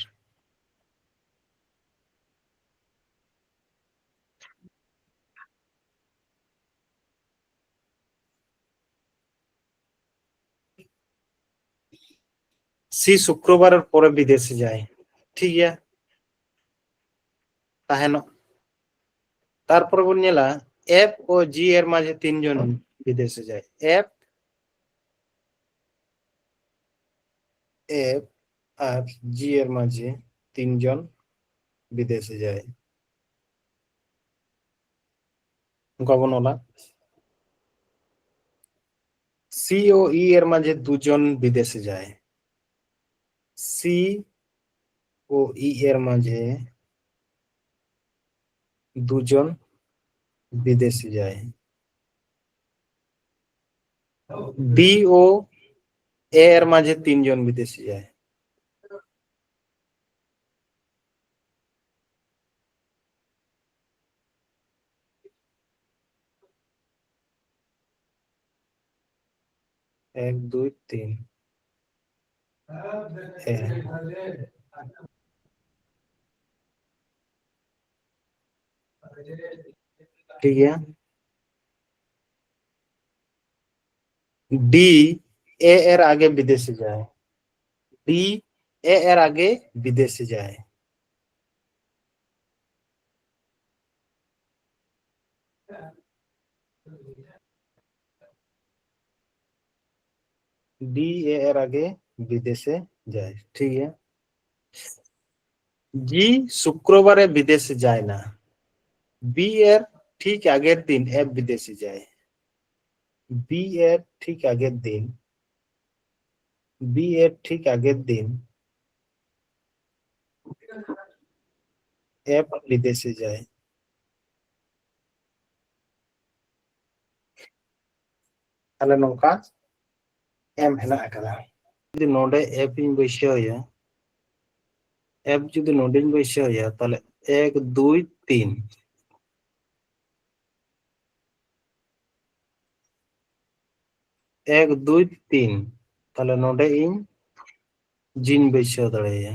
ᱥᱤ ᱥᱩᱠᱨᱚᱵᱟᱨ ᱯᱚᱨᱮ ᱵᱤᱫᱮᱥᱮ ᱡᱟᱭ, ᱴᱷᱤᱠ ᱜᱮᱭᱟ, ᱛᱟᱦᱮᱱᱚᱜ᱾ ᱛᱟᱨᱯᱚᱨᱮ ᱵᱚᱱ ᱧᱮᱞᱟ, ᱮᱯᱷ ᱳ ᱡᱤ ᱮᱨ ᱢᱟᱡᱷᱮ ᱛᱤᱱ ᱡᱚᱱ ᱵᱤᱫᱮᱥᱮ ᱡᱟᱭ᱾ ᱮᱯᱷ ᱮᱯᱷ ᱟᱨ ᱡᱤ ᱮᱨ ᱢᱟᱡᱷᱮ ᱛᱤᱱ ᱡᱚᱱ ᱵᱤᱫᱮᱥᱮ ᱡᱟᱭ᱾ ᱚᱱᱠᱟ ᱵᱚᱱ ᱚᱞᱟ᱾ ᱥᱤ ᱳ ᱤ ᱮᱨ ᱢᱟᱡᱷᱮ ᱫᱩᱡᱚᱱ ᱵᱤᱫᱮᱥᱮ ᱡᱟᱭ᱾ ᱥᱤ ᱳ ᱤ ᱮᱨ ᱢᱟᱡᱷᱮ ᱫᱩᱡᱚᱱ ᱵᱤᱫᱮᱥᱮ ᱡᱟᱭ᱾ ᱵᱤ ᱳ ᱮ ᱮᱨ ᱢᱟᱡᱷᱮ ᱛᱤᱱ ᱡᱚᱱ ᱵᱤᱫᱮᱥᱮ ᱡᱟᱭ᱾ ᱮᱠ, ᱫᱩᱭ, ᱛᱤᱱ᱾ ᱮ᱾ ᱴᱷᱤᱠ ᱜᱮᱭᱟ᱾ ᱰᱤ ᱮ ᱮᱨ ᱟᱜᱮ ᱵᱤᱫᱮᱥᱤ ᱡᱟᱭ᱾ ᱰᱤ ᱮ ᱮᱨ ᱟᱜᱮ ᱵᱤᱫᱮᱥᱤ ᱡᱟᱭ᱾ ডি এ এর আগে বিদেশে যায়। ঠিক আছে, জি শুক্রবারে বিদেশে যায় না। বি এর ঠিক আগের দিন এফ বিদেশে যায়। বি এর ঠিক আগের দিন, বি এর ঠিক আগের দিন এফ বিদেশে যায়। ᱛᱟᱦᱞᱮ ᱱᱚᱝᱠᱟ ᱮᱢ ᱦᱮᱱᱟᱜ ᱟᱠᱟᱫᱟ᱾ ᱡᱩᱫᱤ ᱱᱚᱰᱮ ᱮᱯᱷ ᱤᱧ ᱵᱟᱹᱭᱥᱟᱹᱣ ᱮᱭᱟ, ᱮᱯᱷ ᱡᱩᱫᱤ ᱱᱚᱰᱮᱧ ᱵᱟᱹᱭᱥᱟᱹᱣ ᱮᱭᱟ, ᱛᱟᱦᱞᱮ ᱮᱠ, ᱫᱩᱭ, ᱛᱤᱱ, ᱮᱠ, ᱫᱩᱭ, ᱛᱤᱱ, ᱛᱟᱦᱞᱮ ᱱᱚᱰᱮ ᱤᱧ ᱡᱤᱧ ᱵᱟᱹᱭᱥᱟᱹᱣ ᱫᱟᱲᱮᱭᱟᱭᱟ᱾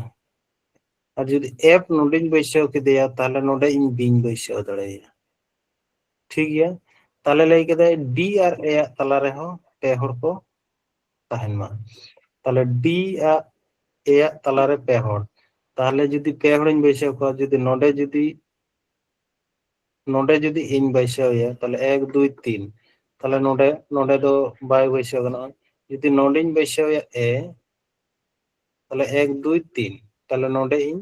ᱟᱨ ᱡᱩᱫᱤ ᱮᱯᱷ ᱱᱚᱰᱮᱧ ᱵᱟᱹᱭᱥᱟᱹᱣ ᱠᱮᱫᱮᱭᱟ, ᱛᱟᱦᱞᱮ ᱱᱚᱰᱮ ᱤᱧ ᱵᱤᱧ ᱵᱟᱹᱭᱥᱟᱹᱣ ᱫᱟᱲᱮᱭᱟᱭᱟ᱾ ᱴᱷᱤᱠ ᱜᱮᱭᱟ, ᱛᱟᱦᱞᱮ ᱞᱟᱹᱭ ᱠᱮᱫᱟᱭ ᱰᱤ ᱟᱨ ᱮ ᱟᱜ ᱛᱟᱞᱟ ᱨᱮᱦᱚᱸ ᱯᱮ ᱦᱚᱲ ᱠᱚ ᱛᱟᱦᱮᱱ ᱢᱟ᱾ ᱛᱟᱦᱞᱮ ᱰᱤ ᱟᱜ ᱮ ᱟᱜ ᱛᱟᱞᱟᱨᱮ ᱯᱮ ᱦᱚᱲ, ᱛᱟᱦᱞᱮ ᱡᱩᱫᱤ ᱯᱮ ᱦᱚᱲᱤᱧ ᱵᱟᱹᱭᱥᱟᱹᱣ ᱠᱚᱣᱟ, ᱡᱩᱫᱤ ᱱᱚᱰᱮ ᱡᱩᱫᱤ ᱱᱚᱰᱮ ᱡᱩᱫᱤ ᱤᱧ ᱵᱟᱹᱭᱥᱟᱹᱣ ᱮᱭᱟ, ᱛᱟᱦᱞᱮ ᱮᱠ, ᱫᱩᱭ, ᱛᱤᱱ, ᱛᱟᱦᱞᱮ ᱱᱚᱰᱮ ᱱᱚᱰᱮ ᱫᱚ ᱵᱟᱭ ᱵᱟᱹᱭᱥᱟᱹᱣ ᱜᱟᱱᱚᱜᱼᱟ᱾ ᱡᱩᱫᱤ ᱱᱚᱰᱮᱧ ᱵᱟᱹᱭᱥᱟᱹᱣ ᱮᱭᱟ ᱮ, ᱛᱟᱦᱞᱮ ᱮᱠ, ᱫᱩᱭ, ᱛᱤᱱ, ᱛᱟᱦᱞᱮ ᱱᱚᱰᱮ ᱤᱧ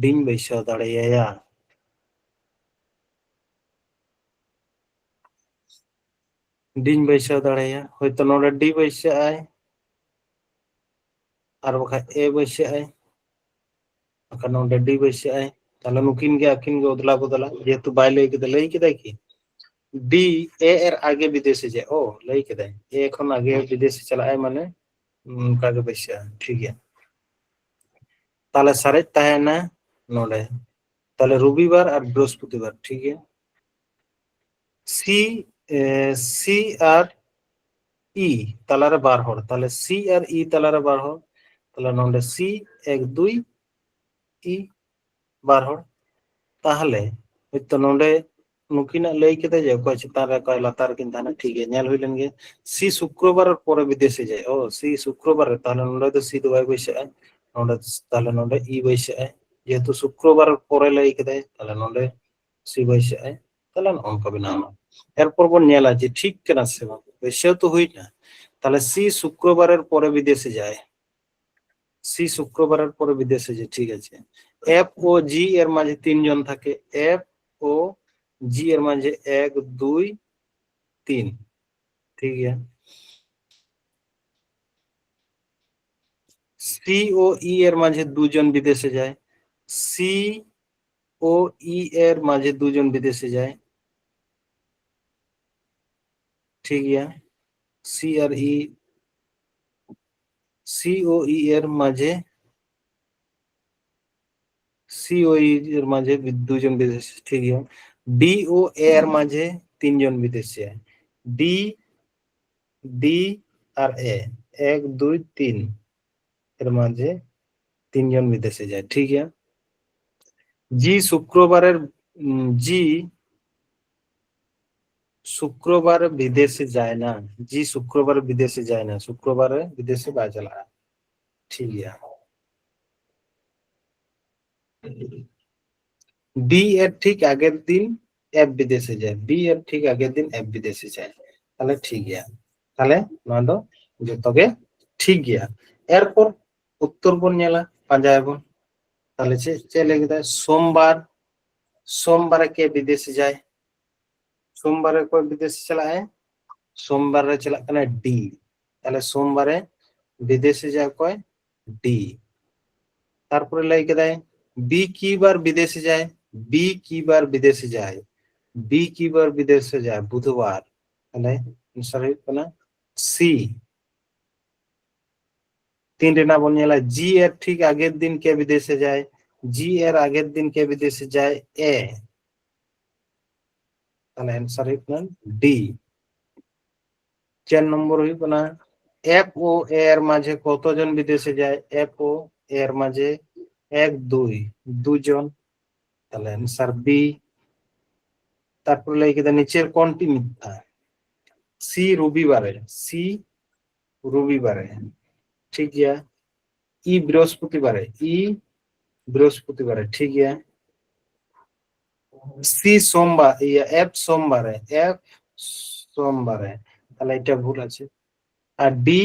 ᱰᱤᱧ ᱵᱟᱹᱭᱥᱟᱹᱣ ᱫᱟᱲᱮᱭᱟᱭᱟ᱾ ᱰᱤᱧ ᱵᱟᱹᱭᱥᱟᱹᱣ ᱫᱟᱲᱮᱭᱟᱭᱟ, ᱦᱚᱭᱛᱚ ᱱᱚᱰᱮ ᱰᱤ ᱵᱟᱹᱭᱥᱟᱹᱜ ᱟᱭ, ᱟᱨ ᱵᱟᱠᱷᱟᱡ ᱮ ᱵᱟᱹᱭᱥᱟᱹᱜ ᱟᱭ, ᱵᱟᱠᱷᱟᱡ ᱱᱚᱰᱮ ᱰᱤ ᱵᱟᱹᱭᱥᱟᱹᱜ ᱟᱭ᱾ ᱛᱟᱦᱞᱮ ᱱᱩᱠᱤᱱ ᱜᱮ ᱟᱹᱠᱤᱱ ᱜᱮ ᱚᱫᱞᱟ ᱵᱚᱫᱞᱟ, ᱡᱮᱦᱮᱛᱩ ᱵᱟᱭ ᱞᱟᱹᱭ ᱠᱮᱫᱟ᱾ ᱞᱟᱹᱭ ᱠᱮᱫᱟᱭ ᱠᱤ ᱰᱤ ᱮ ᱮᱨ ᱟᱜᱮ ᱵᱤᱫᱮᱥᱮ ᱡᱮ, ᱚ ᱞᱟᱹᱭ ᱠᱮᱫᱟᱭ ᱮ ᱠᱷᱚᱱ ᱟᱜᱮ ᱵᱤᱫᱮᱥᱮ ᱪᱟᱞᱟᱜ ᱟᱭ, ᱢᱟᱱᱮ ᱚᱱᱠᱟ ᱜᱮ ᱵᱟᱹᱭᱥᱟᱹᱜᱼᱟ᱾ ᱴᱷᱤᱠ ᱜᱮᱭᱟ, ᱛᱟᱦᱞᱮ ᱥᱟᱨᱮᱡ ᱛᱟᱦᱮᱱᱟ ᱱᱚᱰᱮ, ᱛᱟᱦᱞᱮ ᱨᱚᱵᱤᱵᱟᱨ ᱟᱨ ᱵᱨᱤᱦᱚᱥᱯᱚᱛᱤᱵᱟᱨ᱾ ᱴᱷᱤᱠ ᱜᱮᱭᱟ, ᱥᱤ ᱥᱤ ᱟᱨ ᱤ ᱛᱟᱞᱟᱨᱮ ᱵᱟᱨ ᱦᱚᱲ, ᱛᱟᱦᱞᱮ ᱥᱤ ᱟᱨ ᱤ ᱛᱟᱞᱟᱨᱮ ᱵᱟᱨ ᱦᱚᱲ, ᱛᱟᱦᱞᱮ ᱱᱚᱰᱮ ᱥᱤ ᱮᱠ, ᱫᱩᱭ, ᱤ ᱵᱟᱨ ᱦᱚᱲ᱾ ᱛᱟᱦᱞᱮ ᱦᱚᱭᱛᱚ ᱱᱚᱰᱮ ᱱᱩᱠᱤᱱᱟᱜ ᱞᱟᱹᱭ ᱠᱮᱫᱟ ᱡᱮ ᱚᱠᱚᱭ ᱪᱮᱛᱟᱱ ᱨᱮ ᱚᱠᱚᱭ ᱞᱟᱛᱟᱨ ᱨᱮᱠᱤᱱ ᱛᱟᱦᱮᱱᱟ᱾ ᱴᱷᱤᱠ ᱜᱮᱭᱟ, ᱧᱮᱞ ᱦᱩᱭ ᱞᱮᱱ ᱜᱮ, ᱥᱤ ᱥᱩᱠᱨᱚᱵᱟᱨ ᱯᱚᱨᱮ ᱵᱤᱫᱮᱥᱮ ᱡᱟᱭ᱾ ᱚ, ᱥᱤ ᱥᱩᱠᱨᱚᱵᱟᱨ ᱨᱮ, ᱛᱟᱦᱞᱮ ᱱᱚᱰᱮ ᱫᱚ ᱥᱤ ᱫᱚ ᱵᱟᱭ ᱵᱟᱹᱭᱥᱟᱹᱜᱼᱟ, ᱱᱚᱰᱮ ᱛᱟᱦᱞᱮ ᱱᱚᱰᱮ ᱤ ᱵᱟᱹᱭᱥᱟᱹᱜᱼᱟᱭ, ᱡᱮᱦᱮᱛᱩ ᱥᱩᱠᱨᱚᱵᱟᱨ ᱯᱚᱨᱮ ᱞᱟᱹᱭ ᱠᱮᱫᱟᱭ, ᱛᱟᱦᱞᱮ ᱱᱚᱰᱮ ᱥᱤ ᱵᱟᱹᱭᱥᱟᱹᱜᱼᱟᱭ᱾ ᱛᱟᱦᱞᱮ ᱱᱚᱜᱼᱚ ᱱᱚᱝᱠᱟ ᱵᱮᱱᱟᱣ ᱮᱱᱟ᱾ ᱮᱨᱯᱚᱨ ᱵᱚᱱ ᱧᱮᱞᱟ ᱡᱮ ᱴᱷᱤᱠ ᱠᱟᱱᱟ ᱥᱮ ᱵᱟᱝ, ᱵᱟᱹᱭᱥᱟᱹᱣ ᱛᱚ ᱦᱩᱭᱱᱟ᱾ তাহলে সি শুক্রবারের পরে বিদেশে যায়। সি শুক্রবারের পরে বিদেশে যায়, ঠিক আছে। এফ ও জি এর মাঝে তিনজন থাকে। এফ ও জি এর মাঝে এক, দুই, তিন। ঠিক আছে। সি ও ই এর মাঝে দুজন বিদেশে যায়। সি ও ই এর মাঝে দুজন বিদেশে যায়। ঠিক আছে। সি আর ই, সি ও ই এর মাঝে, সি ও ই এর মাঝে বি-, দুজন বিদেশে, ঠিক আছে। ডি ও এ এর মাঝে তিনজন বিদেশে। ডি, ডি আর এ, এক, দুই, তিন, এর মাঝে তিনজন বিদেশে যায়, ঠিক আছে। জি শুক্রবারের, উম, জি শুক্রবার বিদেশে যায় না। জি শুক্রবার বিদেশে যায় না, শুক্রবারে বিদেশে ᱵᱟᱭ ᱪᱟᱞᱟᱜᱼᱟ᱾ ᱴᱷᱤᱠ ᱜᱮᱭᱟ᱾ ᱰᱤ ᱮᱨ ᱴᱷᱤᱠ ᱟᱜᱮᱨ ᱫᱤᱱ ᱮᱯᱷ ᱵᱤᱫᱮᱥᱮ ᱡᱟᱭ᱾ ᱰᱤ ᱮᱨ ᱴᱷᱤᱠ ᱟᱜᱮᱨ ᱫᱤᱱ ᱮᱯᱷ ᱵᱤᱫᱮᱥᱮ ᱡᱟᱭ᱾ ᱛᱟᱦᱞᱮ ᱴᱷᱤᱠ ᱜᱮᱭᱟ᱾ ᱛᱟᱦᱞᱮ ᱱᱚᱣᱟ ᱫᱚ ᱡᱚᱛᱚ ᱜᱮ ᱴᱷᱤᱠ ᱜᱮᱭᱟ᱾ ᱮᱨᱯᱚᱨ ᱩᱛᱛᱚᱨ ᱵᱚᱱ ᱧᱮᱞᱟ, ᱯᱟᱸᱡᱟᱭᱟᱵᱚᱱ᱾ ᱛᱟᱦᱞᱮ ᱪᱮᱫ, ᱪᱮᱫ ᱞᱟᱹᱭ ᱠᱮᱫᱟᱭ? ᱥᱳᱢᱵᱟᱨ, ᱥᱳᱢᱵᱟᱨᱮ ᱠᱮ ᱵᱤᱫᱮᱥᱮ ᱡᱟᱭ᱾ ᱥᱳᱢᱵᱟᱨᱮ ᱚᱠᱚᱭ ᱵᱤᱫᱮᱥᱮ ᱪᱟᱞᱟᱜ ᱟᱭ? ᱥᱳᱢᱵᱟᱨ ᱨᱮ ᱪᱟᱞᱟᱜ ᱠᱟᱱᱟᱭ ᱰᱤ᱾ ᱛᱟᱦᱞᱮ ᱥᱳᱢᱵᱟᱨᱮ ᱵᱤᱫᱮᱥᱮ ᱡᱟᱭ ᱚᱠᱚᱭ? ᱰᱤ᱾ ᱛᱟᱨᱯᱚᱨᱮ ᱞᱟᱹᱭ ᱠᱮᱫᱟᱭ ᱵᱤ ᱠᱤ ᱵᱟᱨ ᱵᱤᱫᱮᱥᱮ ᱡᱟᱭ, ᱵᱤ ᱠᱤ ᱵᱟᱨ ᱵᱤᱫᱮᱥᱮ ᱡᱟᱭ, ᱵᱤ ᱠᱤ ᱵᱟᱨ ᱵᱤᱫᱮᱥᱮ ᱡᱟᱭ, ᱵᱩᱫᱷᱵᱟᱨ᱾ ᱛᱟᱦᱞᱮ ᱟᱱᱥᱟᱨ ᱦᱩᱭᱩᱜ ᱠᱟᱱᱟ ᱥᱤ᱾ ᱛᱤᱱ ᱨᱮᱱᱟᱜ ᱵᱚᱱ ᱧᱮᱞᱟ, ᱡᱤ ᱮᱨ ᱴᱷᱤᱠ ᱟᱜᱮᱨ ᱫᱤᱱ ᱠᱮ ᱵᱤᱫᱮᱥᱮ ᱡᱟᱭ, ᱡᱤ ᱮᱨ ᱟᱜᱮᱨ ᱫᱤᱱ ᱠᱮ ᱵᱤᱫᱮᱥᱮ ᱡᱟᱭ, ᱮ᱾ ᱛᱟᱦᱞᱮ ᱟᱱᱥᱟᱨ ᱦᱩᱭᱩᱜ ᱠᱟᱱᱟ ᱰᱤ᱾ ᱪᱟᱨ ᱱᱚᱢᱵᱚᱨ ᱦᱩᱭᱩᱜ ᱠᱟᱱᱟ, ᱮᱯᱷ ᱳ ᱮ ᱮᱨ ᱢᱟᱡᱷᱮ ᱠᱚᱛᱚ ᱡᱚᱱ ᱵᱤᱫᱮᱥᱮ ᱡᱟᱭ? ᱮᱯᱷ ᱳ ᱮ ᱮᱨ ᱢᱟᱡᱷᱮ ᱮᱠ, ᱫᱩᱭ, ᱫᱩ ᱡᱚᱱ᱾ ᱛᱟᱦᱞᱮ ᱟᱱᱥᱟᱨ ᱵᱤ᱾ ᱛᱟᱨᱯᱚᱨ ᱞᱟᱹᱭ ᱠᱮᱫᱟ ᱱᱤᱪᱮᱨ ᱠᱚᱱᱴᱤ ᱢᱤᱛᱷᱟ? ᱥᱤ ᱨᱚᱵᱤᱵᱟᱨᱮ, ᱥᱤ ᱨᱚᱵᱤᱵᱟᱨᱮ, ᱴᱷᱤᱠ ᱜᱮᱭᱟ᱾ ᱤ ᱵᱨᱤᱦᱚᱥᱯᱚᱛᱤᱵᱟᱨᱮ, ᱤ ᱵᱨᱤᱦᱚᱥᱯᱚᱛᱤᱵᱟᱨᱮ, ᱴᱷᱤᱠ ᱜᱮᱭᱟ᱾ ᱥᱤ ᱥᱳᱢᱵᱟᱨ, ᱤᱭᱟᱹ, ᱮᱯᱷ ᱥᱳᱢᱵᱟᱨᱮ, ᱮᱯᱷ ᱥᱳᱢᱵᱟᱨᱮ, ᱛᱟᱦᱞᱮ ᱮᱴᱟ ᱵᱷᱩᱞ ᱟᱪᱷᱮ᱾ ᱟᱨ ᱰᱤ,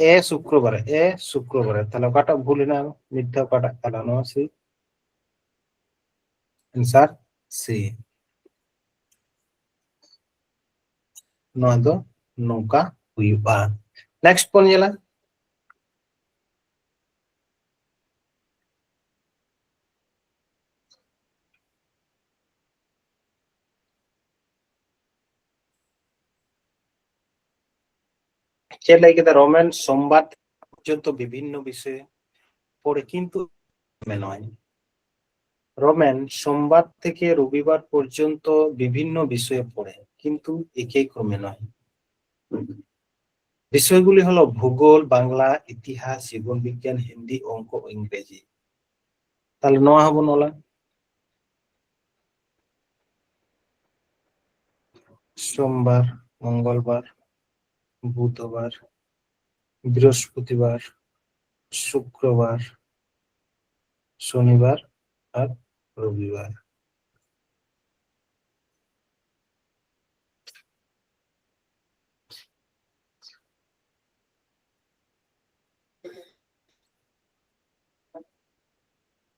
ᱮ ᱥᱩᱠᱨᱚᱵᱟᱨᱮ, ᱮ ᱥᱩᱠᱨᱚᱵᱟᱨᱮ᱾ ᱛᱟᱦᱞᱮ ᱚᱠᱟᱴᱟᱜ ᱵᱷᱩᱞ ᱦᱮᱱᱟᱜᱼᱟ? ᱢᱤᱫᱴᱷᱮᱱ ᱚᱠᱟᱴᱟᱜ? ᱛᱟᱦᱞᱮ ᱱᱚᱣᱟ ᱥᱤ, answer ᱥᱤ᱾ ᱱᱚᱣᱟ ᱫᱚ ᱱᱚᱝᱠᱟ ᱦᱩᱭᱩᱜᱼᱟ᱾ Next ᱵᱚᱱ ᱧᱮᱞᱟ᱾ ᱪᱮᱫ ᱞᱟᱹᱭ ᱠᱮᱫᱟ? ᱨᱳᱢᱮᱱ ᱥᱳᱢᱵᱟᱨ ᱯᱚᱨᱡᱚᱱᱛᱚ ᱵᱤᱵᱷᱤᱱᱱᱚ ᱵᱤᱥᱚᱭ ᱯᱚᱲᱮ ᱠᱤᱱᱛᱩ ᱢᱮᱱᱚᱭ᱾ ᱨᱳᱢᱮᱱ ᱥᱳᱢᱵᱟᱨ ᱛᱷᱮᱠᱮ ᱨᱚᱵᱤᱵᱟᱨ ᱯᱚᱨᱡᱚᱱᱛᱚ ᱵᱤᱵᱷᱤᱱᱱᱚ ᱵᱤᱥᱚᱭ ᱯᱚᱲᱮ ᱠᱤᱱᱛᱩ ᱮᱠᱮ ᱠᱨᱚᱢᱮ ᱱᱚᱭ। বিষয়গুলি হলো ভূগোল, বাংলা, ইতিহাস, জীবন বিজ্ঞান, হিন্দি, অঙ্ক, ইংরেজি। তাহলে ᱱᱚᱣᱟ ᱦᱚᱸᱵᱚᱱ ᱚᱞᱟ। ᱥᱳᱢᱵᱟᱨ, ᱢᱚᱝᱜᱚᱞᱵᱟᱨ, ᱵᱩᱫᱷᱵᱟᱨ, ᱵᱨᱤᱦᱚᱥᱯᱚᱛᱤᱵᱟᱨ, ᱥᱩᱠᱨᱚᱵᱟᱨ, ᱥᱚᱱᱤᱵᱟᱨ ᱟᱨ ᱨᱚᱵᱤᱵᱟᱨ।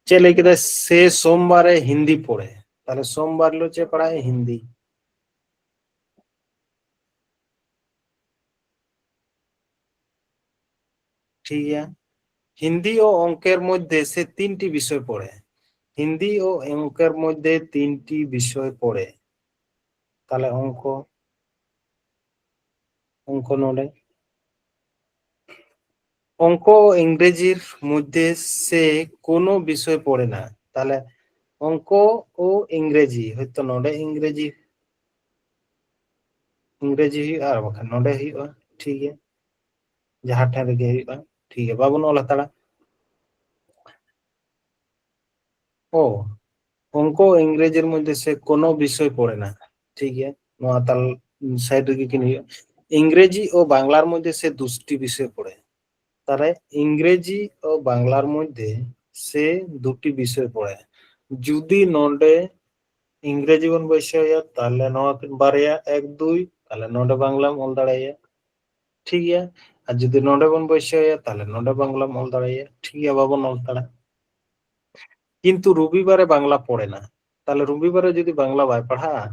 ᱪᱮᱫ ᱞᱟᱹᱭ ᱠᱮᱫᱟ? ᱥᱮ ᱥᱳᱢᱵᱟᱨᱮ ᱦᱤᱱᱫᱤ ᱯᱚᱲᱮ। ᱛᱟᱦᱞᱮ ᱥᱳᱢᱵᱟᱨ ᱦᱤᱞᱳᱜ ᱪᱮᱫ ᱯᱟᱲᱦᱟᱜᱼᱟ? ᱦᱤᱱᱫᱤ। ᱴᱷᱤᱠ ᱜᱮᱭᱟ। হিন্দি ও অঙ্কের মধ্যে সে তিনটি বিষয় পড়ে। হিন্দি ও অঙ্কের মধ্যে তিনটি বিষয় পড়ে। তাহলে অঙ্ক, অঙ্ক ᱱᱚᱰᱮ। ᱚᱝᱠᱚ ᱤᱝᱨᱮᱡᱤ ᱢᱚᱫᱽᱫᱷᱮ ᱥᱮ ᱠᱳᱱᱳ ᱵᱤᱥᱚᱭ ᱯᱚᱲᱮ ᱱᱟ। ᱛᱟᱦᱞᱮ ᱚᱝᱠᱚ ᱳ ᱤᱝᱨᱮᱡᱤ, ᱦᱚᱭᱛᱚ ᱱᱚᱰᱮ ᱤᱝᱨᱮᱡᱤ, ᱤᱝᱨᱮᱡᱤ ᱦᱩᱭᱩᱜᱼᱟ ᱟᱨ ᱵᱟᱠᱷᱟᱱ ᱱᱚᱰᱮ ᱦᱩᱭᱩᱜᱼᱟ, ᱴᱷᱤᱠ ᱜᱮᱭᱟ, ᱡᱟᱦᱟᱸ ᱴᱷᱮᱱ ᱨᱮᱜᱮ ᱦᱩᱭᱩᱜᱼᱟ, ᱴᱷᱤᱠ ᱜᱮᱭᱟ, ᱵᱟᱵᱚᱱ ᱚᱞ ᱦᱟᱛᱟᱲᱟ। ᱳ, ᱚᱝᱠᱚ ᱤᱝᱨᱮᱡᱤ ᱢᱚᱫᱽᱫᱷᱮ ᱥᱮ ᱠᱳᱱᱳ ᱵᱤᱥᱚᱭ ᱯᱚᱲᱮ ᱱᱟ, ᱴᱷᱤᱠ ᱜᱮᱭᱟ, ᱱᱚᱣᱟ ᱛᱟᱞ ᱥᱟᱭᱤᱰ ᱨᱮᱜᱮ ᱠᱤᱱ ᱦᱩᱭᱩᱜᱼᱟ। ᱤᱝᱨᱮᱡᱤ ᱳ ᱵᱟᱝᱞᱟᱨ ᱢᱚᱫᱽᱫᱷᱮ ᱥᱮ ᱫᱩᱥᱴᱤ ᱵᱤᱥᱚᱭ ᱯᱚᱲᱮ। ᱛᱟᱦᱞᱮ ᱤᱝᱨᱮᱡᱤ ᱳ ᱵᱟᱝᱞᱟᱨ ᱢᱚᱫᱽᱫᱷᱮ ᱥᱮ ᱫᱩᱴᱤ ᱵᱤᱥᱚᱭ ᱯᱚᱲᱮ। ᱡᱩᱫᱤ ᱱᱚᱰᱮ ᱤᱝᱨᱮᱡᱤ ᱵᱚᱱ ᱵᱟᱹᱭᱥᱟᱹᱣ ᱮᱭᱟ, ᱛᱟᱦᱞᱮ ᱱᱚᱣᱟ ᱠᱤᱱ ᱵᱟᱨᱭᱟ ᱮᱠ ᱫᱩᱭ, ᱛᱟᱦᱞᱮ ᱱᱚᱰᱮ ᱵᱟᱝᱞᱟᱢ ᱚᱞ ᱫᱟᱲᱮᱭᱟᱜᱼᱟ। ᱴᱷᱤᱠ ᱜᱮᱭᱟ᱾ ᱟᱨ ᱡᱩᱫᱤ ᱱᱚᱰᱮ ᱵᱚᱱ ᱵᱟᱹᱭᱥᱟᱹᱣ ᱮᱭᱟ, ᱛᱟᱦᱚᱞᱮ ᱱᱚᱰᱮ ᱵᱟᱝᱞᱟᱢ ᱚᱞ ᱫᱟᱲᱮᱭᱟᱜᱼᱟ, ᱴᱷᱤᱠ ᱜᱮᱭᱟ, ᱵᱟᱵᱚᱱ ᱚᱞ ᱫᱟᱲᱮᱭᱟᱜᱼᱟ᱾ ᱠᱤᱱᱛᱩ ᱨᱚᱵᱤᱵᱟᱨᱮ ᱵᱟᱝᱞᱟ ᱯᱚᱲᱮᱱᱟ, ᱛᱟᱦᱚᱞᱮ ᱨᱚᱵᱤᱵᱟᱨᱮ ᱡᱩᱫᱤ ᱵᱟᱝᱞᱟ ᱵᱟᱭ ᱯᱟᱲᱦᱟᱜᱼᱟ,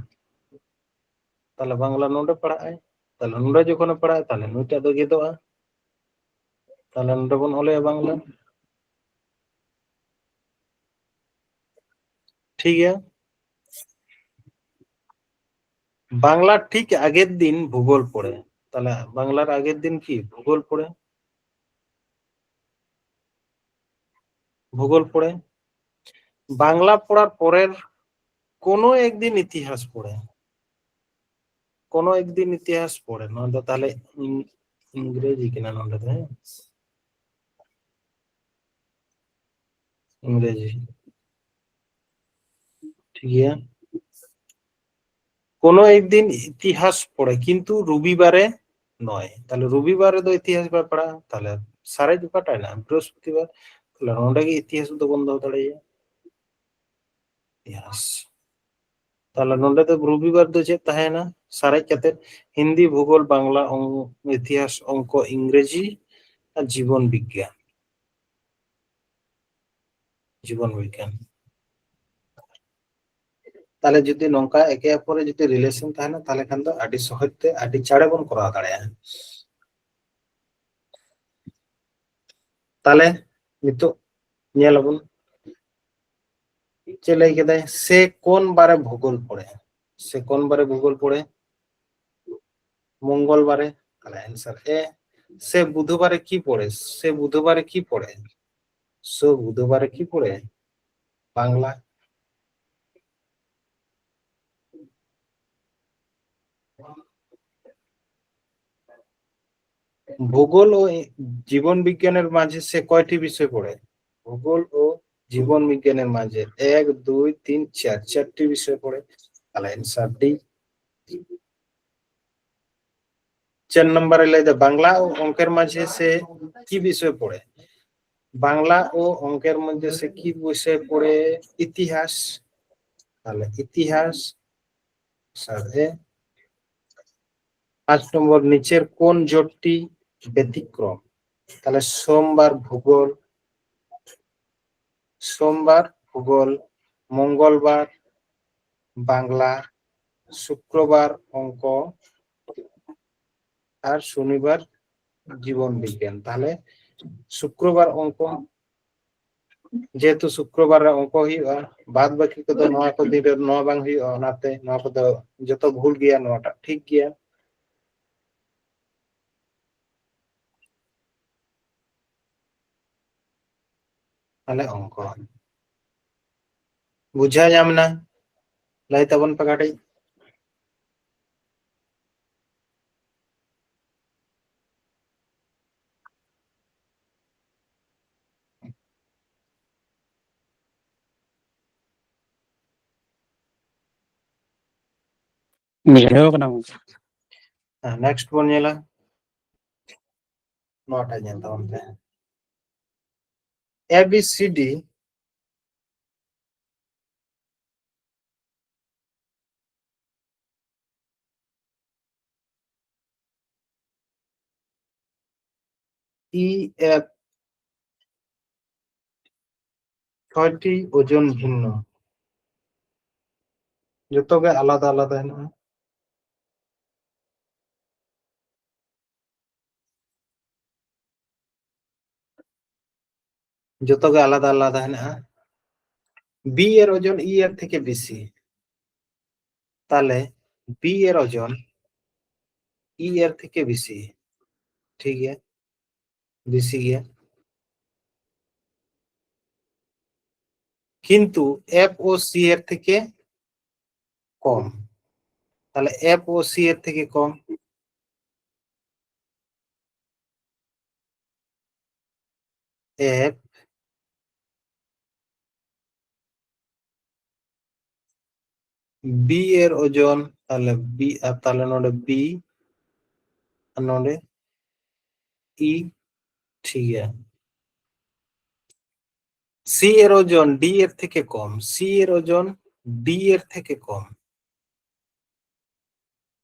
ᱛᱟᱦᱚᱞᱮ ᱵᱟᱝᱞᱟ ᱱᱚᱰᱮ ᱯᱟᱲᱦᱟᱜᱼᱟᱭ, ᱛᱟᱦᱚᱞᱮ ᱱᱚᱰᱮ ᱡᱚᱠᱷᱚᱱᱮ ᱯᱟᱲᱦᱟᱜᱼᱟ, ᱛᱟᱦᱚᱞᱮ ᱱᱩᱭᱴᱟᱜ ᱫᱚ ᱜᱮᱫᱚᱜᱼᱟ, ᱛᱟᱦᱚᱞᱮ ᱱᱚᱰᱮ ᱵᱚᱱ ᱚᱞᱮᱜᱼᱟ ᱵᱟᱝᱞᱟ᱾ ᱴᱷᱤᱠ ᱜᱮᱭᱟ, ᱵᱟᱝᱞᱟ ᱴᱷᱤᱠ ᱟᱜᱮᱨ ᱫᱤᱱ ᱵᱷᱩᱜᱳᱞ ᱯᱚᱲᱮ, ᱛᱟᱦᱚᱞᱮ ᱵᱟᱝᱞᱟᱨ ᱟᱜᱮᱨ ᱫᱤᱱ ᱠᱤ ᱵᱷᱩᱜᱳᱞ ᱯᱚᱲᱮ? ᱵᱷᱩᱜᱳᱞ ᱯᱚᱲᱮ, ᱵᱟᱝᱞᱟ ᱯᱚᱲᱟᱨ ᱯᱚᱨᱮᱨ ᱠᱳᱱᱳ ᱮᱠᱫᱤᱱ ᱤᱛᱤᱦᱟᱥ ᱯᱚᱲᱮ, ᱠᱳᱱᱳ ᱮᱠᱫᱤᱱ ᱤᱛᱤᱦᱟᱥ ᱯᱚᱲᱮ᱾ ᱱᱚᱣᱟ ᱫᱚ ᱛᱟᱦᱚᱞᱮ ᱤᱝ-, ᱤᱝᱨᱮᱡᱤ ᱠᱟᱱᱟ ᱱᱚᱰᱮ ᱫᱚ, ᱦᱮᱸ, ᱤᱝᱨᱮᱡᱤ᱾ ᱴᱷᱤᱠ ᱜᱮᱭᱟ, ᱠᱳᱱᱳ ᱮᱠᱫᱤᱱ ᱤᱛᱤᱦᱟᱥ ᱯᱚᱲᱮ, ᱠᱤᱱᱛᱩ ᱨᱚᱵᱤᱵᱟᱨᱮ ᱱᱚᱭ᱾ ᱛᱟᱦᱞᱮ ᱨᱚᱵᱤᱵᱟᱨ ᱨᱮᱫᱚ ᱤᱛᱤᱦᱟᱥ ᱵᱟᱭ ᱯᱟᱲᱟᱜᱼᱟ, ᱛᱟᱦᱞᱮ ᱥᱟᱨᱮᱡ ᱚᱠᱟᱴᱟᱜ ᱦᱮᱱᱟᱜᱼᱟ? ᱵᱨᱤᱦᱚᱥᱯᱚᱛᱤᱵᱟᱨ᱾ ᱛᱟᱦᱞᱮ ᱱᱚᱰᱮ ᱜᱮ ᱤᱛᱤᱦᱟᱥ ᱫᱚᱵᱚᱱ ᱫᱚᱦᱚ ᱫᱟᱲᱮᱭᱟᱜᱼᱟ, ᱤᱛᱤᱦᱟᱥ᱾ ᱛᱟᱦᱞᱮ ᱱᱚᱰᱮ ᱫᱚ ᱨᱚᱵᱤᱵᱟᱨ ᱫᱚ ᱪᱮᱫ ᱛᱟᱦᱮᱸᱭᱮᱱᱟ? ᱥᱟᱨᱮᱡ ᱠᱟᱛᱮ ᱦᱤᱱᱫᱤ, ᱵᱷᱩᱜᱳᱞ, ᱵᱟᱝᱞᱟ, ᱚᱝ-, ᱤᱛᱤᱦᱟᱥ, ᱚᱝᱠᱚ, ᱤᱝᱨᱮᱡᱤ ᱟᱨ ᱡᱤᱵᱚᱱ ᱵᱤᱜᱽᱜᱟᱱ᱾ ᱡᱤᱵᱚᱱ ᱵᱤᱜᱽᱜᱟᱱ᱾ ᱛᱟᱦᱞᱮ ᱡᱩᱫᱤ ᱱᱚᱝᱠᱟ ᱮᱠᱮ ᱚᱯᱚᱨᱮ ᱡᱩᱫᱤ relation ᱛᱟᱦᱮᱱᱟ, ᱛᱟᱦᱞᱮ ᱠᱷᱟᱱ ᱫᱚ ᱟᱹᱰᱤ ᱥᱚᱦᱚᱡ ᱛᱮ ᱟᱹᱰᱤ ᱪᱟᱬᱮ ᱵᱚᱱ ᱠᱚᱨᱟᱣ ᱫᱟᱲᱮᱭᱟᱜᱼᱟ᱾ ᱛᱟᱦᱞᱮ ᱱᱤᱛᱚᱜ ᱧᱮᱞ ᱟᱵᱚᱱ, ᱪᱮᱫ ᱞᱟᱹᱭ ᱠᱮᱫᱟᱭ? ᱥᱮ ᱠᱳᱱ ᱵᱟᱨᱮ ᱵᱷᱩᱜᱳᱞ ᱯᱚᱲᱮ? ᱥᱮ ᱠᱳᱱ ᱵᱟᱨᱮ ᱵᱷᱩᱜᱳᱞ ᱯᱚᱲᱮ? ᱢᱚᱝᱜᱚᱞ ᱵᱟᱨᱮ, ᱛᱟᱦᱞᱮ answer A᱾ ᱥᱮ ᱵᱩᱫᱷᱵᱟᱨᱮ ᱠᱤ ᱯᱚᱲᱮ? ᱥᱮ ᱵᱩᱫᱷᱵᱟᱨᱮ ᱠᱤ ᱯᱚᱲᱮ? ᱥᱮ ᱵᱩᱫᱷᱵᱟᱨᱮ ᱠᱤ ᱯᱚᱲᱮ? ᱵᱟᱝᱞᱟ᱾ ভূগোল ও জীবন বিজ্ঞানের মাঝে সে কয়টি বিষয় পড়ে? ভূগোল ও জীবন বিজ্ঞানের মাঝে এক, দুই, তিন, চার, চারটি বিষয় পড়ে। তাহলে answer D। চার নম্বরে লেখা, বাংলা ও অঙ্কের মাঝে সে কি বিষয় পড়ে? বাংলা ও অঙ্কের মধ্যে সে কি বিষয় পড়ে? ইতিহাস। তাহলে ইতিহাস, স্যার, এ। পাঁচ নম্বর, নিচের কোন জোটটি ব্যতিক্রম? তাহলে সোমবার ভূগোল, সোমবার ভূগোল, মঙ্গলবার বাংলা, শুক্রবার অঙ্ক, আর শনিবার জীবন বিজ্ঞান। তাহলে শুক্রবার অঙ্ক, ᱡᱮᱦᱮᱛᱩ ᱥᱩᱠᱨᱚᱵᱟᱨ ᱨᱮ ᱚᱝᱠᱚ ᱦᱩᱭᱩᱜᱼᱟ, ᱵᱟᱫ ᱵᱟᱹᱠᱤ ᱠᱚᱫᱚ ᱱᱚᱣᱟ ᱠᱚ ᱫᱤᱱ ᱨᱮ ᱱᱚᱣᱟ ᱵᱟᱝ ᱦᱩᱭᱩᱜᱼᱟ, ᱚᱱᱟᱛᱮ ᱱᱚᱣᱟ ᱠᱚᱫᱚ ᱡᱚᱛᱚ ᱵᱷᱩᱞ ᱜᱮᱭᱟ, ᱱᱚᱣᱟᱴᱟᱜ ᱴᱷᱤᱠ ᱜᱮᱭᱟ᱾ ᱛᱟᱦᱞᱮ ᱚᱝᱠᱚ ᱵᱩᱡᱷᱟᱹᱣ ᱧᱟᱢ ᱮᱱᱟ? ᱞᱟᱹᱭ ᱛᱟᱵᱚᱱ ᱯᱮ ᱠᱟᱹᱴᱤᱡ᱾ ᱵᱩᱡᱷᱟᱹᱣ ᱠᱟᱱᱟ ᱜᱚᱝᱠᱮ᱾ ᱦᱮᱸ, next ᱵᱚᱱ ᱧᱮᱞᱟ᱾ ᱱᱚᱣᱟᱴᱟᱜ ᱧᱮᱞ ᱛᱟᱵᱚᱱ ᱯᱮ᱾ A B C D E F ᱪᱷᱚᱭᱴᱤ ᱳᱡᱚᱱ ᱵᱷᱤᱱᱱᱚ, ᱡᱚᱛᱚ ᱜᱮ ᱟᱞᱟᱫᱟ ᱟᱞᱟᱫᱟ ᱦᱮᱱᱟᱜᱼᱟ᱾ ᱡᱚᱛᱚ ᱜᱮ ᱟᱞᱟᱫᱟ ᱟᱞᱟᱫᱟ ᱦᱮᱱᱟᱜᱼᱟ᱾ B ᱮᱨ ᱳᱡᱚᱱ E ᱮᱨ ᱛᱷᱮᱠᱮ ᱵᱮᱥᱤ, ᱛᱟᱦᱞᱮ B ᱮᱨ ᱳᱡᱚᱱ E ᱮᱨ ᱛᱷᱮᱠᱮ ᱵᱮᱥᱤ, ᱴᱷᱤᱠ ᱜᱮᱭᱟ, ᱵᱮᱥᱤ ᱜᱮᱭᱟ᱾ ᱠᱤᱱᱛᱩ F ᱳ C ᱮᱨ ᱛᱷᱮᱠᱮ ᱠᱚᱢ, ᱛᱟᱦᱞᱮ F ᱳ C ᱮᱨ ᱛᱷᱮᱠᱮ ᱠᱚᱢ, F B ᱮᱨ ᱳᱡᱚᱱ, ᱛᱟᱦᱞᱮ B, ᱟᱨ ᱛᱟᱦᱞᱮ ᱱᱚᱰᱮ B ᱟᱨ ᱱᱚᱰᱮ E, ᱴᱷᱤᱠ ᱜᱮᱭᱟ᱾ C ᱮᱨ ᱳᱡᱚᱱ D ᱮᱨ ᱛᱷᱮᱠᱮ ᱠᱚᱢ, C ᱮᱨ ᱳᱡᱚᱱ D ᱮᱨ ᱛᱷᱮᱠᱮ ᱠᱚᱢ,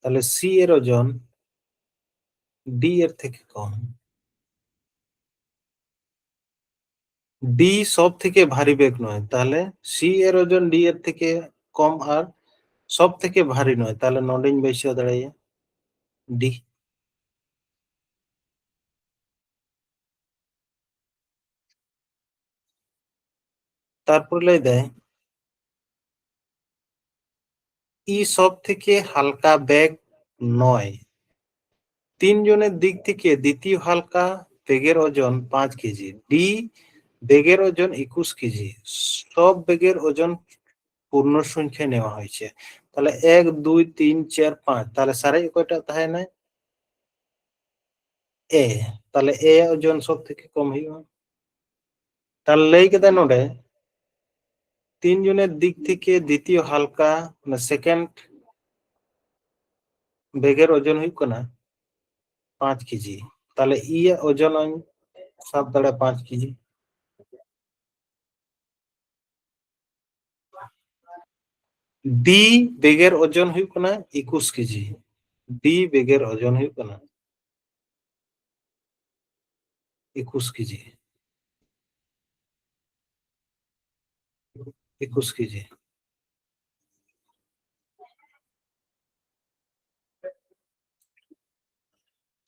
ᱛᱟᱦᱞᱮ C ᱮᱨ ᱳᱡᱚᱱ ডি এর থেকে কম। ডি সব থেকে ভারী ব্যাগ নয়, তাহলে সি এর ওজন ডি এর থেকে কম আর সব থেকে ভারী নয়, তাহলে ᱱᱚᱰᱮᱧ ᱵᱟᱹᱭᱥᱟᱹᱣ ᱫᱟᱲᱮᱭᱟᱜᱼᱟ ᱰᱤ᱾ তারপর ᱞᱟᱹᱭ ᱫᱟᱭ ই সব থেকে হালকা ব্যাগ নয়, তিনজনের দিক থেকে দ্বিতীয় হালকা ব্যাগের ওজন পাঁচ কেজি। ডি ব্যাগের ওজন একুশ কেজি। সব ব্যাগের ওজন পূর্ণ সংখ্যায় নেওয়া হয়েছে। তাহলে এক, দুই, তিন, চার, পাঁচ, তাহলে ᱥᱟᱨᱮᱡ ᱚᱠᱚᱭᱴᱟᱜ ᱛᱟᱦᱮᱸᱭᱮᱱᱟ? ᱮ᱾ ᱛᱟᱦᱚᱞᱮ ᱮ ᱭᱟᱜ ᱳᱡᱚᱱ ᱥᱚᱵ ᱛᱷᱮᱠᱮ ᱠᱚᱢ ᱦᱩᱭᱩᱜᱼᱟ᱾ ᱛᱟᱦᱚᱞᱮ ᱞᱟᱹᱭ ᱠᱮᱫᱟ ᱱᱚᱰᱮ ᱛᱤᱱ ᱡᱚᱱᱮᱨ ᱫᱤᱠ ᱛᱷᱮᱠᱮ ᱫᱤᱛᱤᱭᱚ ᱦᱟᱞᱠᱟ, ᱢᱟᱱᱮ ᱥᱮᱠᱮᱱᱰ ᱵᱮᱜᱮᱨ ᱳᱡᱚᱱ ᱦᱩᱭᱩᱜ ᱠᱟᱱᱟ ᱯᱟᱸᱪ ᱠᱮᱡᱤ᱾ ᱛᱟᱦᱚᱞᱮ ᱤ ᱭᱟᱜ ᱳᱡᱚᱱ ᱤᱧ ᱥᱟᱵ ᱫᱟᱲᱮᱭᱟᱜᱼᱟ ᱯᱟᱸᱪ ᱠᱮᱡᱤ᱾ ᱰᱤ ᱵᱮᱜᱮᱨ ᱳᱡᱚᱱ ᱦᱩᱭᱩᱜ ᱠᱟᱱᱟ ᱮᱠᱩᱥ ᱠᱮᱡᱤ᱾ ᱰᱤ ᱵᱮᱜᱮᱨ ᱳᱡᱚᱱ ᱦᱩᱭᱩᱜ ᱠᱟᱱᱟ ᱮᱠᱩᱥ ᱠᱮᱡᱤ᱾ ᱮᱠᱩᱥ ᱠᱮᱡᱤ᱾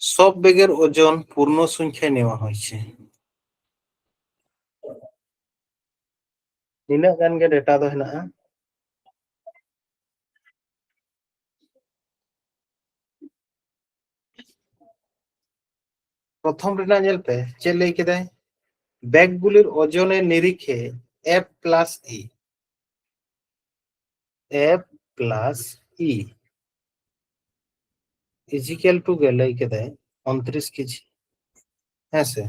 সব ব্যাগের ওজন পূর্ণ সংখ্যায় নেওয়া হয়েছে। ᱱᱤᱱᱟᱹᱜ ᱜᱟᱱ ᱜᱮ ᱰᱮᱴᱟ ᱫᱚ ᱦᱮᱱᱟᱜᱼᱟ᱾ ᱯᱨᱚᱛᱷᱚᱢ ᱨᱮᱱᱟᱜ ᱧᱮᱞ ᱯᱮ, ᱪᱮᱫ ᱞᱟᱹᱭ ᱠᱮᱫᱟᱭ? ব্যাগগুলির ওজনের নিরিখে F plus E, F plus E is equal two ᱜᱮ ᱞᱟᱹᱭ ᱠᱮᱫᱟᱭ ᱩᱱᱛᱨᱤᱥ ᱠᱮᱡᱤ᱾ ᱦᱮᱸ ᱥᱮ?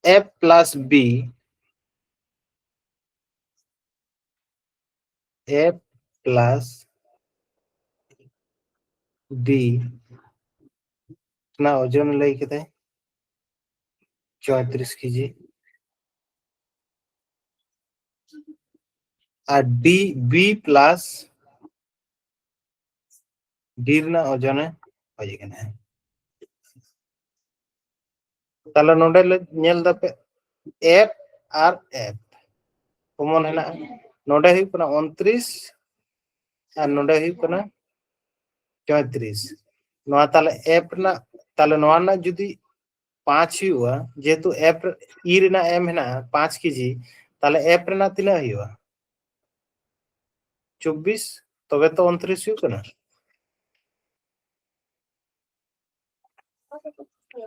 F plus B, F plus B ᱨᱮᱱᱟᱜ ᱳᱡᱚᱱ ᱞᱟᱹᱭ ᱠᱮᱫᱟᱭ ᱪᱚᱭᱛᱨᱤᱥ ᱠᱮᱡᱤ᱾ ᱟᱨ ᱰᱤ, ᱵᱤ ᱯᱞᱟᱥ ᱰᱤ ᱨᱮᱱᱟᱜ ᱳᱡᱚᱱᱮ ᱠᱷᱚᱡ ᱠᱟᱱᱟ᱾ ᱛᱟᱦᱞᱮ ᱱᱚᱰᱮ ᱞᱮ ᱧᱮᱞ ᱫᱟᱯᱮ, ᱮᱯᱷ ᱟᱨ ᱮᱯᱷ ᱠᱚᱢᱚᱱ ᱦᱮᱱᱟᱜᱼᱟ᱾ ᱱᱚᱰᱮ ᱦᱩᱭᱩᱜ ᱠᱟᱱᱟ ᱩᱱᱛᱨᱤᱥ ᱟᱨ ᱱᱚᱰᱮ ᱦᱩᱭᱩᱜ ᱠᱟᱱᱟ ᱪᱚᱭᱛᱨᱤᱥ᱾ ᱱᱚᱣᱟ ᱛᱟᱦᱞᱮ ᱮᱯᱷ ᱨᱮᱱᱟᱜ, ᱛᱟᱦᱞᱮ ᱱᱚᱣᱟ ᱨᱮᱱᱟᱜ ᱡᱩᱫᱤ ᱯᱟᱸᱪ ᱦᱩᱭᱩᱜᱼᱟ, ᱡᱮᱦᱮᱛᱩ ᱮᱯᱷ ᱤ ᱨᱮᱱᱟᱜ ᱮᱢ ᱦᱮᱱᱟᱜᱼᱟ ᱯᱟᱸᱪ ᱠᱮᱡᱤ, ᱛᱟᱦᱞᱮ ᱮᱯᱷ ᱨᱮᱱᱟᱜ ᱛᱤᱱᱟᱹᱜ ᱦᱩᱭᱩᱜᱼᱟ? ᱪᱚᱵᱵᱤᱥ, ᱛᱚᱵᱮ ᱛᱚ ᱩᱱᱛᱨᱤᱥ ᱦᱩᱭᱩᱜ ᱠᱟᱱᱟ᱾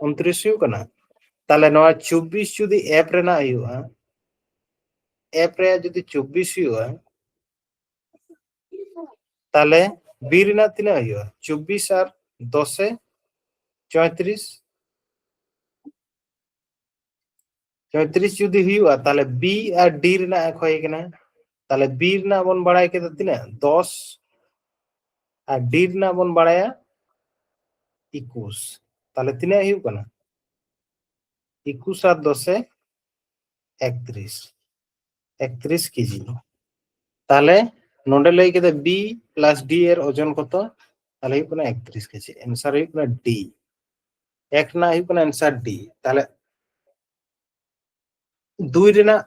ᱩᱱᱛᱨᱤᱥ ᱦᱩᱭᱩᱜ ᱠᱟᱱᱟ᱾ ᱛᱟᱦᱞᱮ ᱱᱚᱣᱟ ᱪᱚᱵᱵᱤᱥ ᱡᱩᱫᱤ ᱮᱯᱷ ᱨᱮᱱᱟᱜ ᱦᱩᱭᱩᱜᱼᱟ, ᱮᱯᱷ ᱨᱮᱭᱟᱜ ᱡᱩᱫᱤ ᱪᱚᱵᱵᱤᱥ ᱦᱩᱭᱩᱜᱼᱟ, ᱛᱟᱦᱞᱮ ᱵᱤ ᱨᱮᱱᱟᱜ ᱛᱤᱱᱟᱹᱜ ᱦᱩᱭᱩᱜᱼᱟ? ᱪᱚᱵᱵᱤᱥ ᱟᱨ ᱫᱚᱥᱮ ᱪᱚᱭᱛᱨᱤᱥ᱾ ᱪᱚᱭᱛᱨᱤᱥ ᱡᱩᱫᱤ ᱦᱩᱭᱩᱜᱼᱟ, ᱛᱟᱦᱞᱮ ᱵᱤ ᱟᱨ ᱰᱤ ᱨᱮᱱᱟᱜ ᱮ ᱠᱷᱚᱭ ᱠᱟᱱᱟ᱾ ᱛᱟᱦᱞᱮ ᱵᱤ ᱨᱮᱱᱟᱜ ᱵᱚᱱ ᱵᱟᱲᱟᱭ ᱠᱮᱫᱟ ᱛᱤᱱᱟᱹᱜ? ᱫᱚᱥ᱾ ᱟᱨ ᱰᱤ ᱨᱮᱱᱟᱜ ᱵᱚᱱ ᱵᱟᱲᱟᱭᱟ ᱮᱠᱩᱥ᱾ ᱛᱟᱦᱞᱮ ᱛᱤᱱᱟᱹᱜ ᱦᱩᱭᱩᱜ ᱠᱟᱱᱟ? ᱮᱠᱩᱥ ᱟᱨ ᱫᱚᱥᱮ ᱮᱠᱛᱨᱤᱥ, ᱮᱠᱛᱨᱤᱥ ᱠᱮᱡᱤ᱾ ᱛᱟᱦᱞᱮ ᱱᱚᱰᱮ ᱞᱟᱹᱭ ᱠᱮᱫᱟ ᱵᱤ ᱯᱞᱟᱥ ᱰᱤ ᱮᱨ ᱳᱡᱚᱱ ᱠᱚᱛᱚ? ᱛᱟᱦᱞᱮ ᱦᱩᱭᱩᱜ ᱠᱟᱱᱟ ᱮᱠᱛᱨᱤᱥ ᱠᱮᱡᱤ᱾ ᱮᱱᱥᱟᱨ ᱦᱩᱭᱩᱜ ᱠᱟᱱᱟ ᱰᱤ᱾ ᱮᱠ ᱨᱮᱱᱟᱜ ᱦᱩᱭᱩᱜ ᱠᱟᱱᱟ ᱮᱱᱥᱟᱨ ᱰᱤ᱾ ᱛᱟᱦᱞᱮ ᱫᱩᱭ ᱨᱮᱱᱟᱜ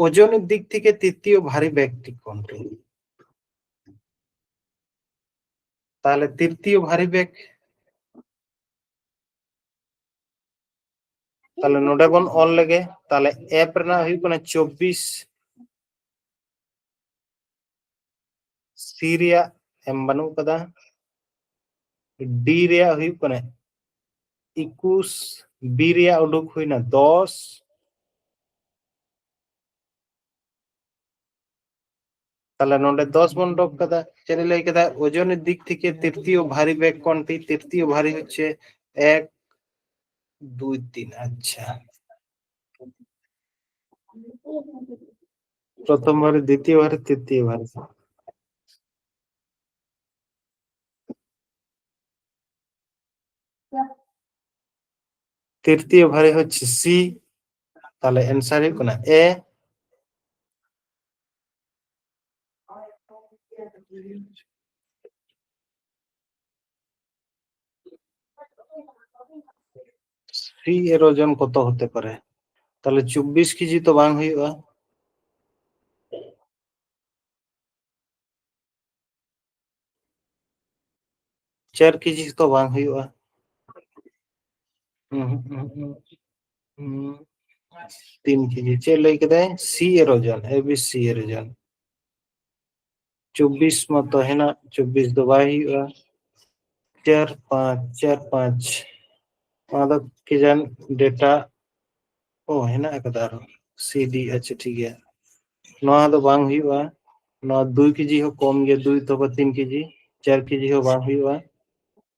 ᱳᱡᱚᱱ ᱫᱤᱠ ᱛᱷᱮᱠᱮ ᱛᱨᱤᱛᱤᱭᱚ ᱵᱷᱟᱨᱤ ᱵᱮᱜᱽ ᱴᱷᱤᱠ ᱠᱚᱱᱴᱤ? ᱛᱟᱦᱞᱮ ᱛᱨᱤᱛᱤᱭᱚ ᱵᱷᱟᱨᱤ ᱵᱮᱜᱽ, ᱛᱟᱦᱞᱮ ᱱᱚᱰᱮ ᱵᱚᱱ ᱚᱞ ᱞᱮᱜᱮ᱾ ᱛᱟᱦᱞᱮ ᱮᱯᱷ ᱨᱮᱱᱟᱜ ᱦᱩᱭᱩᱜ ᱠᱟᱱᱟ ᱪᱚᱵᱵᱤᱥ, ᱥᱤ ᱨᱮᱭᱟᱜ ᱮᱢ ᱵᱟᱹᱱᱩᱜ ᱠᱟᱫᱟ, ᱰᱤ ᱨᱮᱭᱟᱜ ᱦᱩᱭᱩᱜ ᱠᱟᱱᱟ ᱮᱠᱩᱥ, ᱵᱤ ᱨᱮᱭᱟᱜ ᱩᱰᱩᱠ ᱦᱩᱭᱱᱟ ᱫᱚᱥ᱾ ᱛᱟᱦᱞᱮ ᱱᱚᱰᱮ ᱫᱚᱥ ᱵᱚᱱ ᱰᱚᱜ ᱠᱟᱫᱟ᱾ ᱪᱮᱫ ᱮ ᱞᱟᱹᱭ ᱠᱮᱫᱟ? ᱳᱡᱚᱱ ᱫᱤᱠ ᱛᱷᱮᱠᱮ ᱛᱨᱤᱛᱤᱭᱚ ᱵᱷᱟᱨᱤ ᱵᱮᱜᱽ ᱠᱚᱱᱴᱤ? ᱛᱨᱤᱛᱤᱭᱚ ᱵᱷᱟᱨᱤ ᱦᱚᱪᱪᱷᱮ ᱮᱠ, ᱫᱩᱭ, ᱛᱤᱱ᱾ ᱟᱪᱪᱷᱟ, ᱯᱨᱚᱛᱷᱚᱢ ᱵᱷᱟᱨᱤ, ᱫᱤᱛᱤᱭᱚ ᱵᱷᱟᱨᱤ, ᱛᱨᱤᱛᱤᱭᱚ ᱵᱷᱟᱨᱤ᱾ ᱛᱨᱤᱛᱤᱭᱚ ᱵᱷᱟᱨᱤ ᱦᱚᱪᱪᱷᱮ ᱥᱤ, ᱛᱟᱦᱞᱮ ᱮᱱᱥᱟᱨ ᱦᱩᱭᱩᱜ ᱠᱟᱱᱟ ᱮ᱾ ফ্রি এর ওজন কত হতে পারে? তাহলে চব্বিশ কেজি তো বাং হুᱭᱩᱜᱼᱟ, ᱪᱟᱨ ᱠᱮᱡᱤ ᱛᱚ ᱵᱟᱝ ᱦᱩᱭᱩᱜᱼᱟ᱾ ᱦᱩᱸ, ᱦᱩᱸ, ᱦᱩᱸ, ᱦᱩᱸ᱾ ᱦᱩᱸ, ᱛᱤᱱ ᱠᱮᱡᱤ᱾ ᱪᱮᱫ ᱞᱟᱹᱭ ᱠᱮᱫᱟᱭ? ᱥᱤ ᱮᱨ ᱳᱡᱚᱱ, ᱮ ᱵᱤ ᱥᱤ ᱮᱨ ᱳᱡᱚᱱ᱾ ᱪᱚᱵᱵᱤᱥ ᱢᱟᱛᱚ ᱦᱮᱱᱟᱜ, ᱪᱚᱵᱵᱤᱥ ᱫᱚ ᱵᱟᱭ ᱦᱩᱭᱩᱜᱼᱟ᱾ ᱪᱟᱨ ᱯᱟᱸᱪ, ᱪᱟᱨ ᱯᱟᱸᱪ᱾ ᱚᱱᱟ ᱫᱚ ᱠᱤ ᱡᱟᱱ ᱰᱮᱴᱟ, ᱚ, ᱦᱮᱱᱟᱜ ᱟᱠᱟᱫᱟ ᱟᱨᱦᱚᱸ᱾ ᱥᱤ ᱰᱤ, ᱟᱪᱪᱷᱟ, ᱴᱷᱤᱠ ᱜᱮᱭᱟ᱾ ᱱᱚᱣᱟ ᱫᱚ ᱵᱟᱝ ᱦᱩᱭᱩᱜᱼᱟ᱾ ᱱᱚᱣᱟ ᱫᱩᱭ ᱠᱮᱡᱤ ᱦᱚᱸ ᱠᱚᱢ ᱜᱮᱭᱟ, ᱫᱩᱭ ᱚᱛᱷᱚᱵᱟ ᱛᱤᱱ ᱠᱮᱡᱤ, ᱪᱟᱨ ᱠᱮᱡᱤ ᱦᱚᱸ ᱵᱟᱝ ᱦᱩᱭᱩᱜᱼᱟ᱾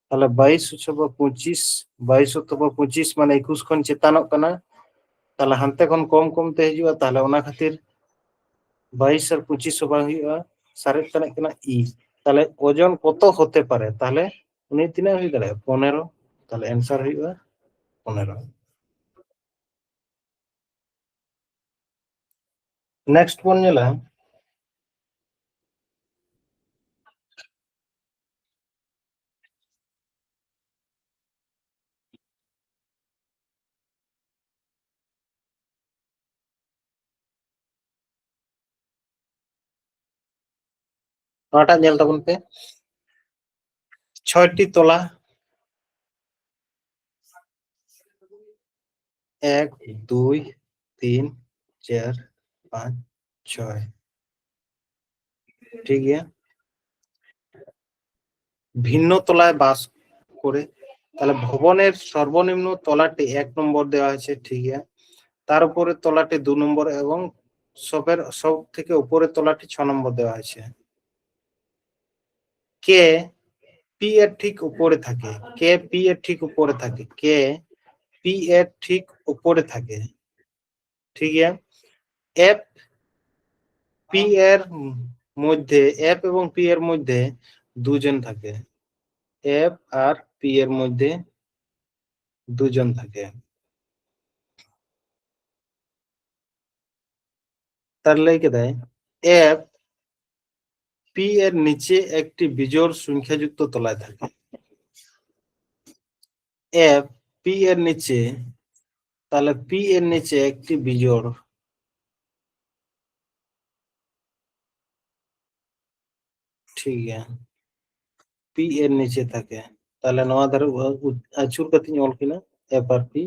ᱛᱟᱦᱞᱮ ᱵᱟᱭᱤᱥ ᱚᱛᱷᱚᱵᱟ ᱯᱚᱸᱪᱤᱥ, ᱵᱟᱭᱤᱥ ᱚᱛᱷᱚᱵᱟ ᱯᱚᱸᱪᱤᱥ ᱢᱟᱱᱮ ᱮᱠᱩᱥ ᱠᱷᱚᱱ ᱪᱮᱛᱟᱱᱚᱜ ᱠᱟᱱᱟ᱾ ᱛᱟᱦᱞᱮ ᱦᱟᱱᱛᱮ ᱠᱷᱚᱱ ᱠᱚᱢ ᱠᱚᱢ ᱛᱮ ᱦᱤᱡᱩᱜᱼᱟ, ᱛᱟᱦᱞᱮ ᱚᱱᱟ ᱠᱷᱟᱹᱛᱤᱨ ᱵᱟᱭᱤᱥ ᱟᱨ ᱯᱚᱸᱪᱤᱥ ᱦᱚᱸ ᱵᱟᱝ ᱦᱩᱭᱩᱜᱼᱟ, ᱥᱟᱨᱮᱡ ᱛᱟᱱᱟᱜ ᱠᱟᱱᱟ ᱤ᱾ ᱛᱟᱦᱞᱮ ᱳᱡᱚᱱ ᱠᱚᱛᱚ ᱦᱚᱛᱮ ᱯᱟᱨᱮ, ᱛᱟᱦᱞᱮ ᱩᱱᱤ ᱛᱤᱱᱟᱹᱜ ᱦᱩᱭ ᱫᱟᱲᱮᱭᱟᱜᱼᱟ? ᱯᱚᱱᱮᱨᱚ᱾ ᱛᱟᱦᱞᱮ ᱮᱱᱥᱟᱨ ᱦᱩᱭᱩᱜᱼᱟ ᱯᱚᱱᱮᱨᱚ᱾ ᱱᱮᱠᱥᱴ ᱵᱚᱱ ᱧᱮᱞᱟ, ᱱᱚᱣᱟᱴᱟᱜ ᱧᱮᱞ ᱛᱟᱵᱚᱱ ᱯᱮ, ᱪᱷᱚᱭᱴᱤ ᱛᱚᱞᱟ, ᱮᱠ, ᱫᱩᱭ, ᱛᱤᱱ, ᱪᱟᱨ, ᱯᱟᱸᱪ, ᱪᱷᱚᱭ᱾ ᱴᱷᱤᱠ ᱜᱮᱭᱟ, ভিন্ন তলায় বাস করে। তাহলে ভবনের সর্বনিম্ন তলাটি এক নম্বর দেওয়া হয়েছে, ঠিক আছে। তার উপরে তলাটি দু নম্বর এবং সবের, সব থেকে উপরে তলাটি ছ নম্বর দেওয়া হয়েছে। কে পি এর ঠিক উপরে থাকে, কে পি এর ঠিক উপরে থাকে, কে পি এর ঠিক উপরে থাকে। ঠিক আছে, এফ পি এর মধ্যে, এফ এবং পি এর মধ্যে দুজন থাকে, এফ আর পি এর মধ্যে দুজন থাকে। তার ᱞᱟᱹᱭ ᱠᱮᱫᱟᱭ, ᱮᱯᱷ ᱯᱤ ᱮᱨ ᱱᱤᱪᱮ ᱮᱠᱴᱤ ᱵᱤᱡᱳᱲ ᱥᱚᱝᱠᱷᱭᱟᱡᱩᱠᱛᱚ ᱛᱚᱞᱟᱭ ᱛᱟᱦᱮᱸ᱾ ᱮᱯᱷ পি এর নিচে, তাহলে পি এর নিচে একটি বিজোড়। ঠিক ᱜᱮᱭᱟ, ᱯᱤ ᱮᱨ ᱱᱤᱪᱮ ᱛᱟᱠᱮ᱾ ᱛᱟᱦᱞᱮ ᱱᱚᱣᱟ ᱫᱷᱟᱨᱮ ᱩ-, ᱩ-, ᱟᱹᱪᱩᱨ ᱠᱟᱛᱮᱧ ᱚᱞ ᱠᱤᱱᱟ, ᱮᱯ ᱟᱨ ᱯᱤ᱾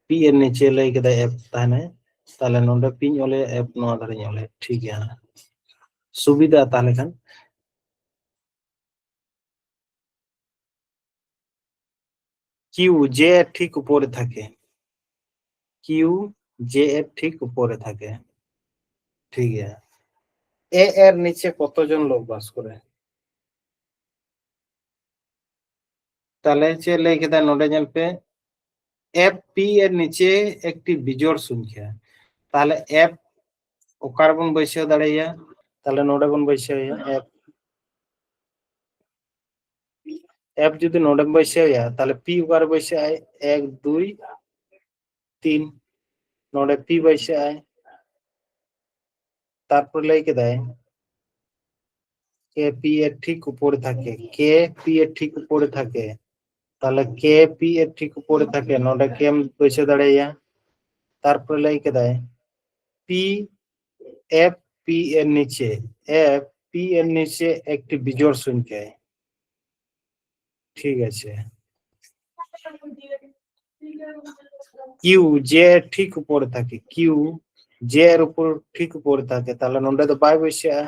ᱯᱤ ᱮᱨ ᱱᱤᱪᱮ ᱞᱟᱹᱭ ᱠᱮᱫᱟ ᱮᱯ ᱛᱟᱦᱮᱱᱟᱭ, ᱛᱟᱦᱞᱮ ᱱᱚᱰᱮ ᱯᱤᱧ ᱚᱞᱮᱭᱟ, ᱮᱯ ᱱᱚᱣᱟ ᱫᱷᱟᱨᱮᱧ ᱚᱞᱮᱭᱟ᱾ ᱴᱷᱤᱠ ᱜᱮᱭᱟ, ᱥᱩᱵᱤᱫᱷᱟ ᱛᱟᱦᱞᱮ ᱠᱷᱟᱱ᱾ কিউ জে এর ঠিক উপরে থাকে। কিউ জে এর ঠিক উপরে থাকে। ঠিক আছে। এ এর নিচে কতজন লোক বাস করে? তাহলে ᱪᱮᱫ ᱞᱟᱹᱭ ᱠᱮᱫᱟ ᱱᱚᱰᱮ ᱧᱮᱞ ᱯᱮ, ᱮᱯ ᱯᱤ ᱮᱨ ᱱᱤᱪᱮ ᱮᱠᱴᱤ ᱵᱤᱡᱳᱲ ᱥᱚᱝᱠᱷᱭᱟ᱾ ᱛᱟᱦᱞᱮ ᱮᱯ ᱚᱠᱟ ᱨᱮᱵᱚᱱ ᱵᱟᱹᱭᱥᱟᱹᱣ ᱫᱟᱲᱮᱭᱟᱭᱟ? ᱛᱟᱦᱞᱮ ᱱᱚᱰᱮ ᱵᱚᱱ ᱵᱟᱹᱭᱥᱟᱹᱣ ᱮᱭᱟ ᱮᱯ᱾ ᱮᱯ ᱡᱩᱫᱤ ᱱᱚᱰᱮᱢ ᱵᱟᱹᱭᱥᱟᱹᱣ ᱮᱭᱟ, ᱛᱟᱦᱞᱮ ᱯᱤ ᱚᱠᱟᱨᱮ ᱵᱟᱹᱭᱥᱟᱹᱜ ᱟᱭ? ᱮᱠ, ᱫᱩᱭ, ᱛᱤᱱ᱾ ᱱᱚᱰᱮ ᱯᱤ ᱵᱟᱹᱭᱥᱟᱹᱜ ᱟᱭ᱾ ᱛᱟᱨᱯᱚᱨ ᱞᱟᱹᱭ ᱠᱮᱫᱟᱭ, ᱠᱮ ᱯᱤ ᱮᱨ ᱴᱷᱤᱠ ᱩᱯᱚᱨᱮ ᱛᱷᱟᱠᱮ, ᱠᱮ ᱯᱤ ᱮᱨ ᱴᱷᱤᱠ ᱩᱯᱚᱨᱮ ᱛᱷᱟᱠᱮ᱾ ᱛᱟᱦᱞᱮ ᱠᱮ ᱯᱤ ᱮᱨ ᱴᱷᱤᱠ ᱩᱯᱚᱨᱮ ᱛᱷᱟᱠᱮ, ᱱᱚᱰᱮ ᱠᱮᱢ ᱵᱟᱹᱭᱥᱟᱹᱣ ᱫᱟᱲᱮᱭᱟᱭᱟ᱾ ᱛᱟᱨᱯᱚᱨᱮ ᱞᱟᱹᱭ ᱠᱮᱫᱟᱭ, পি এফ পি এর নিচে, এফ পি এর নিচে একটি বিজোড় সংখ্যায়। ঠিক আছে। কিউ জে এর ঠিক উপরে থাকে, কিউ জে এর উপর ঠিক উপরে থাকে, তাহলে ᱱᱚᱰᱮ ᱫᱚ ᱵᱟᱭ ᱵᱟᱹᱭᱥᱟᱹᱜᱼᱟ᱾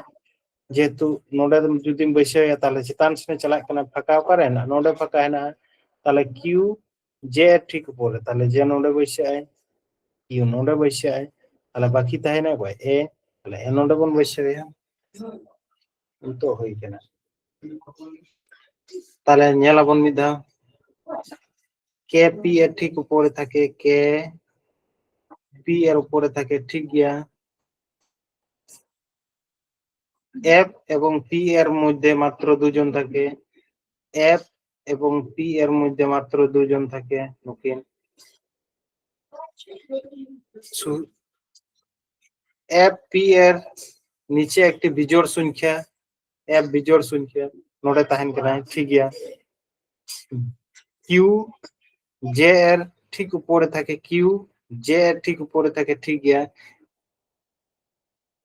ᱡᱮᱦᱮᱛᱩ ᱱᱚᱰᱮ ᱫᱚ ᱡᱩᱫᱤᱢ ᱵᱟᱹᱭᱥᱟᱹᱣ ᱮᱭᱟ, ᱛᱟᱦᱞᱮ ᱪᱮᱛᱟᱱ ᱥᱮᱫ ᱪᱟᱞᱟᱜ ᱠᱟᱱᱟ, ᱯᱷᱟᱸᱠᱟ ᱚᱠᱟᱨᱮ ᱦᱮᱱᱟᱜᱼᱟ? ᱱᱚᱰᱮ ᱯᱷᱟᱸᱠᱟ ᱦᱮᱱᱟᱜᱼᱟ᱾ ᱛᱟᱦᱞᱮ ᱠᱤᱭᱩ ᱡᱮ ᱮᱨ ᱴᱷᱤᱠ ᱩᱯᱚᱨᱮ, ᱛᱟᱦᱞᱮ ᱡᱮ ᱱᱚᱰᱮ ᱵᱟᱹᱭᱥᱟᱹᱜ ᱟᱭ, ᱠᱤᱭᱩ ᱱᱚᱰᱮ ᱵᱟᱹᱭᱥᱟᱹᱜ ᱟᱭ, ᱛᱟᱦᱞᱮ ᱵᱟᱹᱠᱤ ᱛᱟᱦᱮᱱᱟ ᱚᱠᱚᱭ? ᱮ, ᱛᱟᱦᱞᱮ ᱮ ᱱᱚᱰᱮ ᱵᱚᱱ ᱵᱟᱹᱭᱥᱟᱹᱣ ᱮᱭᱟ᱾ ᱱᱤᱛᱚᱜ ᱦᱩᱭ ᱠᱟᱱᱟ᱾ ᱛᱟᱦᱞᱮ ᱧᱮᱞ ᱟᱵᱚᱱ ᱢᱤᱫ ᱫᱷᱟᱣ, কে পি এর ঠিক উপরে থাকে, কে পি এর উপরে থাকে, ঠিক ᱜᱮᱭᱟ। এফ এবং পি এর মধ্যে মাত্র দুজন থাকে, এফ এবং পি এর মধ্যে মাত্র দুজন থাকে, নুᱠᱤᱱ᱾ এফ পি এর নিচে একটি বিজোড় সংখ্যা, এফ বিজোড় সংখ্যা ᱱᱚᱰᱮ ᱛᱟᱦᱮᱱ ᱠᱟᱱᱟ, ᱴᱷᱤᱠ ᱜᱮᱭᱟ᱾ ᱠᱤᱭᱩ জে এর ঠিক উপরে থাকে কিউ, জে এর ঠিক উপরে থাকে, ঠিক গিয়া।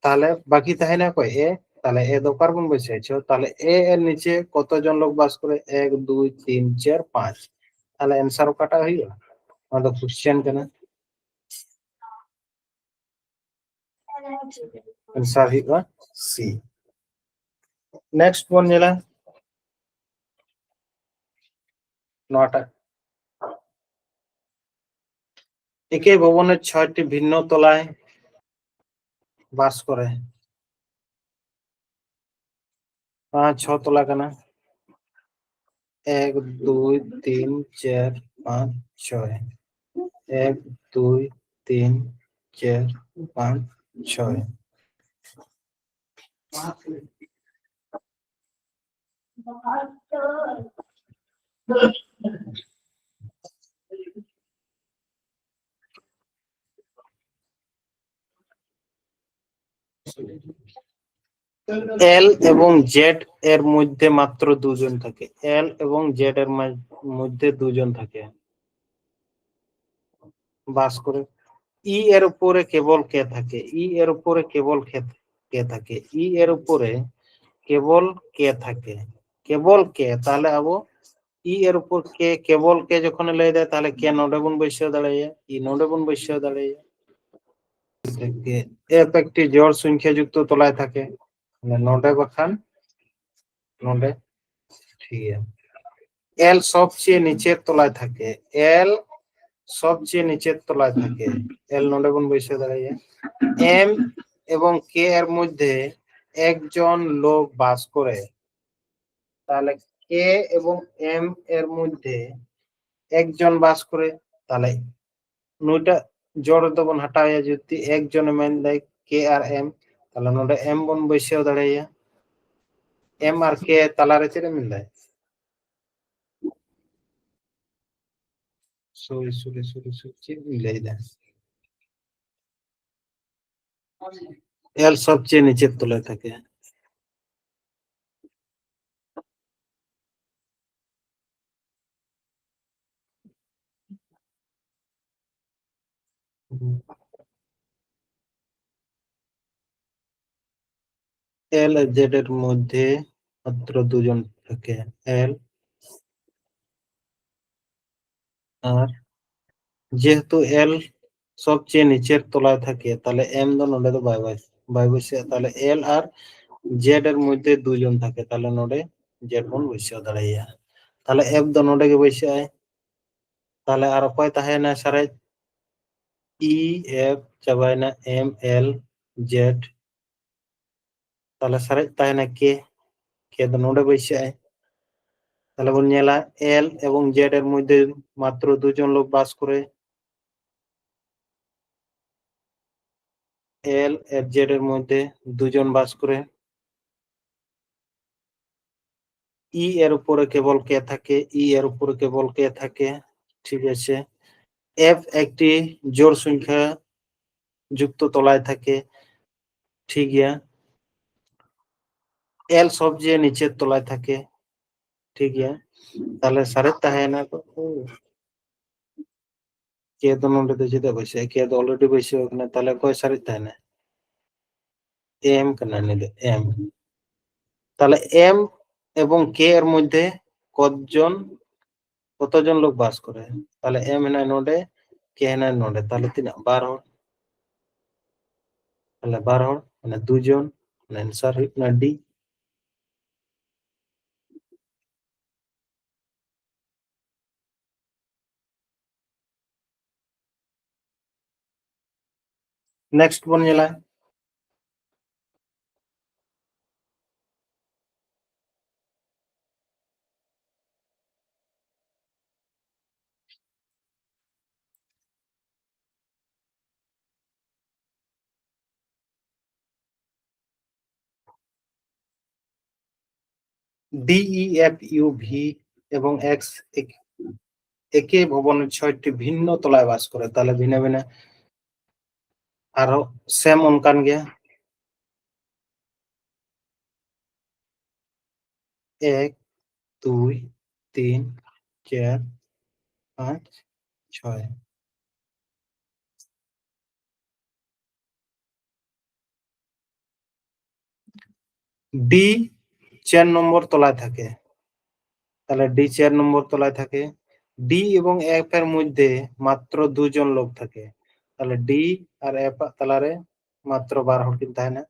তাহলে বাকি থাকে না কয় এ, তাহলে এ ᱫᱚ ᱚᱠᱟᱨᱮ ᱵᱚᱱ ᱵᱟᱹᱭᱥᱟᱹᱣ ᱦᱚᱪᱚ? ᱛᱟᱦᱚᱞᱮ ᱮ ᱮᱨ ᱱᱤᱪᱮ ᱠᱚᱛᱚ জন লোক বাস করে? এক, দুই, তিন, চার, পাঁচ। ᱛᱟᱦᱚᱞᱮ ᱮᱱᱥᱟᱨ ᱚᱠᱟᱴᱟᱜ ᱦᱩᱭᱩᱜᱼᱟ? ᱚᱱᱟ ᱫᱚ ᱠᱚᱥᱪᱮᱱ ᱠᱟᱱᱟ, ᱮᱱᱥᱟᱨ ᱦᱩᱭᱩᱜᱼᱟ ᱥᱤ᱾ ᱱᱮᱠᱥᱴ ᱵᱚᱱ ᱧᱮᱞᱟ ᱱᱚᱣᱟᱴᱟᱜ, একই ভবনে ছয়টি ভিন্ন তলায় বাস করে। পাঁচ ছ তলা ᱠᱟᱱᱟ। এক, দুই, তিন, চার, পাঁচ, ছয়। এক, দুই, তিন, চার, পাঁচ, ছয়। এল এবং জেড এর মধ্যে মাত্র দুজন থাকে। এল এবং জেড এর মা-, মধ্যে দুজন থাকে, বাস করে। ই এর উপরে কেবল কে থাকে, ই এর উপরে কেবল কে, কে থাকে, ই এর উপরে কেবল কে থাকে, কেবল কে। তাহলে ᱟᱵᱚ ই এর উপর কে, কেবল কে ᱡᱚᱠᱷᱚᱱᱮ ᱞᱟᱹᱭ ᱫᱟᱭ, ᱛᱟᱦᱚᱞᱮ ᱠᱮ ᱱᱚᱰᱮ ᱵᱚᱱ ᱵᱟᱹᱭᱥᱟᱹᱣ ᱫᱟᱲᱮᱭᱟᱭᱟ, ই ᱱᱚᱰᱮ ᱵᱚᱱ ᱵᱟᱹᱭᱥᱟᱹᱣ ᱫᱟᱲᱮᱭᱟᱭᱟ᱾ ᱮᱯ ᱮᱠᱴᱤ ᱡᱚᱲ ᱥᱚᱝᱠᱷᱟ ᱡᱩᱠᱛᱚ ᱛᱚᱞᱟᱭ ᱛᱟᱠᱮ, ᱱᱚᱰᱮ ᱵᱟᱠᱷᱟᱱ ᱱᱚᱰᱮ, ᱴᱷᱤᱠ ᱜᱮᱭᱟ᱾ এল সবচেয়ে নিচের তলায় থাকে, এল সবচেয়ে নিচের তলায় থাকে, এল ᱱᱚᱰᱮ ᱵᱚᱱ ᱵᱟᱹᱭᱥᱟᱹᱣ ᱫᱟᱲᱮᱭᱟᱭᱟ᱾ এম এবং কে এর মধ্যে একজন লোক বাস করে, তাহলে কে এবং এম এর মধ্যে একজন বাস করে, তাহলে ᱱᱩᱭᱴᱟᱜ ᱡᱚᱲ ᱫᱚᱵᱚᱱ ᱦᱟᱴᱟᱣᱮᱭᱟ, ᱡᱩᱫᱤ ᱮᱠ ᱡᱚᱱᱮ ᱢᱮᱱᱫᱟᱭ ᱠᱮ ᱟᱨ ᱮᱢ, ᱛᱟᱦᱞᱮ ᱱᱚᱰᱮ ᱮᱢ ᱵᱚᱱ ᱵᱟᱹᱭᱥᱟᱹᱣ ᱫᱟᱲᱮᱭᱟᱭᱟ᱾ ᱮᱢ ᱟᱨ ᱠᱮ ᱛᱟᱞᱟᱨᱮ ᱪᱮᱫ ᱮ ᱢᱮᱱᱫᱟᱭ? ᱥᱚᱨᱤ, ᱥᱚᱨᱤ, ᱥᱚᱨᱤ, ᱥᱚᱨᱤ, ᱪᱮᱫ ᱤᱧ ᱞᱟᱹᱭᱫᱟ? এল সবচেয়ে নিচের তলায় থাকে। এল আর জেড এর মধ্যে মাত্র দুজন থাকে, এল আর, যেহেতু এল সবচেয়ে নিচের তলায় থাকে, তাহলে এম ᱫᱚ ᱱᱚᱰᱮ ᱫᱚ ᱵᱟᱭ ᱵᱟᱭ- ᱵᱟᱭ ᱵᱟᱹᱭᱥᱟᱹᱜᱼᱟ᱾ ᱛᱟᱦᱚᱞᱮ ᱮᱞ ᱟᱨ ᱡᱮᱰ ᱮᱨ ᱢᱚᱫᱽᱫᱷᱮ ᱫᱩᱡᱚᱱ ᱛᱟᱦᱮᱸ, ᱛᱟᱦᱚᱞᱮ ᱱᱚᱰᱮ ᱡᱮᱰ ᱵᱚᱱ ᱵᱟᱹᱭᱥᱟᱹᱣ ᱫᱟᱲᱮᱭᱟᱜᱼᱟ᱾ ᱛᱟᱦᱚᱞᱮ ᱮᱯᱷ ᱫᱚ ᱱᱚᱰᱮ ᱜᱮ ᱵᱟᱹᱭᱥᱟᱹᱜᱼᱟᱭ᱾ ᱛᱟᱦᱚᱞᱮ ᱟᱨ ᱚᱠᱚᱭ ᱛᱟᱦᱮᱸᱭᱮᱱᱟ ᱥᱟᱨᱮᱡ? ᱤ, ᱮᱯᱷ ᱪᱟᱵᱟᱭᱮᱱᱟ, ᱮᱢ, ᱮᱞ, ᱡᱮᱰ, ᱛᱟᱦᱚᱞᱮ ᱥᱟᱨᱮᱡ ᱛᱟᱦᱮᱸᱭᱮᱱᱟ ᱠᱮ᱾ ᱠᱮ ᱫᱚ ᱱᱚᱰᱮ ᱵᱟᱹᱭᱥᱟᱹᱜᱼᱟᱭ᱾ ᱛᱟᱦᱚᱞᱮ ᱵᱚᱱ ᱧᱮᱞᱟ, ᱮᱞ ᱮᱵᱚᱝ ᱡᱮᱰ ᱮᱨ ᱢᱚᱫᱽᱫᱷᱮ ᱢᱟᱛᱨᱚ ᱫᱩᱡᱚᱱ ᱞᱳᱠ ᱵᱟᱥ ᱠᱚᱨᱮ, ᱮᱞ ᱮᱯᱷ ᱡᱮᱰ ᱮᱨ ᱢᱚᱫᱽᱫᱷᱮ ᱫᱩᱡᱚᱱ ᱵᱟᱥ ᱠᱚᱨᱮ, ই এর উপরে কেবল কে থাকে, ই এর উপরে কেবল কে থাকে, ঠিক আছে। এফ একটি জোড় সংখ্যা যুক্ত তলায় থাকে, ঠিক গᱮᱭᱟ। এল সবচেয়ে নিচের তলায় থাকে, ঠিক গᱮᱭᱟ। ᱛᱟᱦᱚᱞᱮ ᱥᱟᱨᱮᱡ ᱛᱟᱦᱮᱸᱭᱮᱱᱟ ᱠᱚ, ᱠᱮ ᱫᱚ ᱱᱚᱰᱮ ᱫᱚ ᱪᱮᱫᱟᱜ ᱵᱟᱹᱭᱥᱟᱹᱜᱼᱟ? ᱠᱮ ᱫᱚ ᱚᱞᱨᱮᱰᱤ ᱵᱟᱹᱭᱥᱟᱹᱣ ᱠᱟᱱᱟ, ᱛᱟᱦᱚᱞᱮ ᱚᱠᱚᱭ ᱥᱟᱨᱮᱡ ᱛᱟᱦᱮᱱᱟ? ᱮᱢ ᱠᱟᱱᱟ ᱱᱩᱭ ᱫᱚ, ᱮᱢ᱾ ᱛᱟᱦᱚᱞᱮ ᱮᱢ ᱮᱵᱚᱝ ᱠᱮ ᱮᱨ ᱢᱚᱫᱽᱫᱷᱮ ᱠᱚᱛᱡᱚᱱ, ᱠᱚᱛᱚ ᱡᱚᱱ ᱞᱳᱠ ᱵᱟᱥ ᱠᱚᱨᱮ? ᱛᱟᱦᱚᱞᱮ ᱮᱢ ᱦᱮᱱᱟᱭ ᱱᱚᱰᱮ, ᱠᱮ ᱦᱮᱱᱟᱭ ᱱᱚᱰᱮ, ᱛᱟᱦᱚᱞᱮ ᱛᱤᱱᱟᱹᱜ? ᱵᱟᱨ ᱦᱚᱲ᱾ ᱛᱟᱦᱚᱞᱮ ᱵᱟᱨ ᱦᱚᱲ, ᱢᱟᱱᱮ ᱫᱩ ᱡᱚᱱ, ᱢᱟᱱᱮ ᱮᱱᱥᱟᱨ ᱦᱩᱭᱩᱜ ᱠᱟᱱᱟ ᱰᱤ᱾ ᱱᱮᱠᱥᱴ ᱵᱚᱱ ᱧᱮᱞᱟ᱾ D, E, F, U, V এবং এক্স এক-, একে ভবনের ছয়টি ভিন্ন তলায় বাস করে, তাহলে ভিন্ন ভিন্ন। আরো সেম ᱚᱱᱠᱟᱱ ᱜᱮᱭᱟ, ᱮᱠ, ᱫᱩᱭ, ᱛᱤᱱ, ᱪᱟᱨ, ᱯᱟᱸᱪ, ᱪᱷᱚᱭ᱾ ডি চার নম্বর তলায় থাকে। তাহলে ডি চার নম্বর তলায় থাকে। ডি এবং এফ এর মধ্যে মাত্র দুজন লোক থাকে। তাহলে ডি আর এফ তালারে মাত্র বার ᱦᱚᱲ ᱠᱤᱱ ᱛᱟᱦᱮᱱᱟ᱾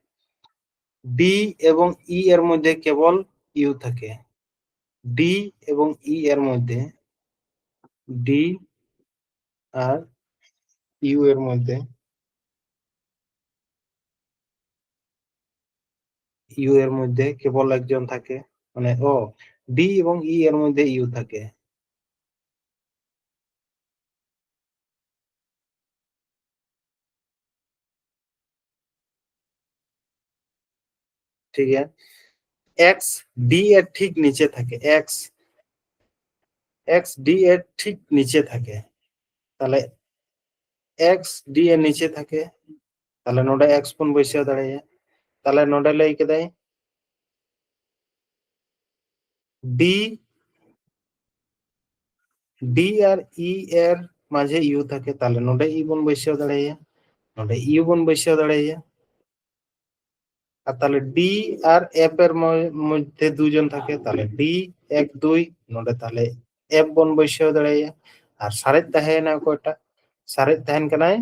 ᱰᱤ ᱮᱵᱚᱝ ᱤ ᱮᱨ ᱢᱚᱫᱽᱫᱷᱮ ᱠᱮᱵᱚᱞ ᱤᱭᱩ ᱛᱷᱟᱠᱮ᱾ ᱰᱤ ᱮᱵᱚᱝ ᱤ ᱮᱨ ᱢᱚᱫᱽᱫᱷᱮ, ᱰᱤ ᱟᱨ ᱤᱭᱩ ᱮᱨ ᱢᱚᱫᱽᱫᱷᱮ, ᱤᱭᱩ ᱮᱨ ᱢᱚᱫᱽᱫᱷᱮ ᱠᱮᱵᱚᱞ ᱮᱠᱡᱚᱱ ᱛᱷᱟᱠᱮ, ᱢᱟᱱᱮ ᱚ, ᱰᱤ ᱮᱵᱚᱝ ᱤ ᱮᱨ ᱢᱚᱫᱽᱫᱷᱮ ᱤᱭᱩ ᱛᱷᱟᱠᱮ᱾ ᱴᱷᱤᱠ ᱜᱮᱭᱟ, ᱮᱠᱥ ᱰᱤ ᱮᱨ ᱴᱷᱤᱠ ᱱᱤᱪᱮ ᱛᱷᱟᱠᱮ, ᱮᱠᱥ ᱮᱠᱥ ᱰᱤ ᱮᱨ ᱴᱷᱤᱠ ᱱᱤᱪᱮ ᱛᱷᱟᱠᱮ᱾ ᱛᱟᱦᱞᱮ ᱮᱠᱥ ᱰᱤ ᱮᱨ ᱱᱤᱪᱮ ᱛᱷᱟᱠᱮ, ᱛᱟᱦᱞᱮ ᱱᱚᱰᱮ ᱮᱠᱥ ᱵᱚᱱ ᱵᱟᱹᱭᱥᱟᱹᱣ ᱫᱟᱲᱮᱭᱟᱜᱼᱟ᱾ ᱛᱟᱦᱞᱮ ᱱᱚᱰᱮ ᱞᱟᱹᱭ ᱠᱮᱫᱟᱭ ᱰᱤ, ᱰᱤ ᱟᱨ ᱤ ᱮᱨ ᱢᱟᱡᱷᱮ ᱤᱭᱩ ᱛᱷᱟᱠᱮ, ᱛᱟᱦᱞᱮ ᱱᱚᱰᱮ ᱤ ᱵᱚᱱ ᱵᱟᱹᱭᱥᱟᱹᱣ ᱫᱟᱲᱮᱭᱟᱭᱟ, ᱱᱚᱰᱮ ᱤᱭᱩ ᱵᱚᱱ ᱵᱟᱹᱭᱥᱟᱹᱣ ᱫᱟᱲᱮᱭᱟᱭᱟ᱾ ᱟᱨ ᱛᱟᱦᱞᱮ ᱰᱤ ᱟᱨ ᱮᱯᱷ ᱮᱨ ᱢᱚ-, ᱢᱚᱫᱽᱫᱷᱮ ᱫᱩᱡᱚᱱ ᱛᱷᱟᱠᱮ, ᱛᱟᱦᱞᱮ ᱰᱤ ᱮᱠ ᱫᱩᱭ, ᱱᱚᱰᱮ ᱛᱟᱦᱞᱮ ᱮᱯᱷ ᱵᱚᱱ ᱵᱟᱹᱭᱥᱟᱹᱣ ᱫᱟᱲᱮᱭᱟᱭᱟ᱾ ᱟᱨ ᱥᱟᱨᱮᱡ ᱛᱟᱦᱮᱸᱭᱮᱱᱟ ᱚᱠᱚᱭᱴᱟᱜ? ᱥᱟᱨᱮᱡ ᱛᱟᱦᱮᱱ ᱠᱟᱱᱟᱭ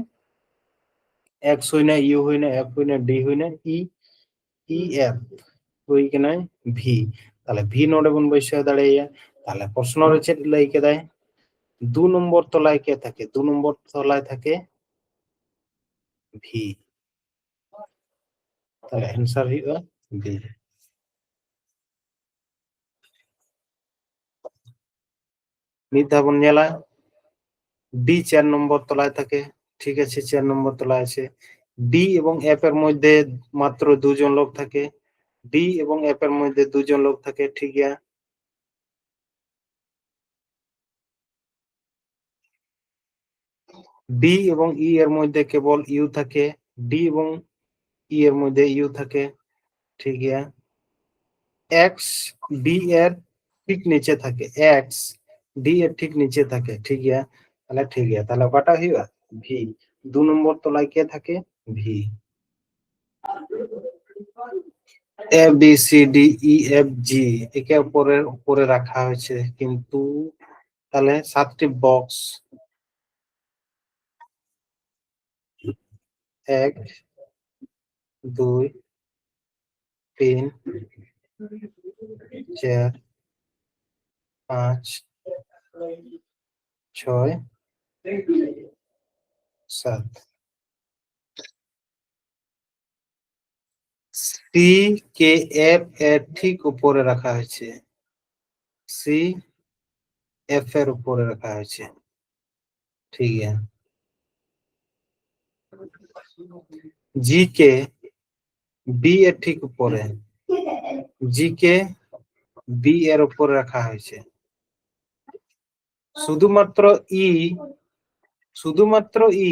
ᱮᱠᱥ ᱦᱩᱭᱱᱟ, ᱤᱭᱩ ᱦᱩᱭᱱᱟ, ᱮᱯᱷ ᱦᱩᱭᱱᱟ, ᱰᱤ ᱦᱩᱭᱱᱟ, ᱤ, ᱤ ᱮᱯᱷ ᱦᱩᱭ ᱠᱟᱱᱟᱭ ᱵᱷᱤ᱾ ᱛᱟᱦᱞᱮ ᱵᱷᱤ ᱱᱚᱰᱮ ᱵᱚᱱ ᱵᱟᱹᱭᱥᱟᱹᱣ ᱫᱟᱲᱮᱭᱟᱭᱟ᱾ ᱛᱟᱦᱞᱮ ᱯᱨᱚᱥᱱᱚ ᱨᱮ ᱪᱮᱫ ᱞᱟᱹᱭ ᱠᱮᱫᱟᱭ? ᱫᱩ ᱱᱚᱢᱵᱚᱨ ᱛᱚᱞᱟᱭ ᱠᱮ ᱛᱷᱟᱠᱮ, ᱫᱩ ᱱᱚᱢᱵᱚᱨ ᱛᱚᱞᱟᱭ ᱛᱷᱟᱠᱮ ᱵᱷᱤ᱾ ᱛᱟᱦᱞᱮ ᱮᱱᱥᱟᱨ ᱦᱩᱭᱩᱜᱼᱟ ᱵᱤ᱾ ᱢᱤᱫ ᱫᱷᱟᱣ ᱵᱚᱱ ᱧᱮᱞᱟ, ᱰᱤ ᱪᱟᱨ ᱱᱚᱢᱵᱚᱨ ᱛᱚᱞᱟᱭ ᱛᱷᱟᱠᱮ, ᱴᱷᱤᱠ ᱟᱪᱷᱮ, ᱪᱟᱨ ᱱᱚᱢᱵᱚᱨ ᱛᱚᱞᱟᱭ ᱟᱪᱷᱮ, ᱰᱤ ᱮᱵᱚᱝ ᱮᱯᱷ ᱮᱨ ᱢᱚᱫᱽᱫᱷᱮ ᱢᱟᱛᱨᱚ ᱫᱩᱡᱚᱱ ᱞᱳᱠ ᱛᱷᱟᱠᱮ, ᱰᱤ ᱮᱵᱚᱝ ᱮᱯᱷ ᱮᱨ ᱢᱚᱫᱽᱫᱷᱮ ᱫᱩᱡᱚᱱ ᱞᱳᱠ ᱛᱷᱟᱠᱮ, ᱴᱷᱤᱠ ᱜᱮᱭᱟ। ᱰᱤ ᱮᱵᱚᱝ ᱤ ᱮᱨ ᱢᱚᱫᱽᱫᱷᱮ ᱠᱮᱵᱚᱞ ᱤᱭᱩ ᱛᱷᱟᱠᱮ, ᱰᱤ ᱮᱵᱚᱝ ᱤ ᱮᱨ ᱢᱚᱫᱽᱫᱷᱮ ᱤᱭᱩ ᱛᱷᱟᱠᱮ, ᱴᱷᱤᱠ ᱜᱮᱭᱟ। ᱮᱠᱥ ᱰᱤ ᱮᱨ ᱴᱷᱤᱠ ᱱᱤᱪᱮ ᱛᱷᱟᱠᱮ, ᱮᱠᱥ ᱰᱤ ᱮᱨ ᱴᱷᱤᱠ ᱱᱤᱪᱮ ᱛᱷᱟᱠᱮ, ᱴᱷᱤᱠ ᱜᱮᱭᱟ। ᱛᱟᱦᱞᱮ ᱴᱷᱤᱠ ᱜᱮᱭᱟ, ᱛᱟᱦᱞᱮ ᱚᱠᱟᱴᱟᱜ ᱦᱩᱭᱩᱜᱼᱟ? ᱵᱷᱤ, ᱫᱩ ᱱᱚᱢᱵᱚᱨ ᱛᱚᱞᱟᱭ ᱠᱮ ᱛᱷᱟᱠᱮ V. A B C D E F G একে অপরের উপরে রাখা হয়েছে, কিন্তু তাহলে সাতটি বক্স, এক, দুই, তিন, চার, পাঁচ, ছয়, সাত। সি কে এফ এর ঠিক উপরে রাখা হয়েছে। সি এফ এর উপরে রাখা হয়েছে। ঠিক আছে। জি কে বি এর ঠিক উপরে। জি কে বি এর উপরে রাখা হয়েছে। শুধুমাত্র ই, শুধুমাত্র ই,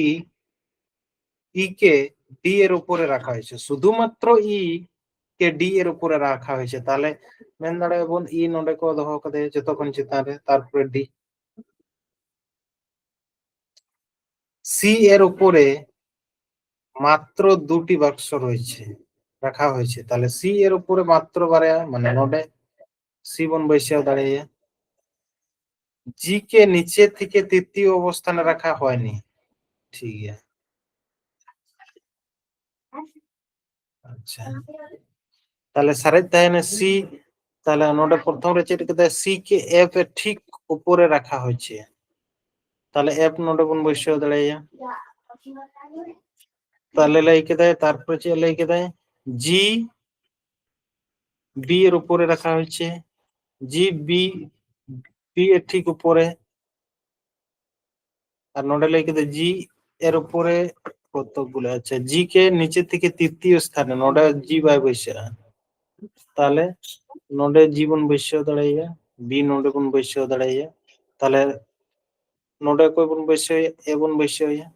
ই কে ডি এর উপরে রাখা হয়েছে। শুধুমাত্র ই কে ডি এর উপরে রাখা হয়েছে। তাহলে ᱢᱮᱱ ᱫᱟᱲᱮᱭᱟᱜᱼᱟ ᱵᱚᱱ ᱤ ᱱᱚᱰᱮ ᱠᱚ ᱫᱚᱦᱚ ᱠᱟᱫᱮᱭᱟ ᱡᱚᱛᱚ ᱠᱷᱚᱱ ᱪᱮᱛᱟᱱ ᱨᱮ, ᱛᱟᱨᱯᱚᱨᱮ ᱰᱤ᱾ ᱥᱤ ᱮᱨ উপরে মাত্র দুটি বাক্স রয়েছে, রাখা হয়েছে। তাহলে সি এর উপরে মাত্র ᱵᱟᱨᱭᱟ, ᱢᱟᱱᱮ ᱱᱚᱰᱮ ᱥᱤ ᱵᱚᱱ ᱵᱟᱹᱭᱥᱟᱹᱣ ᱫᱟᱲᱮᱭᱟᱭᱟ᱾ জি কে নিচে থেকে তৃতীয় অবস্থানে রাখা হয়নি। ঠিক আছে, আচ্ছা, তাহলে ᱥᱟᱨᱮᱡ ᱛᱟᱦᱮᱱᱟ ᱥᱤ᱾ ᱛᱟᱦᱚᱞᱮ ᱱᱚᱰᱮ ᱯᱨᱚᱛᱷᱚᱢ ᱨᱮ ᱪᱮᱫ ᱠᱮᱫᱟᱭ? ᱥᱤ ᱠᱮ ᱮᱯᱷ ᱮ ᱴᱷᱤᱠ ᱩᱯᱚᱨᱮ ᱨᱟᱠᱷᱟ ᱦᱚᱭᱪᱮ᱾ ᱛᱟᱦᱚᱞᱮ ᱮᱯᱷ ᱱᱚᱰᱮ ᱵᱚᱱ ᱵᱟᱹᱭᱥᱟᱹᱣ ᱫᱟᱲᱮᱭᱟᱭᱟ᱾ ᱛᱟᱦᱚᱞᱮ ᱞᱟᱹᱭ ᱠᱮᱫᱟᱭ, ᱛᱟᱨᱯᱚᱨᱮ ᱪᱮᱫ ᱞᱟᱹᱭ ᱠᱮᱫᱟᱭ? জি বি এর উপরে রাখা হয়েছে, জি বি, বি এর ঠিক উপরে। আর ᱱᱚᱰᱮ ᱞᱟᱹᱭ ᱠᱮᱫᱟ জি এর উপরে কতগুলো, আচ্ছা, জি কে নিচে থেকে তৃতীয় স্থানে, ᱱᱚᱰᱮ জি ᱵᱟᱭ ᱵᱟᱹᱭᱥᱟᱹᱜᱼᱟ᱾ ᱛᱟᱦᱚᱞᱮ ᱱᱚᱰᱮ জি ᱵᱚᱱ ᱵᱟᱹᱭᱥᱟᱹᱣ ᱫᱟᱲᱮᱭᱟᱭᱟ, ᱵᱤ ᱱᱚᱰᱮ ᱵᱚᱱ ᱵᱟᱹᱭᱥᱟᱹᱣ ᱫᱟᱲᱮᱭᱟᱭᱟ᱾ ᱛᱟᱦᱚᱞᱮ ᱱᱚᱰᱮ ᱚᱠᱚᱭ ᱵᱚᱱ ᱵᱟᱹᱭᱥᱟᱹᱣ ᱮᱭᱟ? ᱮ ᱵᱚᱱ ᱵᱟᱹᱭᱥᱟᱹᱣ ᱮᱭᱟ᱾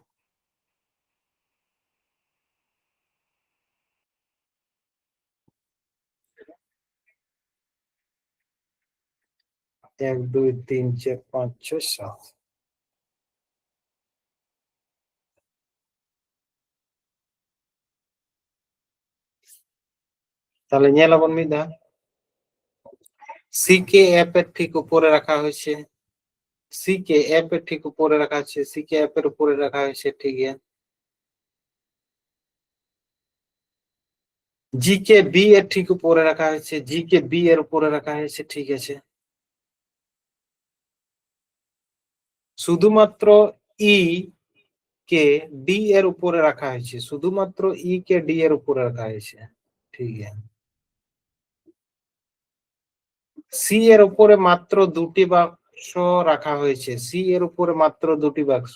এক, দুই, তিন, চার, পাঁচ, ছয়, সাত। তাহলে ᱧᱮᱞ ᱟᱵᱚᱱ ᱢᱤᱫ ᱫᱷᱟᱣ, সি কে এফ এর ঠিক উপরে রাখা হয়েছে, সি কে এফ এর ঠিক উপরে রাখা হয়েছে, সি কে এফ এর উপরে রাখা হয়েছে, ঠিক আছে। জি কে বি এর ঠিক উপরে রাখা হয়েছে, জি কে বি এর উপরে রাখা হয়েছে, ঠিক আছে। শুধুমাত্র ই কে ডি এর উপরে রাখা হয়েছে, শুধুমাত্র ই কে ডি এর উপরে রাখা হয়েছে, ঠিক আছে। সি এর উপরে মাত্র দুটি বাক্স রাখা হয়েছে, সি এর উপরে মাত্র দুটি বাক্স,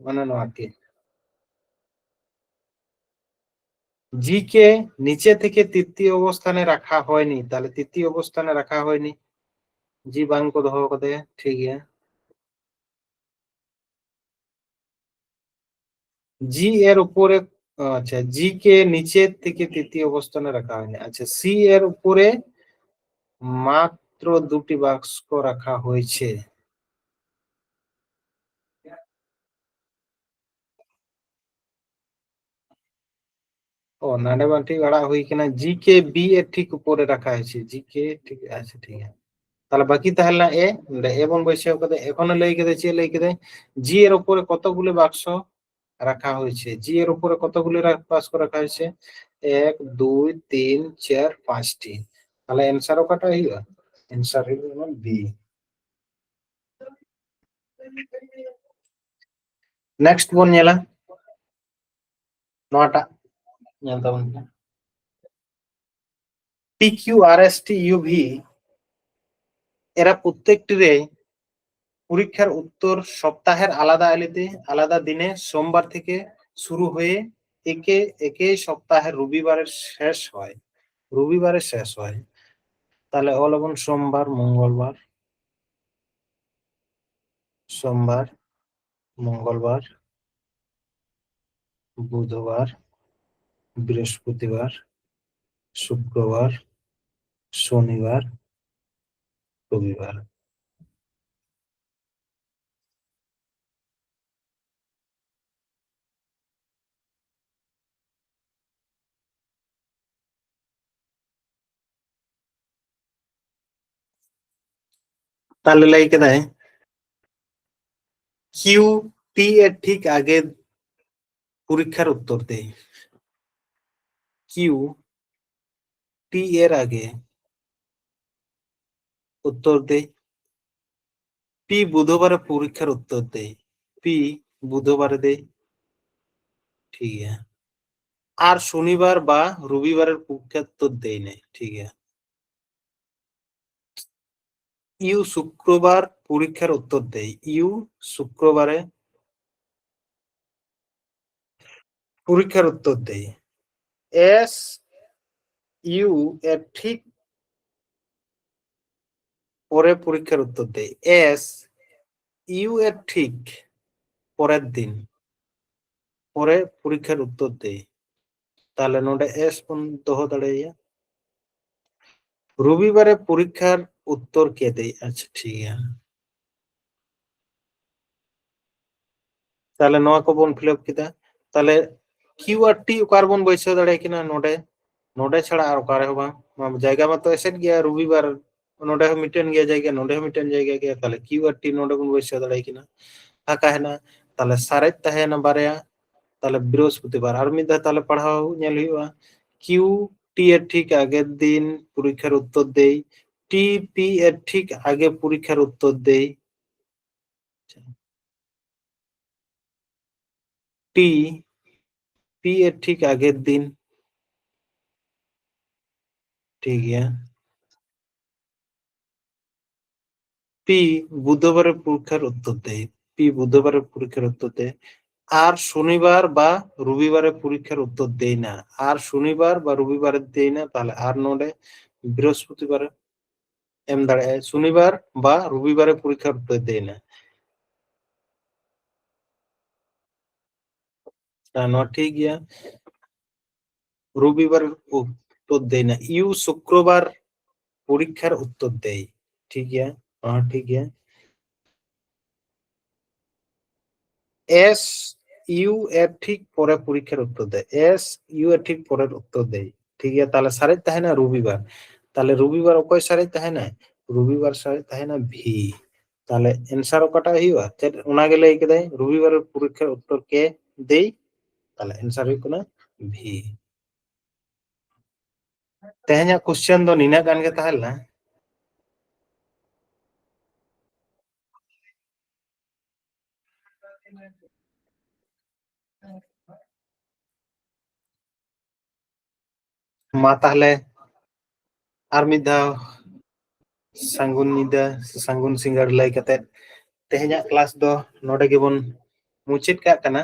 মানে নয়টি। জি কে নিচে থেকে তৃতীয় অবস্থানে রাখা হয়নি, তাহলে তৃতীয় অবস্থানে রাখা হয়নি, জি ᱵᱟᱝ ᱠᱚ ᱫᱚᱦᱚ ᱠᱟᱫᱮᱭᱟ, ᱴᱷᱤᱠ ᱜᱮᱭᱟ। জি এর উপরে, আচ্ছা, জি কে নিচের থেকে তৃতীয় অবস্থানে রাখা হয়নি। আচ্ছা, সি এর উপরে মাত্র দুটি বাক্স রাখা হয়েছে। ᱚ, ᱱᱟᱰᱮ ᱢᱟ ᱴᱷᱤᱠ ᱟᱲᱟᱜ ᱦᱩᱭ ᱠᱟᱱᱟ, জি কে বি এর ঠিক উপরে রাখা হয়েছে, জি কে, ঠিক আছে, ঠিক আছে। ᱛᱟᱦᱞᱮ ᱵᱟᱹᱠᱤ ᱛᱟᱦᱮᱸ ᱞᱮᱱᱟ ᱮ, ᱱᱚᱰᱮ ᱮ ᱵᱚᱱ ᱵᱟᱹᱭᱥᱟᱹᱣ ᱠᱟᱫᱟ᱾ ᱮᱠᱷᱚᱱᱮ ᱞᱟᱹᱭ ᱠᱮᱫᱟ, ᱪᱮᱫ ᱞᱟᱹᱭ ᱠᱮᱫᱟᱭ? জি এর উপরে কতগুলি বাক্স রাখা হয়েছে, জি এর উপরে কতগুলি রা-, বাক্স রাখা হয়েছে? এক, দুই, তিন, চার, পাঁচটি। তাহলে অ্যান্সার ᱚᱠᱟᱴᱟᱜ ᱦᱩᱭᱩᱜᱼᱟ? ᱚᱱᱟ ᱵᱤ᱾ ᱱᱮᱠᱥᱴ ᱵᱚᱱ ᱧᱮᱞᱟ ᱱᱚᱣᱟᱴᱟᱜ, ᱧᱮᱞ ᱛᱟᱵᱚᱱ ᱯᱮ᱾ P Q R S T U V এরা প্রত্যেকটিরে পরীক্ষার উত্তর সপ্তাহের আলাদা আলিতে, আলাদা দিনে সোমবার থেকে শুরু হয়ে একে একে সপ্তাহের রবিবারের শেষ হয়, রবিবারে শেষ হয়। তাহলে ᱚᱞ ᱟᱵᱚᱱ ᱥᱳᱢᱵᱟᱨ, ᱢᱚᱝᱜᱚᱞᱵᱟᱨ, ᱥᱳᱢᱵᱟᱨ, ᱢᱚᱝᱜᱚᱞᱵᱟᱨ, ᱵᱩᱫᱷᱵᱟᱨ, ᱵᱨᱤᱦᱚᱥᱯᱚᱛᱤᱵᱟᱨ, ᱥᱩᱠᱨᱚᱵᱟᱨ, ᱥᱚᱱᱤᱵᱟᱨ, ᱨᱚᱵᱤᱵᱟᱨ᱾ ᱛᱟᱦᱞᱮ ᱞᱟᱹᱭ ᱠᱮᱫᱟᱭ, ᱠᱤᱭᱩ ᱴᱤ ᱮ ᱴᱷᱤᱠ ᱟᱜᱮ ᱯᱚᱨᱤᱠᱠᱷᱟᱨ ᱩᱛᱛᱚᱨ ᱫᱮᱭ᱾ ᱠᱤᱭᱩ ᱴᱤ ᱮᱨ ᱟᱜᱮ ᱩᱛᱛᱚᱨ ᱫᱮᱭ᱾ ᱯᱤ ᱵᱩᱫᱷᱵᱟᱨᱮ ᱯᱚᱨᱤᱠᱠᱷᱟᱨ ᱩᱛᱛᱚᱨ ᱫᱮᱭ᱾ ᱯᱤ ᱵᱩᱫᱷᱵᱟᱨᱮ ᱫᱮᱭ᱾ ᱴᱷᱤᱠ ᱜᱮᱭᱟ᱾ ᱟᱨ ᱥᱚᱱᱤᱵᱟᱨ ᱵᱟ ᱨᱚᱵᱤᱵᱟᱨᱮᱨ ᱯᱚᱨᱤᱠᱠᱷᱟᱨ ᱩᱛᱛᱚᱨ ᱫᱮᱭ ᱱᱮ᱾ ᱴᱷᱤᱠ ᱜᱮᱭᱟ᱾ ᱤᱭᱩ ᱥᱩᱠᱨᱚᱵᱟᱨ ᱯᱚᱨᱤᱠᱠᱷᱟᱨ ᱩᱛᱛᱚᱨ ᱫᱮᱭ᱾ ᱤᱭᱩ ᱥᱩᱠᱨᱚᱵᱟᱨᱮ ᱯᱚᱨᱤᱠᱠᱷᱟᱨ ᱩᱛᱛᱚᱨ ᱫᱮᱭ᱾ ᱮᱥ ᱤᱭᱩ ᱮ ᱴᱷᱤᱠ ᱯᱚᱨᱮ ᱯᱚᱨᱤᱠᱠᱷᱟᱨ ᱩᱛᱛᱚᱨ ᱫᱮᱭ᱾ ᱮᱥ ᱤᱭᱩ ᱮ ᱴᱷᱤᱠ ᱯᱚᱨᱮᱨ ᱫᱤᱱ, ᱯᱚᱨᱮ ᱯᱚᱨᱤᱠᱠᱷᱟᱨ ᱩᱛᱛᱚᱨ ᱫᱮᱭ᱾ ᱛᱟᱦᱞᱮ ᱱᱚᱰᱮ ᱮᱥ ᱵᱚᱱ ᱫᱚᱦᱚ ᱫᱟᱲᱮᱭᱟᱭᱟ᱾ ᱨᱚᱵᱤᱵᱟᱨᱮ ᱯᱚᱨᱤᱠᱠᱷᱟᱨ ᱩᱛᱛᱚᱨ ᱠᱮᱫᱮᱭ᱾ ᱟᱪᱪᱷᱟ, ᱴᱷᱤᱠ ᱜᱮᱭᱟ᱾ ᱛᱟᱦᱞᱮ ᱱᱚᱣᱟ ᱠᱚᱵᱚᱱ ᱯᱷᱤᱞᱟᱯ ᱠᱮᱫᱟ᱾ ᱛᱟᱦᱞᱮ ᱠᱤᱭᱩ ᱟᱨ ᱴᱤ ᱚᱠᱟ ᱨᱮᱵᱚᱱ ᱵᱟᱹᱭᱥᱟᱹᱣ ᱫᱟᱲᱮᱭᱟᱠᱤᱱᱟ? ᱱᱚᱰᱮ, ᱱᱚᱰᱮ ᱪᱷᱟᱲᱟ ᱟᱨ ᱚᱠᱟ ᱨᱮᱦᱚᱸ ᱵᱟᱝ᱾ ᱱᱚᱣᱟ ᱡᱟᱭᱜᱟ ᱢᱟᱛᱚ ᱮᱥᱮᱫ ᱜᱮᱭᱟ, ᱨᱚᱵᱤᱵᱟᱨ ᱱᱚᱰᱮ ᱦᱚᱸ ᱢᱤᱫᱴᱮᱱ ᱜᱮᱭᱟ ᱡᱟᱭᱜᱟ, ᱱᱚᱰᱮ ᱦᱚᱸ ᱢᱤᱫᱴᱮᱱ ᱡᱟᱭᱜᱟ ᱜᱮᱭᱟ᱾ ᱛᱟᱦᱞᱮ ᱠᱤᱭᱩ ᱟᱨ ᱴᱤ ᱱᱚᱰᱮ ᱵᱚᱱ ᱵᱟᱹᱭᱥᱟᱹᱣ ᱫᱟᱲᱮᱭᱟᱠᱤᱱᱟ, ᱯᱷᱟᱸᱠᱟ ᱦᱮᱱᱟᱜᱼᱟ᱾ ᱛᱟᱦᱞᱮ ᱥᱟᱨᱮᱡ ᱛᱟᱦᱮᱸᱭᱮᱱᱟ ᱵᱟᱨᱭᱟ᱾ ᱛᱟᱦᱞᱮ ᱵᱨᱤᱦᱚᱥᱯᱚᱛᱤᱵᱟᱨ ᱟᱨ ᱢᱤᱫ ᱫᱷᱟᱣ ᱛᱟᱦᱞᱮ ᱯᱟᱲᱦᱟᱣ ᱧᱮᱞ ᱦᱩᱭᱩᱜᱼᱟ᱾ ᱠᱤᱭᱩ ᱴᱤ ᱮ ᱴᱷᱤᱠ ᱟᱜᱮᱨ ᱫᱤᱱ ᱯᱚᱨᱤᱠᱠᱷᱟᱨ ᱩᱛᱛᱚᱨ ᱫᱮᱭ, ᱴᱤ ᱯᱤ ᱮ ᱴᱷᱤᱠ ᱟᱜᱮ ᱯᱚᱨᱤᱠᱠᱷᱟᱨ ᱩᱛᱛᱚᱨ ᱫᱮᱭ, ᱴᱤ ᱯᱤ ᱮ ᱴᱷᱤᱠ ᱟᱜᱮᱨ ᱫᱤᱱ᱾ ᱴᱷᱤᱠ ᱜᱮᱭᱟ᱾ ᱯᱤ ᱵᱩᱫᱷᱵᱟᱨᱮ ᱯᱚᱨᱤᱠᱠᱷᱟᱨ ᱩᱛᱛᱚᱨ ᱫᱮᱭ, ᱯᱤ ᱵᱩᱫᱷᱵᱟᱨᱮ ᱯᱚᱨᱤᱠᱠᱷᱟᱨ ᱩᱛᱛᱚᱨ ᱫᱮᱭ, ᱟᱨ ᱥᱚᱱᱤᱵᱟᱨ ᱵᱟ ᱨᱚᱵᱤᱵᱟᱨᱮ ᱯᱚᱨᱤᱠᱠᱷᱟᱨ ᱩᱛᱛᱚᱨ ᱫᱮᱭ ᱱᱟ, ᱟᱨ ᱥᱚᱱᱤᱵᱟᱨ ᱵᱟ ᱨᱚᱵᱤᱵᱟᱨᱮ ᱫᱮᱭ ᱱᱟ, ᱛᱟᱦᱞᱮ ᱟᱨ ᱱᱚᱰᱮ ᱵᱨᱤᱦᱚᱥᱯᱚᱛᱤᱵᱟᱨᱮ ᱮᱢ ᱫᱟᱲᱮᱭᱟᱜᱼᱟᱭ, ᱥᱚᱱᱤᱵᱟᱨ ᱵᱟ ᱨᱚᱵᱤᱵᱟᱨᱮ ᱯᱚᱨᱤᱠᱠᱷᱟᱨ ᱩᱛᱛᱚᱨ ᱫᱮᱭ ᱱᱟ᱾ ᱦᱮᱸ, ᱱᱚᱣᱟ ᱴᱷᱤᱠ ᱜᱮᱭᱟ᱾ ᱨᱚᱵᱤᱵᱟᱨ ᱩᱛᱛᱚᱨ ᱫᱮᱭ ᱱᱟ, ᱤᱭᱩ ᱥᱩᱠᱨᱚᱵᱟᱨ ᱯᱚᱨᱤᱠᱠᱷᱟᱨ ᱩᱛᱛᱚᱨ ᱫᱮᱭ᱾ ᱴᱷᱤᱠ ᱜᱮᱭᱟ, ᱱᱚᱣᱟ ᱴᱷᱤᱠ ᱜᱮᱭᱟ᱾ ᱮᱥ ᱤᱭᱩ ᱮ ᱴᱷᱤᱠ ᱯᱚᱨᱮ ᱯᱚᱨᱤᱠᱠᱷᱟᱨ ᱩᱛᱛᱚᱨ ᱫᱮᱭ, ᱮᱥ ᱤᱭᱩ ᱮ ᱴᱷᱤᱠ ᱯᱚᱨᱮᱨ ᱩᱛᱛᱚᱨ ᱫᱮᱭ᱾ ᱴᱷᱤᱠ ᱜᱮᱭᱟ, ᱛᱟᱦᱞᱮ ᱥᱟᱨᱮᱡ ᱛᱟᱦᱮᱱᱟ ᱨᱚᱵᱤᱵᱟᱨ᱾ ᱛᱟᱦᱞᱮ ᱨᱚᱵᱤᱵᱟᱨ ᱚᱠᱚᱭ ᱥᱟᱨᱮᱡ ᱛᱟᱦᱮᱱᱟᱭ? ᱨᱚᱵᱤᱵᱟᱨ ᱥᱟᱨᱮᱡ ᱛᱟᱦᱮᱱᱟ ᱵᱷᱤ᱾ ᱛᱟᱦᱞᱮ ᱮᱱᱥᱟᱨ ᱚᱠᱟᱴᱟᱜ ᱦᱩᱭᱩᱜᱼᱟ? ᱪᱮᱫ ᱚᱱᱟᱜᱮ ᱞᱟᱹᱭ ᱠᱮᱫᱟᱭ, ᱨᱚᱵᱤᱵᱟᱨ ᱯᱚᱨᱤᱠᱠᱷᱟ ᱩᱛᱛᱚᱨ ᱠᱮ ᱫᱮᱭ᱾ ᱛᱟᱦᱞᱮ ᱮᱱᱥᱟᱨ ᱦᱩᱭᱩᱜ ᱠᱟᱱᱟ ᱵᱷᱤ᱾ ᱛᱮᱦᱮᱧᱟᱜ ᱠᱚᱥᱪᱮᱱ ᱫᱚ ᱱᱤᱱᱟᱹᱜ ᱜᱟᱱ ᱜᱮ ᱛᱟᱦᱮᱸ ᱞᱮᱱᱟ᱾ ᱢᱟ ᱛᱟᱦᱞᱮ ᱟᱨ ᱢᱤᱫ ᱫᱷᱟᱣ ᱥᱟᱹᱜᱩᱱ ᱧᱤᱫᱟᱹ ᱥᱮ ᱥᱟᱹᱜᱩᱱ ᱥᱤᱸᱜᱟᱹᱲ ᱞᱟᱹᱭ ᱠᱟᱛᱮ ᱛᱮᱦᱮᱧᱟᱜ ᱠᱞᱟᱥ ᱫᱚ ᱱᱚᱰᱮ ᱜᱮᱵᱚᱱ ᱢᱩᱪᱟᱹᱫ ᱠᱟᱜ ᱠᱟᱱᱟ᱾